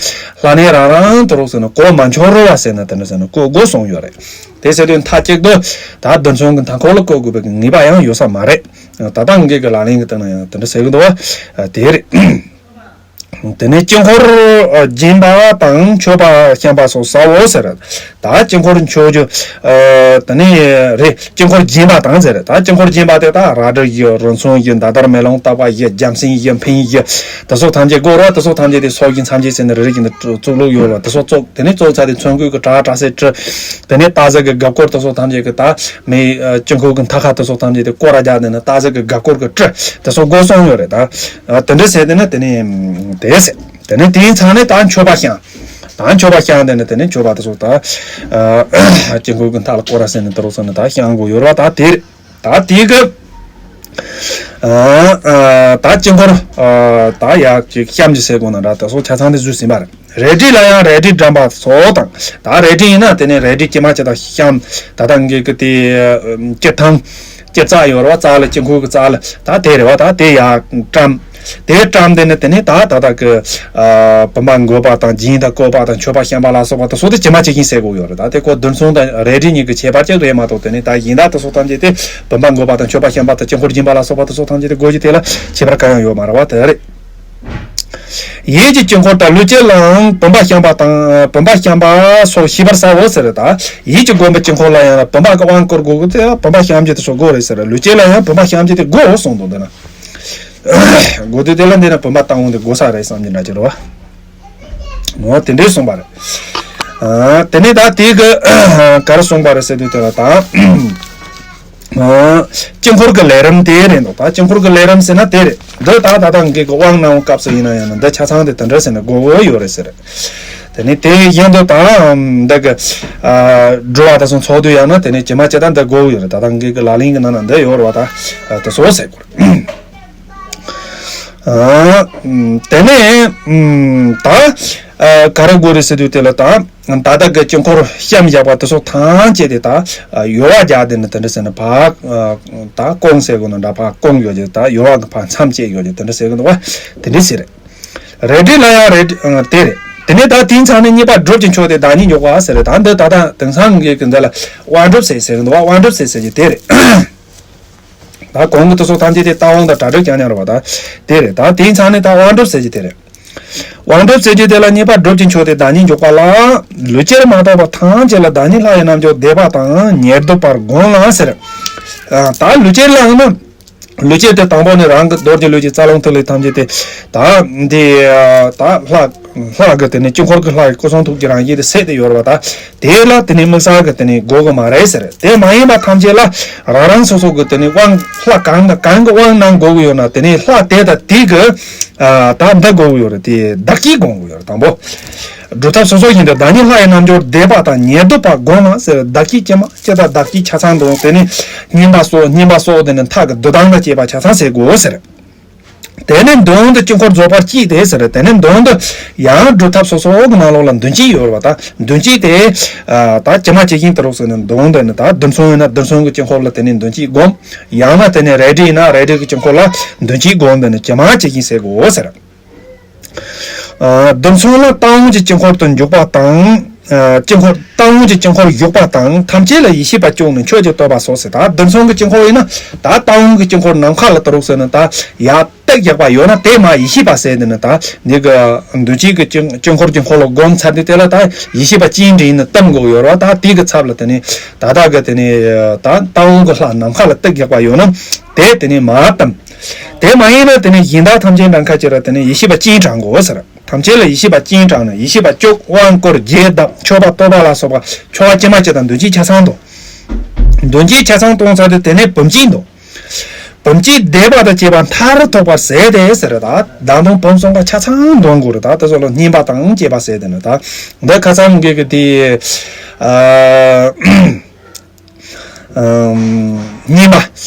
གནས་རང་རང་དུ་རོགས་ཟེར་ནི་གོ་མ་འཆོར་བ་ཟེར་ན་དེ་འདྲ་ཟེར་ནི་བཀོད་དགོས་གསུངས་ཡོད་རེད། དེ་ཟེར་དུས་མཐའ་གཅིག་ཏུ་ད་རྡུལ་ཚོན་གྱི་མཐའ་འཁོར་ལ་བཀོད་དགོས་པའི་ངེས་པ་ཡང་ཡོད་ས་མ་རེད། ད་ལྟ་ངེད་ཀྱི་ལག་ལེན་གྱི་སྟེང་ན་ཡང་དེ་འདྲ་ཟེར་གྱི་འདུག་བ། དེ་རེད། དེ་ནས་དཀྱིལ་འཁོར་སྦྱིན་པ་དང་མཆོད་པ་བཤམས་པ་སོགས་བྱའོ་ཟེར། ད་དཀྱིལ་འཁོར་མཆོད་རྒྱུ། ཨ། དེ་ནས་རེད། དཀྱིལ་འཁོར་སྦྱིན་པ་དང་ཟེར། ད་དཀྱིལ་འཁོར་སྦྱིན་པ་དེ་ད་རལ་གྲི་བཞི། རུ་མཚོན་བཞི། མདའ་དར་མེ་ལོང་བཏགས་པ་བཞི། བརྒྱ་བྱིན་བཞི། འཕན་བཞི། དེ་སོགས་ཐམས་ཅད་དགོས་རེད་བ། དེ་སོགས་ཐམས་ཅད་དེ་སོ་བཞི་མཚམས་བཅད་ཟེར་ནས་རེ་རེ་བཞིན་དུ་བཙུགས་ལུགས་ཡོད་རེད་བ། དེ་སོགས་བཙུགས། དེ་ནས་བཙུགས་ཚར་དེ་ཚོན་སྐུད་ཀྱི་གྲྭ་གྲྭ་སའི་གྲི། དེ་ནས་སྟག་གཟིག་གི་སྒ་སྐོར་དེ་སོགས་ཐམས་ཅད་ཀྱི་ད་མེ། ཨ། དཀྱིལ་འཁོར་གྱི་མཐའ་ཁ་དེ་སོགས་ཐམས་ཅད་དེ་སྐོར་ར་རྒྱག་དེ་ནས་སྟག་གཟིག་གི་སྒ་སྐོར་གྱི་གྲི་དེ་སོགས་དགོས་གསུངས་ཡོད་རེད་ད། ཨ། དེ་འདྲ་ཟེར་དེ་ནས་དེ་ནས་དེ་ཟེར། དེ་ནས་དེའི་མཚམས་ནས་ད་མཆོད་པ་བཤམས། ད་མཆོད་པ་བཤམས་དེ་ནས་དེ་ནས་མཆོད་པ་དེ་སོགས་ད། ཨ། དཀྱིལ་འཁོར་གྱི་མཐའ་ལ་སྐོར་ར་ཟེར་ནས་དེ་རོགས་ཟེར་ནས་ད་བཤམས་དགོས་ཡོད་རེད་བ། ད་དེ་རེད། ད་དེ་གི། ཨ། ཨ། ད་དཀྱིལ་འཁོར། ཨ། ད་ཡག་ཅིག་བཤམས་ཀྱི་ཟེར་དགོས་ན་འདྲ། དེ་སོགས་ཆ་ཚང་དེ་བཟོས་ཟིན་པ་རེད། རལ་གྲི་ལ་ཡང་རལ་གྲི་སྦྲམ་པ་སོགས་དང་། ད་རལ་གྲི་ཡིན་ན་དེ་ནས་རལ་གྲི་དཀྱིལ་མ་ཅིག་ད་བཤམས། ད་ད་གི་གི་དེ་དཀྱིལ་ཐང་། དཀྱིལ་རྩ་ཡོད་རེད་བ། རྩ་ལ། དཀྱིལ་འཁོར་གྱི་རྩ་ལ་ད་དེ་རེད་བ། ད་དེ་ཡར་བཀྲམ། དེ་བཀྲམ་དེ་ནས་དེ་ནས་ད་ད་ད་གི། ཨ། བུམ་པ་འགོད་པ་དང་། སྦྱིན་དང་བཀོད་པ་དང་། མཆོད་པ་བཤམས་པ་ལ་སོགས་པ་དེ་སོགས་དེ་དཀྱིལ་མ་ཅིག་ཡིན་ཟེར་དགོས་ཡོད་རེད། ད་དེ་ཁོ་རྡུལ་ཚོན་དང་རལ་གྲི་གཉིས་ཀྱི་ཁྱད་པར་ཅིག་རེད་མ་གཏོགས། དེ་ནས་ད་གཞན་དག་དེ་སོགས་ཐམས་ཅད་དེ་བུམ་པ་འགོད་པ་དང་། མཆོད་པ་བཤམས་པ་དང་། དཀྱིལ་འཁོར་སྦྱིན་པ་ལ་སོགས་པ་དེ་སོགས་ཐམས་ཅད་དེ་དགོས་རྒྱུ་དེ་ལ་ཁྱད་པར་གང་ཡང་ཡོད་མ་རེད་བ། དེ་རེད། ཡིད་ཀྱི་དཀྱིལ་འཁོར་དང་། ལུས་སྐྱེལ་ལའང་བུམ་པ་བཤམས་པ་དང་། བུམ་པ་བཤམས་པ་སོགས་ཤེས་པར་བྱའོ་ཟེར། ད་ཡིད་ཀྱི་སྒོམ་པའི་དཀྱིལ་འཁོར་ལ་ཡང་བུམ་པ་གི་དབང་བསྐུར་དགོས་ཀྱི་དེ། བུམ་པ་བཤམས་རྒྱུ་དེ་ཚོ་དགོས་རེད་ཟེར། ལུས་སྐྱེལ་ལ་ཡང་བུམ་པ་བཤམས་རྒྱུ་དེ་དགོས་གསུངས་འདུག་འདི་ན། དགོས་དུས་དེ་ལ་འདི་ན་བུམ་པ་བཏང་འོང་དེ་དགོས་ས་རེད་བསམ་གྱི་འདྲ་ཅིག་རེད་བ། འོ་དེ་འདྲས་གསུངས་པ་རེད། ཨ། དེ་ནས་ད་དེ་གི་ག་རེ་གསུངས་པ་རེད་ཟེར་དུས་དེ་ལ་ད། ཨ། དཀྱིལ་འཁོར་གྱི་ལས་རིམ་དེ་རེད་འདུག་ད་དཀྱིལ་འཁོར་གྱི་ལས་རིམ་ཟེར་ན་དེ་རེད། འདི་ད་ད་ལྟ་འགའི་གི་དབང་གནང་བའི་སྐབས་སུ་ཡིན་ན་ཡང་ན་འདི་ཆ་ཚང་དེ་དེ་འདྲ་ཟེར་ནས་དགོས་དགོས་ཡོད་རེད་ཟེར། དེ་ནས་དེ་བཞིན་དུ་ད་འདི་གི། ཨ། སྒྲུབ་པ་དེ་ཚོ་ཚོགས་དུས་ཡང་ན་དེ་ནས་དཀྱིལ་མ་ཅིག་ད་འདི་དགོས་ཡོད་རེད། ད་ལྟ་འགའི་གི་ལག་ལེན་གྱི་ནང་ན་འདི་ཡོད་རེད་བ། ད་དེ་ཚོ་ཟེར་དགོས་རེད། ཨ། དེ་ནས་ད་ག་རེ་དགོས་རེད་ཟེར་དུས་དེ་ལ་ད། ད་ལྟ་གི་དཀྱིལ་འཁོར་བཤམས་བཞག་པ་དེ་ཚོ་ཐམས་ཅད་དེ་ད་ཡོལ་བ་རྒྱག་དེ་ནི་དེ་འདྲ་ཟེར་ནས་ཕར། ད་སྐོང་ཟེར་དགོས་ན་འདྲ། ཕར་སྐོང་ཡོད་ཀྱི། ད་ཡོལ་བ་གི་ཕར་མཚམས་བཅད་ཡོད་ཀྱི་དེ་འདྲ་ཟེར་གི་འདུག་བ། དེ་འདྲ་ཟེར་རེད། རལ་གྲི་ལ་ཡང་རལ་གྲི་དེ་རེད། དེ་ནས་ད་དེའི་མཚམས་ནས་གཉིས་པ་སྒྲུབ་ཀྱི་མཆོག་དེ་བདག་ཉིད་འཇོག་པ་ཟེར་རེད། ད་འདི་ད་ལྟ་དེང་སང་གི་གི་འདི་ལ་དབང་སྒྲུབ་ཟེར་ཟེར་གི་འདུག་བ། དབང་སྒྲུབ་ཟེར་ཟེར་གྱི་དེ་རེད། ད་གོང་གི་དེ་ཚོ་ཐམས་ཅད་དེ་ལྟ་དབང་དང་གྲ་སྒྲིག་རྐྱང་རྐྱང་རེད་བ། ད་དེ་རེད། ད་དེའི་མཚམས་ནས་ད་དབང་སྒྲུབ་ཟེར་གྱི་དེ་རེད། དབང་སྒྲུབ་ཟེར་རྒྱུ་དེ་ལ་གཉིས་པ་སྒྲུབ་ཀྱི་མཆོག་དེ་བདག་ཉིད་འཇོག་པ་ལ། ལུས་སྐྱེལ་མ་གཏོགས་པ་ཐམས་ཅད་ལ་བདག་ཉིད་ལྷ་ཡི་རྣལ་འབྱོར་བཟླས་པ་དང་ཉེར་བསྡུ་བར་བསྒོམ་ལ་ཟེར། ཨ། ད་ལུས་སྐྱེལ་ལ་ཡང་ན། ལུས་སྐྱེལ་དེ་དང་པོ་ནས་རང་གི་རྡོ་རྗེ་ལུས་ཀྱི་རྩ་རླུང་ཐིག་ལེ་ཐམས་ཅད་དེ། ད་འདི། ད་ལྷ། ལྷ་གི་དེ་ནས་དཀྱིལ་འཁོར་གྱི་ལྷ་ཡི་སྐུ་གསུང་ཐུགས་ཀྱི་རང་བཞིན་དེ་སད་དེ་ཡོད་རེད་བ། ད་དེ་ལ་དེ་ནས་དམིགས་བསལ་གྱི་དེ་ནས་དགོས་གི་མ་རེད་ཟེར། དེ་མ་ཡིན་པ་ཐམས་ཅད་ལ་རང་རང་སོ་སོ་གི་དེ་ནས་དབང་། ལྷ་གང་དང་གང་གི་དབང་གནང་དགོས་གི་ཡོད་ན། དེ་ནས་ལྷ་དེ་དང་དེ་གི། ཨ། ད་འདི་དགོས་གི་ཡོད་རེད། དེ་བདག་བསྐྱེད་སྒོམ་དགོས་ཡོད་རེད། དང་པོ། སྒྲུབ་ཐབས་སོ་སོ་བཞིན་དུ་བདག་ཉིད་ལྷ་ཡི་རྣལ་འབྱོར་བཟླས་པ་དང་ཉེར་བསྡུ་བར་བསྒོམ་ལ་ཟེར། བདག་བསྐྱེད་དཀྱིལ་མ་ཅིག་དང་བདག་བསྐྱེད་ཆ་ཚང་དང་། དེ་ནས་བསྙེན་པ་སོགས། བསྙེན་པ་སོགས་དེ་ནས་མཐའ་གི་འདུ་ལྡང་དང་བཅས་པ་ཆ་ཚང་ཟེར་དགོས་ཟེར། དེ་ནས་མདུན་དུ་དཀྱིལ་འཁོར་རྫོགས་པར་བསྐྱེད་དེ་ཟེར། དེ་ནས་མདུན་དུ་ཡང་སྒྲུབ་ཐབས་སོ་སོ་གི་ནང་ལོགས་ལ་མདུན་བསྐྱེད་ཡོད་རེད་བ། ད་མདུན་བསྐྱེད་དེ། ཨ། ད་དཀྱིལ་མ་ཇི་བཞིན་དུ་རོགས་ཟེར་ནས་མདུན་དུ་ནི། ད་རྡུལ་ཚོན་ཡིན་ན་རྡུལ་ཚོན་གྱི་དཀྱིལ་འཁོར་ལ་དེ་ནས་མདུན་བསྐྱེད་བསྒོམ། ཡང་ན་དེ་ནས་རལ་གྲི་ཡིན་ན་རལ་གྲི་གི་དཀྱིལ་འཁོར་ལ་མདུན་བསྐྱེད་བསྒོམ། དེ་ནས་དཀྱིལ་མ་ཇི་བཞིན་ཟེར་དགོས་ཟེར། ཨ། རྡུལ་ཚོན་ལ་རྟ་བོང་གི་དཀྱིལ་འཁོར་དུ་འཇུག་པ་དང་། ཨ། དཀྱིལ་འཁོར། རྟ་བོང་གི་དཀྱིལ་འཁོར་བཞུགས་པ་དང་། ཐམས་ཅད་ལ་ཡེ་ཤེས་པ་བཅུག་ནས་མཆོད་ཅིང་བསྟོད་པ་སོགས་ཟེར། ད་རྡུལ་ཚོན་གྱི་དཀྱིལ་འཁོར་ཡིན་ན་ད་རྟ་བོང་གི་དཀྱིལ་འཁོར་ནམ་མཁའ་ལ་ད་རུག་ཟེར་ནས་ད་ཡར་བཏེགས་བཞག་པ་ཡོད་ན། དེ་མར་ཡེ་ཤེས་པ་ཟེར་དེ་ནི་ད་འདི་གི་མདུན་བསྐྱེད་ཀྱི་དཀྱིལ་དཀྱིལ་འཁོར་གྱི་འཁོར་ལོ་བསྒོམ་ཚར་དུས་དེ་ལ་ད་ཡེ་ཤེས་པ་སྤྱིའི་དྲིན་ནི་བསྟིམ་དགོས་ཡོད་རེད་བ། ད་དེ་གི་ཚབ་ལ་དེ་ནི་ད་ལྟ་གི་དེ་ནི་ད་རྟ་བོང་གི་ལྷ་ནམ་མཁའ་ལ་བཏེགས་བཞག་པ་ཡོད་ན་དེ་དེ་ནི་མར་བསྟིམ། དེ་མ་ཡིན་ན་དེ་ནི་གཞན་དག་ཐམས་ཅད་འདྲ་ཁ་ཅིག་ལ་དེ་ནི་ཡེ་ཤེས་པ་སྤྱིའི་དྲིན་དགོས་ཟེར། ཐམས་ཅད་ལ་ཡེ་ཤེས་པ་སྤྱིའི་དྲིན་ནི་ཡེ་ཤེས་པ་བཅུག། དབང་བསྐུར། རྒྱས་གདབ། མཆོད་པ་བསྟོད་པ་ལ་སོགས་པ་ཆོ་ག་ཇི་མ་ཇི་བཞིན་དང་མདུན་བསྐྱེད་ཆ་ཚང་དང་། མདུན་བསྐྱེད་ཆ་ཚང་གཏོང་ཚར་དུས་དེ་ནས་བུམ་བསྐྱེད་དང་། བུམ་བསྐྱེད་བཟླས་པ་དང་བཅས་པ་མཐར་ཐུག་པར་ཟད་དེ་ཟེར། ད་བདག་མདུན་བུམ་གསུམ་ཀ་ཆ་ཚང་འདོན་དགོས་རེད། ད་དེ་ཚོ་ལ་བསྙེན་པ་དང་བཅས་པ་ཟེར་དེ་ནི་ད་འདི་ཁ་སང་གི་གི་དེ། ཨ། ཨམ། བསྙེན་པ།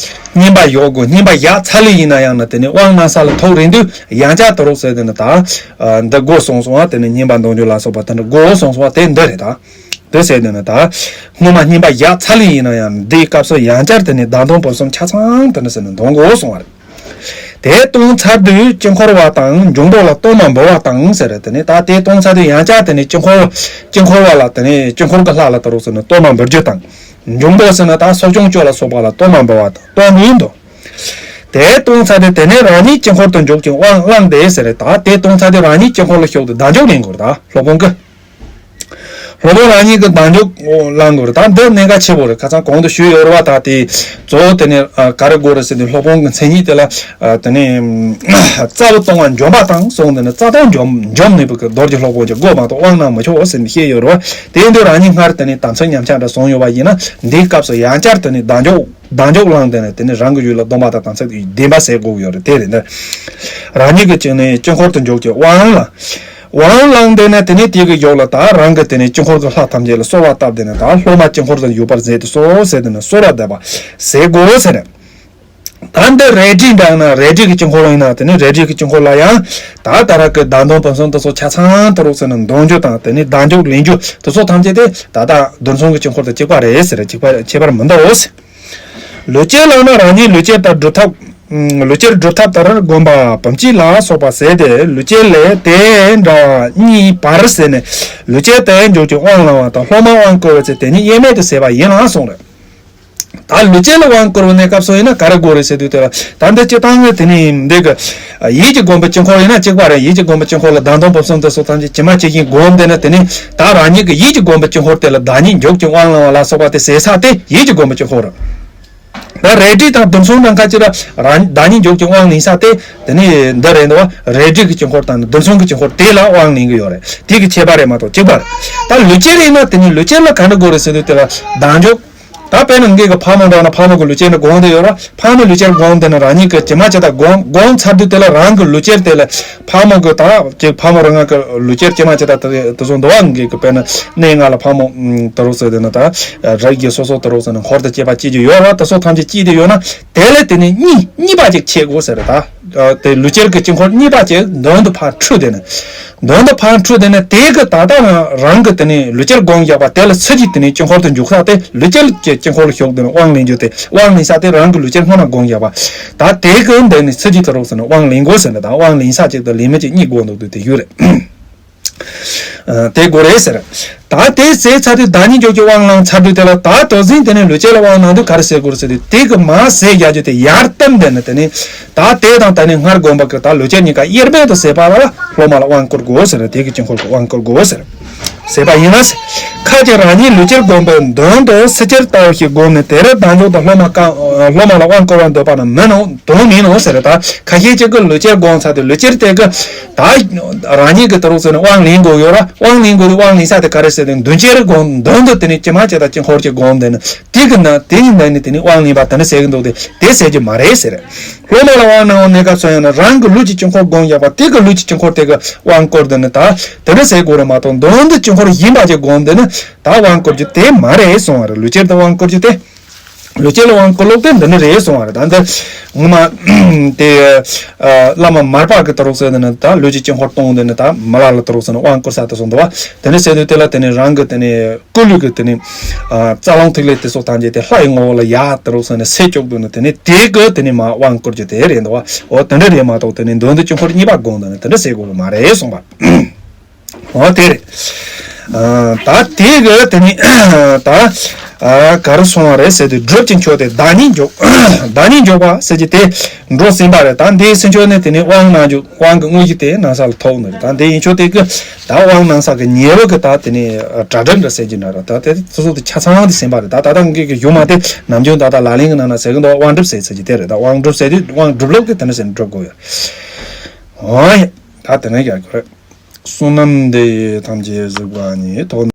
བསྙེན་པ་ཡོད་དགོས། བསྙེན་པ་བཞག་ཚར་ལེ་ཡིན་ན་ཡང་ན་དེ་ནི་དབང་གནང་ས་ལ་ཐུག་རན་དུས་ཡང་བསྐྱར་ད་རུག་ཟེར་དེ་ནི་ད། ཨ། འདི་དགོས་གསུངས་སོང་བ། དེ་ནི་བསྙེན་པ་འདོན་རྒྱུ་ལ་སོགས་པ་དེ་འདྲ་དགོས་གསུངས་སོང་བ་དེ་འདི་རེད་ད། དེ་ཟེར་དེ་ནི་ད། སྔོན་མ་བསྙེན་པ་བཞག་ཚར་ལེ་ཡིན་ན་ཡང་འདིའི་སྐབས་སུ་ཡང་བསྐྱར་དེ་ནི་བདག་མདུན་བུམ་གསུམ་ཆ་ཚང་དེ་ནི་ཟེར་ནས་འདོན་དགོས་གསུངས་པ་རེད། དེ་གཏོང་ཚར་དུས་དཀྱིལ་འཁོར་བ་དང་འབྱུང་པོ་ལ་གཏོར་མ་འབུལ་བ་དང་ཟེར། དེ་ནས་ད་དེ་གཏོང་ཚར་དུས་ཡང་བསྐྱར་དེ་ནས་དཀྱིལ་འཁོར། དཀྱིལ་འཁོར་བ་ལ་དེ་ནས་དཀྱིལ་འཁོར་གྱི་ལྷ་ལ་ད་རུག་ཟེར་ནས་གཏོར་མ་འབུལ་རྒྱུ་དང་། འབྱུང་པོ་ཟེར་ན་ད་གསོ་སྐྱོང་སྤྱོད་ལ་སོགས་པ་ལ་གཏོར་མ་འབུལ་བ་དང་གཏོར་འབུལ་འདུག། དེ་བཏང་ཚར་ཏེ་དེ་ནས་རང་ཉིད་དཀྱིལ་འཁོར་དུ་འཇོག་ཅིང་དབང་བླངས་ཏེ་ཟེར་རེད། ད་དེ་བཏང་ཚར་ཏེ་རང་ཉིད་དཀྱིལ་འཁོར་ལ་ཞུགས་ཏེ་བདག་འཇོག་ལེན་དགོས་རེད། ད་སློབ་དཔོན་གྱིས། སློབ་དཔོན་རང་ཉིད་ཀྱིས་བདག་འཇོག་བླང་དགོས་རེད། ད་འདི་གནད་འགག་ཆེ་པོ་རེད། ཁ་སང་གོང་དུ་ཞུས་ཡོད་རེད་བ། ད་དེ་གཙོ་བོ་དེ་ནི་ཨ་ག་རེ་དགོས་རེད་ཟེར་དུས་སློབ་དཔོན་གྱི་མཚན་ཉིད་དེ་ལ་ཨ་དེ་ནི་རྩ་བ་གཏོང་བ་འཇོམས་པ་དང་གསུངས། དེ་ནི་རྩ་གཏོང་འཇོམས་འཇོམས་ནུས་པའི་གི་རྡོ་རྗེ་སློབ་དཔོན་གྱི་སྒོ་མ་གཏོགས་དབང་གནང་མི་ཆོག་ཟེར་ནས་བཤད་ཡོད་རེད་བ། དེ་ཡིན་དུས་རང་ཉིད་སྔར་དེ་ནི་དམ་ཚིག་ཉམས་ཆག་འདྲ་སོང་ཡོད་པ་ཡིན་ན་འདིའི་སྐབས་སུ་ཡང་བསྐྱར་དེ་ནི་བདག་འཇོག་བདག་འཇོག་བླངས་ཏེ་ནི་དེ་ནི་རང་གི་ཡུལ་ལ་སྡོམ་པ་དང་དམ་ཚིག་ལྡན་པ་ཟེར་དགོས་ཡོད་རེད། དེ་རེད། འདི་རང་ཉིད་ཀྱི་དཀྱིལ་ནས་དཀྱིལ་འཁོར་དུ་འཇོག་ཅིང་དབང་ལ། དབང་བླངས་ཏེ་ནི་དེ་ནས་དེ་གི་འཇོག་ལ་ད་རང་གི་དེ་ནས་དཀྱིལ་འཁོར་གྱི་ལྷ་ཐམས་ཅད་ལ་གསོལ་བ་བཏབ་སྟེ་ནི་ད་སློབ་མ་དཀྱིལ་འཁོར་དུ་འཇུག་པར་མཛད་དུ་གསོལ་ཟེར་ཏེ་ནི་གསོལ་བ་འདེབས་པ་ཟེར་དགོས་ཟེར། ད་འདི་རལ་གྲི་འདྲ་ན་རལ་གྲི་གི་དཀྱིལ་འཁོར་ཡིན་ན་དེ་ནི་རལ་གྲི་གི་དཀྱིལ་འཁོར་ལ་ཡང་ད་ད་ར་གི་བདག་མདུན་བུམ་གསུམ་དེ་ཚོ་ཆ་ཚང་དུ་རོགས་ཟེར་ན་འདོན་རྒྱུ་དང་དེ་ནི་བདག་འཇོག་ལེན་རྒྱུ་དེ་ཚོ་ཐམས་ཅད་དེ་ད་ལྟ་མདུན་སུམ་གྱི་དཀྱིལ་འཁོར་དང་གཅིག་པ་རེད་ཟེར། གཅིག་པ་ཁྱད་པར་མི་འདུག་ལུས་སྐྱེལ་ལབ་ན་རང་ཉིད་ལུས་སྐྱེལ་དང་སྒྲུབ་ཐབས། ལུས་སྐྱེལ་སྒྲུབ་ཐབས་ལྟར་བསྒོམ་པ་བུམ་དཀྱིལ་ལ་སོགས་པ་ཟེར་ཏེ་ལུས་སྐྱེལ་ལས་དེ་འདྲ་བ་གཉིས་པར་ཟེར་ནས་ལུས་སྐྱེལ་དེ་འཇོག་ཅིང་དབང་བླང་བ་དང་སློབ་མ་དབང་བསྐུར་བ་ཚེ་དེ་ཉིད་དབྱེར་མེད་དུ་ཟད་པ་ཡིན་ལ་གསུངས་རེད། ད་ལུས་སྐྱེལ་ལ་དབང་བསྐུར་བའི་གནས་སྐབས་སུ་ཡིན་ན་ག་རེ་དགོས་རེད་ཟེར་དུས་དེ་ལ་ད་འདི་སྤྱི་བཏང་གི་དེ་ནི་འདི་གི་ཡིད་ཀྱིས་བསྒོམས་པའི་དཀྱིལ་འཁོར་ཡིན་ན་གཅིག་པ་རེད། ཡིད་ཀྱིས་བསྒོམས་པའི་དཀྱིལ་འཁོར་ལ་བདག་མདུན་བུམ་གསུམ་དེ་སོགས་ཐམས་ཅད་ཇི་མ་ཇི་བཞིན་བསྒོམས་དེ་ནི་དེ་ནི་ད་རང་ཉིད་ཀྱི་ཡིད་ཀྱིས་བསྒོམས་པའི་དཀྱིལ་འཁོར་དེ་ལ་བདག་ཉིད་འཇོག་ཅིང་དབང་བླང་བ་ལ་སོགས་པ་དེ་ཟད་ས་དེ་ཡིད་ཀྱིས་བསྒོམས་པའི་དཀྱིལ་འཁོར། ད་རལ་གྲི་དང་མདུན་སུམ་ནམ་མཁའ་ཅི་ར་རང་བདག་ཉིད་འཇོག་ཅིང་དབང་བླང་ས་དེ་དེ་ནི་འདི་རེད་འདུག་བ། རལ་གྲི་གི་དཀྱིལ་འཁོར་དང་མདུན་སུམ་གྱི་དཀྱིལ་འཁོར་དེ་ལ་དབང་བླང་གི་ཡོད་རེད། དེ་གི་ཁྱད་པར་རེད་མ་གཏོགས་གཅིག་པ་རེད། ད་ལུས་སྐྱེལ་ཡིན་ན་དེ་ནི་ལུས་སྐྱེལ་ལ་ག་འདྲ་དགོས་རེད་ཟེར་དུས་དེ་ལ་བདག་འཇོག་ད་དཔེར་ན་ངེད་ཀྱི་ཕག་མོ་འདྲ་ན་ཕག་མོ་གི་ལུས་སྐྱེལ་ནི་སྒོམ་དེ་ཡོད་ར། ཕག་མོའི་ལུས་སྐྱེལ་སྒོམ་དེ་ནི་རང་ཉིད་ཀྱི་ཇི་མ་ཇི་ལྟར་སྒོམ་སྒོམ་ཚར་དུས་དེ་ལ་རང་གི་ལུས་སྐྱེལ་དེ་ལ་ཕག་མོ་གི་ད་ཅིག་ཕག་མོ་རང་ང་གི་ལུས་སྐྱེལ་ཇི་མ་ཇི་ལྟར་དེ་དེ་ཚོ་འདུག་བ། ངེད་ཀྱི་དཔེར་ན་གནས་ལྔ་ལ་ཕག་མོ་དེ་རོགས་ཟེར་དེ་ནི་ད་རིགས་ཀྱི་སོ་སོ་དེ་རོགས་ཟེར་ནི་འཁོར་དང་བཅས་པ་སྐྱེ་རྒྱུ་ཡོད་ར། དེ་ཚོ་ཐམས་ཅད་སྐྱེ་དེ་ཡོད་ན་དེ་ལས་དེ་ནི་གཉིས་གཉིས་པ་ཅིག་ཆད་དགོས་ཟེར་རེད། ད་དེ་ལུས་སྐྱེལ་གྱི་དཀྱིལ་འཁོར་གཉིས་པ་ཅིག་མདུན་དུ་ཕར་འཕྲོས་དེ་ནི། མདུན་དུ་ཕར་འཕྲོས་དེ་ནི་དེ་གི་ད་ལྟ་རང་རང་གི་དེ་ནི་ལུས་སྐྱེལ་སྒོམ་བཞག་པ་དེ་ལ་ཚུར་གྱིས་དེ་ནི་དཀྱིལ་འཁོར་དུ་འཇུག་ས་དེ་ལུས་སྐྱེལ་གྱི་དཀྱིལ་འཁོར་ལ་ཞུགས་དེ་ནི་དབང་བླང་རྒྱུ་དེ་དབང་བླང་ས་དེ་རང་གི་ལུས་སྐྱེལ་སྔོན་ལ་སྒོམ་བཞག་པ་ད་དེ་གི་འདི་ནི་ཚུར་གྱིས་དེ་རོགས་ཟེར་ནི་དབང་བླང་དགོས་ཟེར་ནི་དང་དབང་བླང་ས་གཅིག་དང་ལེན་མི་གཅིག་གཉིས་དགོས་འདུག་དུས་དེ་ཡོད་རེད། ཨ། དེ་དགོས་རེད་ཟེར། ད་དེ་ཟད་ཚར་དུས་བདག་ཉིད་འཇོག་ཅིང་དབང་བླང་ཚར་དུས་དེ་ལ་ད་དེ་བཞིན་དེ་ནས་ལུས་སྐྱེལ་ལ་དབང་གནང་དུས་ག་རེ་ཟེར་དགོས་རེད་ཟེར་དུས་དེ་གི་མར་ཟད་བཞག་རྒྱུ་དེ་ཡར་བསྟིམ་དེ་ནི་དེ་ནི་ད་དེ་དང་ད་ནི་སྔར་བསྒོམས་པ་གི་ད་ལུས་སྐྱེལ་གཉིས་ཀ་དབྱེར་མེད་དུ་ཟད་པ་ལ་སློབ་མ་ལ་དབང་བསྐུར་དགོས་ཟེར། དེ་གི་དཀྱིལ་འཁོར་གྱི་དབང་བསྐུར་དགོས་ཟེར། ཟད་པ་ཡིན་ན་ཟེར། ཁ་ཅིག་རང་ཉིད་ལུས་སྐྱེལ་སྒོམ་པའི་མདུན་དུ་ཚུར་སྐྱེལ་ལྟ་བུ་ཞིག་བསྒོམས་ནས་དེར་བདག་འཇོག་དང་སློབ་མ་བཀའ་སློབ་མ་ལ་དབང་བསྐུར་བར་འདོད་པ་ནི་མིན་ནོ། དོན་མིན་ནོ་ཟེར། ད་ཁ་ཤས་ཅིག་གིས་ལུས་སྐྱེལ་སྒོམ་ཚར་ཏེ་ལུས་སྐྱེལ་དེ་གི་ད་རང་ཉིད་ཀྱི་ད་རུང་ཟེར་ནས་དབང་ལེན་དགོས་ཡོད་ར། དབང་ལེན་དགོས་དུས་དབང་ལེན་ས་དེ་ག་རེ་ཟེར་ཏེ་མདུན་སྐྱེལ་སྒོམ་མདུན་དུ་དེ་ནི་ཇི་མ་ཇི་ལྟར་དཀྱིལ་འཁོར་གྱི་སྒོམ་དེ་ནི་དེ་གི་ན་དེ་ཡིན་ན་ནི་དེ་ནི་དབང་ལེན་པ་དེ་འདྲ་ཟེར་གི་འདུག་སྟེ་དེ་ཟེར་རྒྱུ་མ་རེད་ཟེར། སློབ་མ་ལ་དབང་གནང་བའི་གནས་སྐབས་སུ་ཡང་ན་རང་གི་ལུས་ཀྱི་དཀྱིལ་འཁོར་སྒོམ་བཞག་པ་དེ་གི་ལུས་ཀྱི་དཀྱིལ་འཁོར་དེ་གི་དབང་བསྐུར་དེ་ནི་ད་དེ་འདྲ་ཟེར་དགོས་རེད་མ་གཏོགས་མདུན་དུ་དཀྱིལ་འཁོར་ཡིན་པ་ཅིག་སྒོམ་དེ་ནི་ད་དབང་བསྐུར་རྒྱུ་དེ་མ་རེད་གསུང་བ་རེད། ལུས་སྐྱེལ་དུ་དབང་བསྐུར་རྒྱུ་དེ། ལུས་སྐྱེལ་ལ་དབང་བསྐུར་ལུགས་དེ་འདི་འདྲ་རེད་གསུང་བ་རེད། ད་འདི་ངོ་མ་དེ་ཨ་བླ་མ་མར་པ་གི་ད་རུང་ཟེར་དེ་ནི་ད་ལུས་ཀྱི་དཀྱིལ་འཁོར་སྟོང་དེ་ནི་ད་མི་ལ་ལ་ད་རུང་ཟེར་ནི་དབང་བསྐུར་ས་དེ་སོང་འདུག་བ། དེ་ནི་ཟེར་དུས་དེ་ལ་དེ་ནི་རང་གི་དེ་ནི་སྐུ་ལུས་ཀྱི་དེ་ནི་ཨ་རྩ་རླུང་ཐིག་ལེ་དེ་སོགས་ཐམས་ཅད་དེ་ལྷ་ཡི་ངོ་བོ་ལ་ཡར་ད་རུང་ཟེར་ནི་སད་བཅུག་དུས་ནི་དེ་ནི་དེ་གི་དེ་ནི་མར་དབང་བསྐུར་རྒྱུ་དེ་རེད་འདུག་བ། འོ་དེ་འདྲ་རེད་མ་གཏོགས་དེ་ནི་མདུན་དུ་དཀྱིལ་འཁོར་གཉིས་པ་སྒོམ་དེ་ནི་དེ་འདྲ་ཟེར་དགོས་ཀྱི་མ་རེད་གསུང་བ། འོ་དེ་རེད། ཨ་ད་དེ་གི་དེ་ནི་ད་ཨ་ག་རེ་སོང་བ་རེད་ཟེར་དུས་སྒྲུབ་ཀྱི་མཆོག་དེ་བདག་ཉིད་འཇོག་བདག་ཉིད་འཇོག་པ་ཟེར་གྱི་དེ་འགྲོ་ཟིན་པ་རེད། ད་འདིའི་ཚུན་ཆོད་ནི་དེ་ནི་དབང་གནང་རྒྱུ་དབང་གི་དངོས་གཞི་དེ་གནང་ས་ལ་ཐོགས་ནི་རེད། ད་འདི་ཡིན་ཆོག་དེ་གི་ད་དབང་གནང་ས་གི་ཉེ་བ་གི་ད་དེ་ནི་གྲ་སྒྲིག་འདྲ་ཟེར་གྱི་འདྲ་ར། ད་དེ་སོ་སོ་དེ་ཆ་ཚང་དེ་ཟིན་པ་རེད། ད་ད་ལྟ་ངེད་ཀྱི་གཞུག་མ་དེ་ནམ་རྒྱུན་ད་ལྟ་ལག་ལེན་གི་ནང་ན་ཟེར་གི་འདུག་དབང་སྒྲུབ་ཟེར་ཟེར་གྱི་དེ་རེད། ད་དབང་སྒྲུབ་ཟེར་དུས་དབང་སྒྲུབ་ལུགས་དེ་དེ་འདྲ་ཟེར་ནས་སྒྲུབ་དགོས་ཡོད། འོ་ཡ། ད་དེ་ནས་ཡར་གྱི་རེད། བསོད་ནམས་འདི་ཡིས་ཐམས་ཅད་གཟིགས་པ་ཉིད། ཐོབ།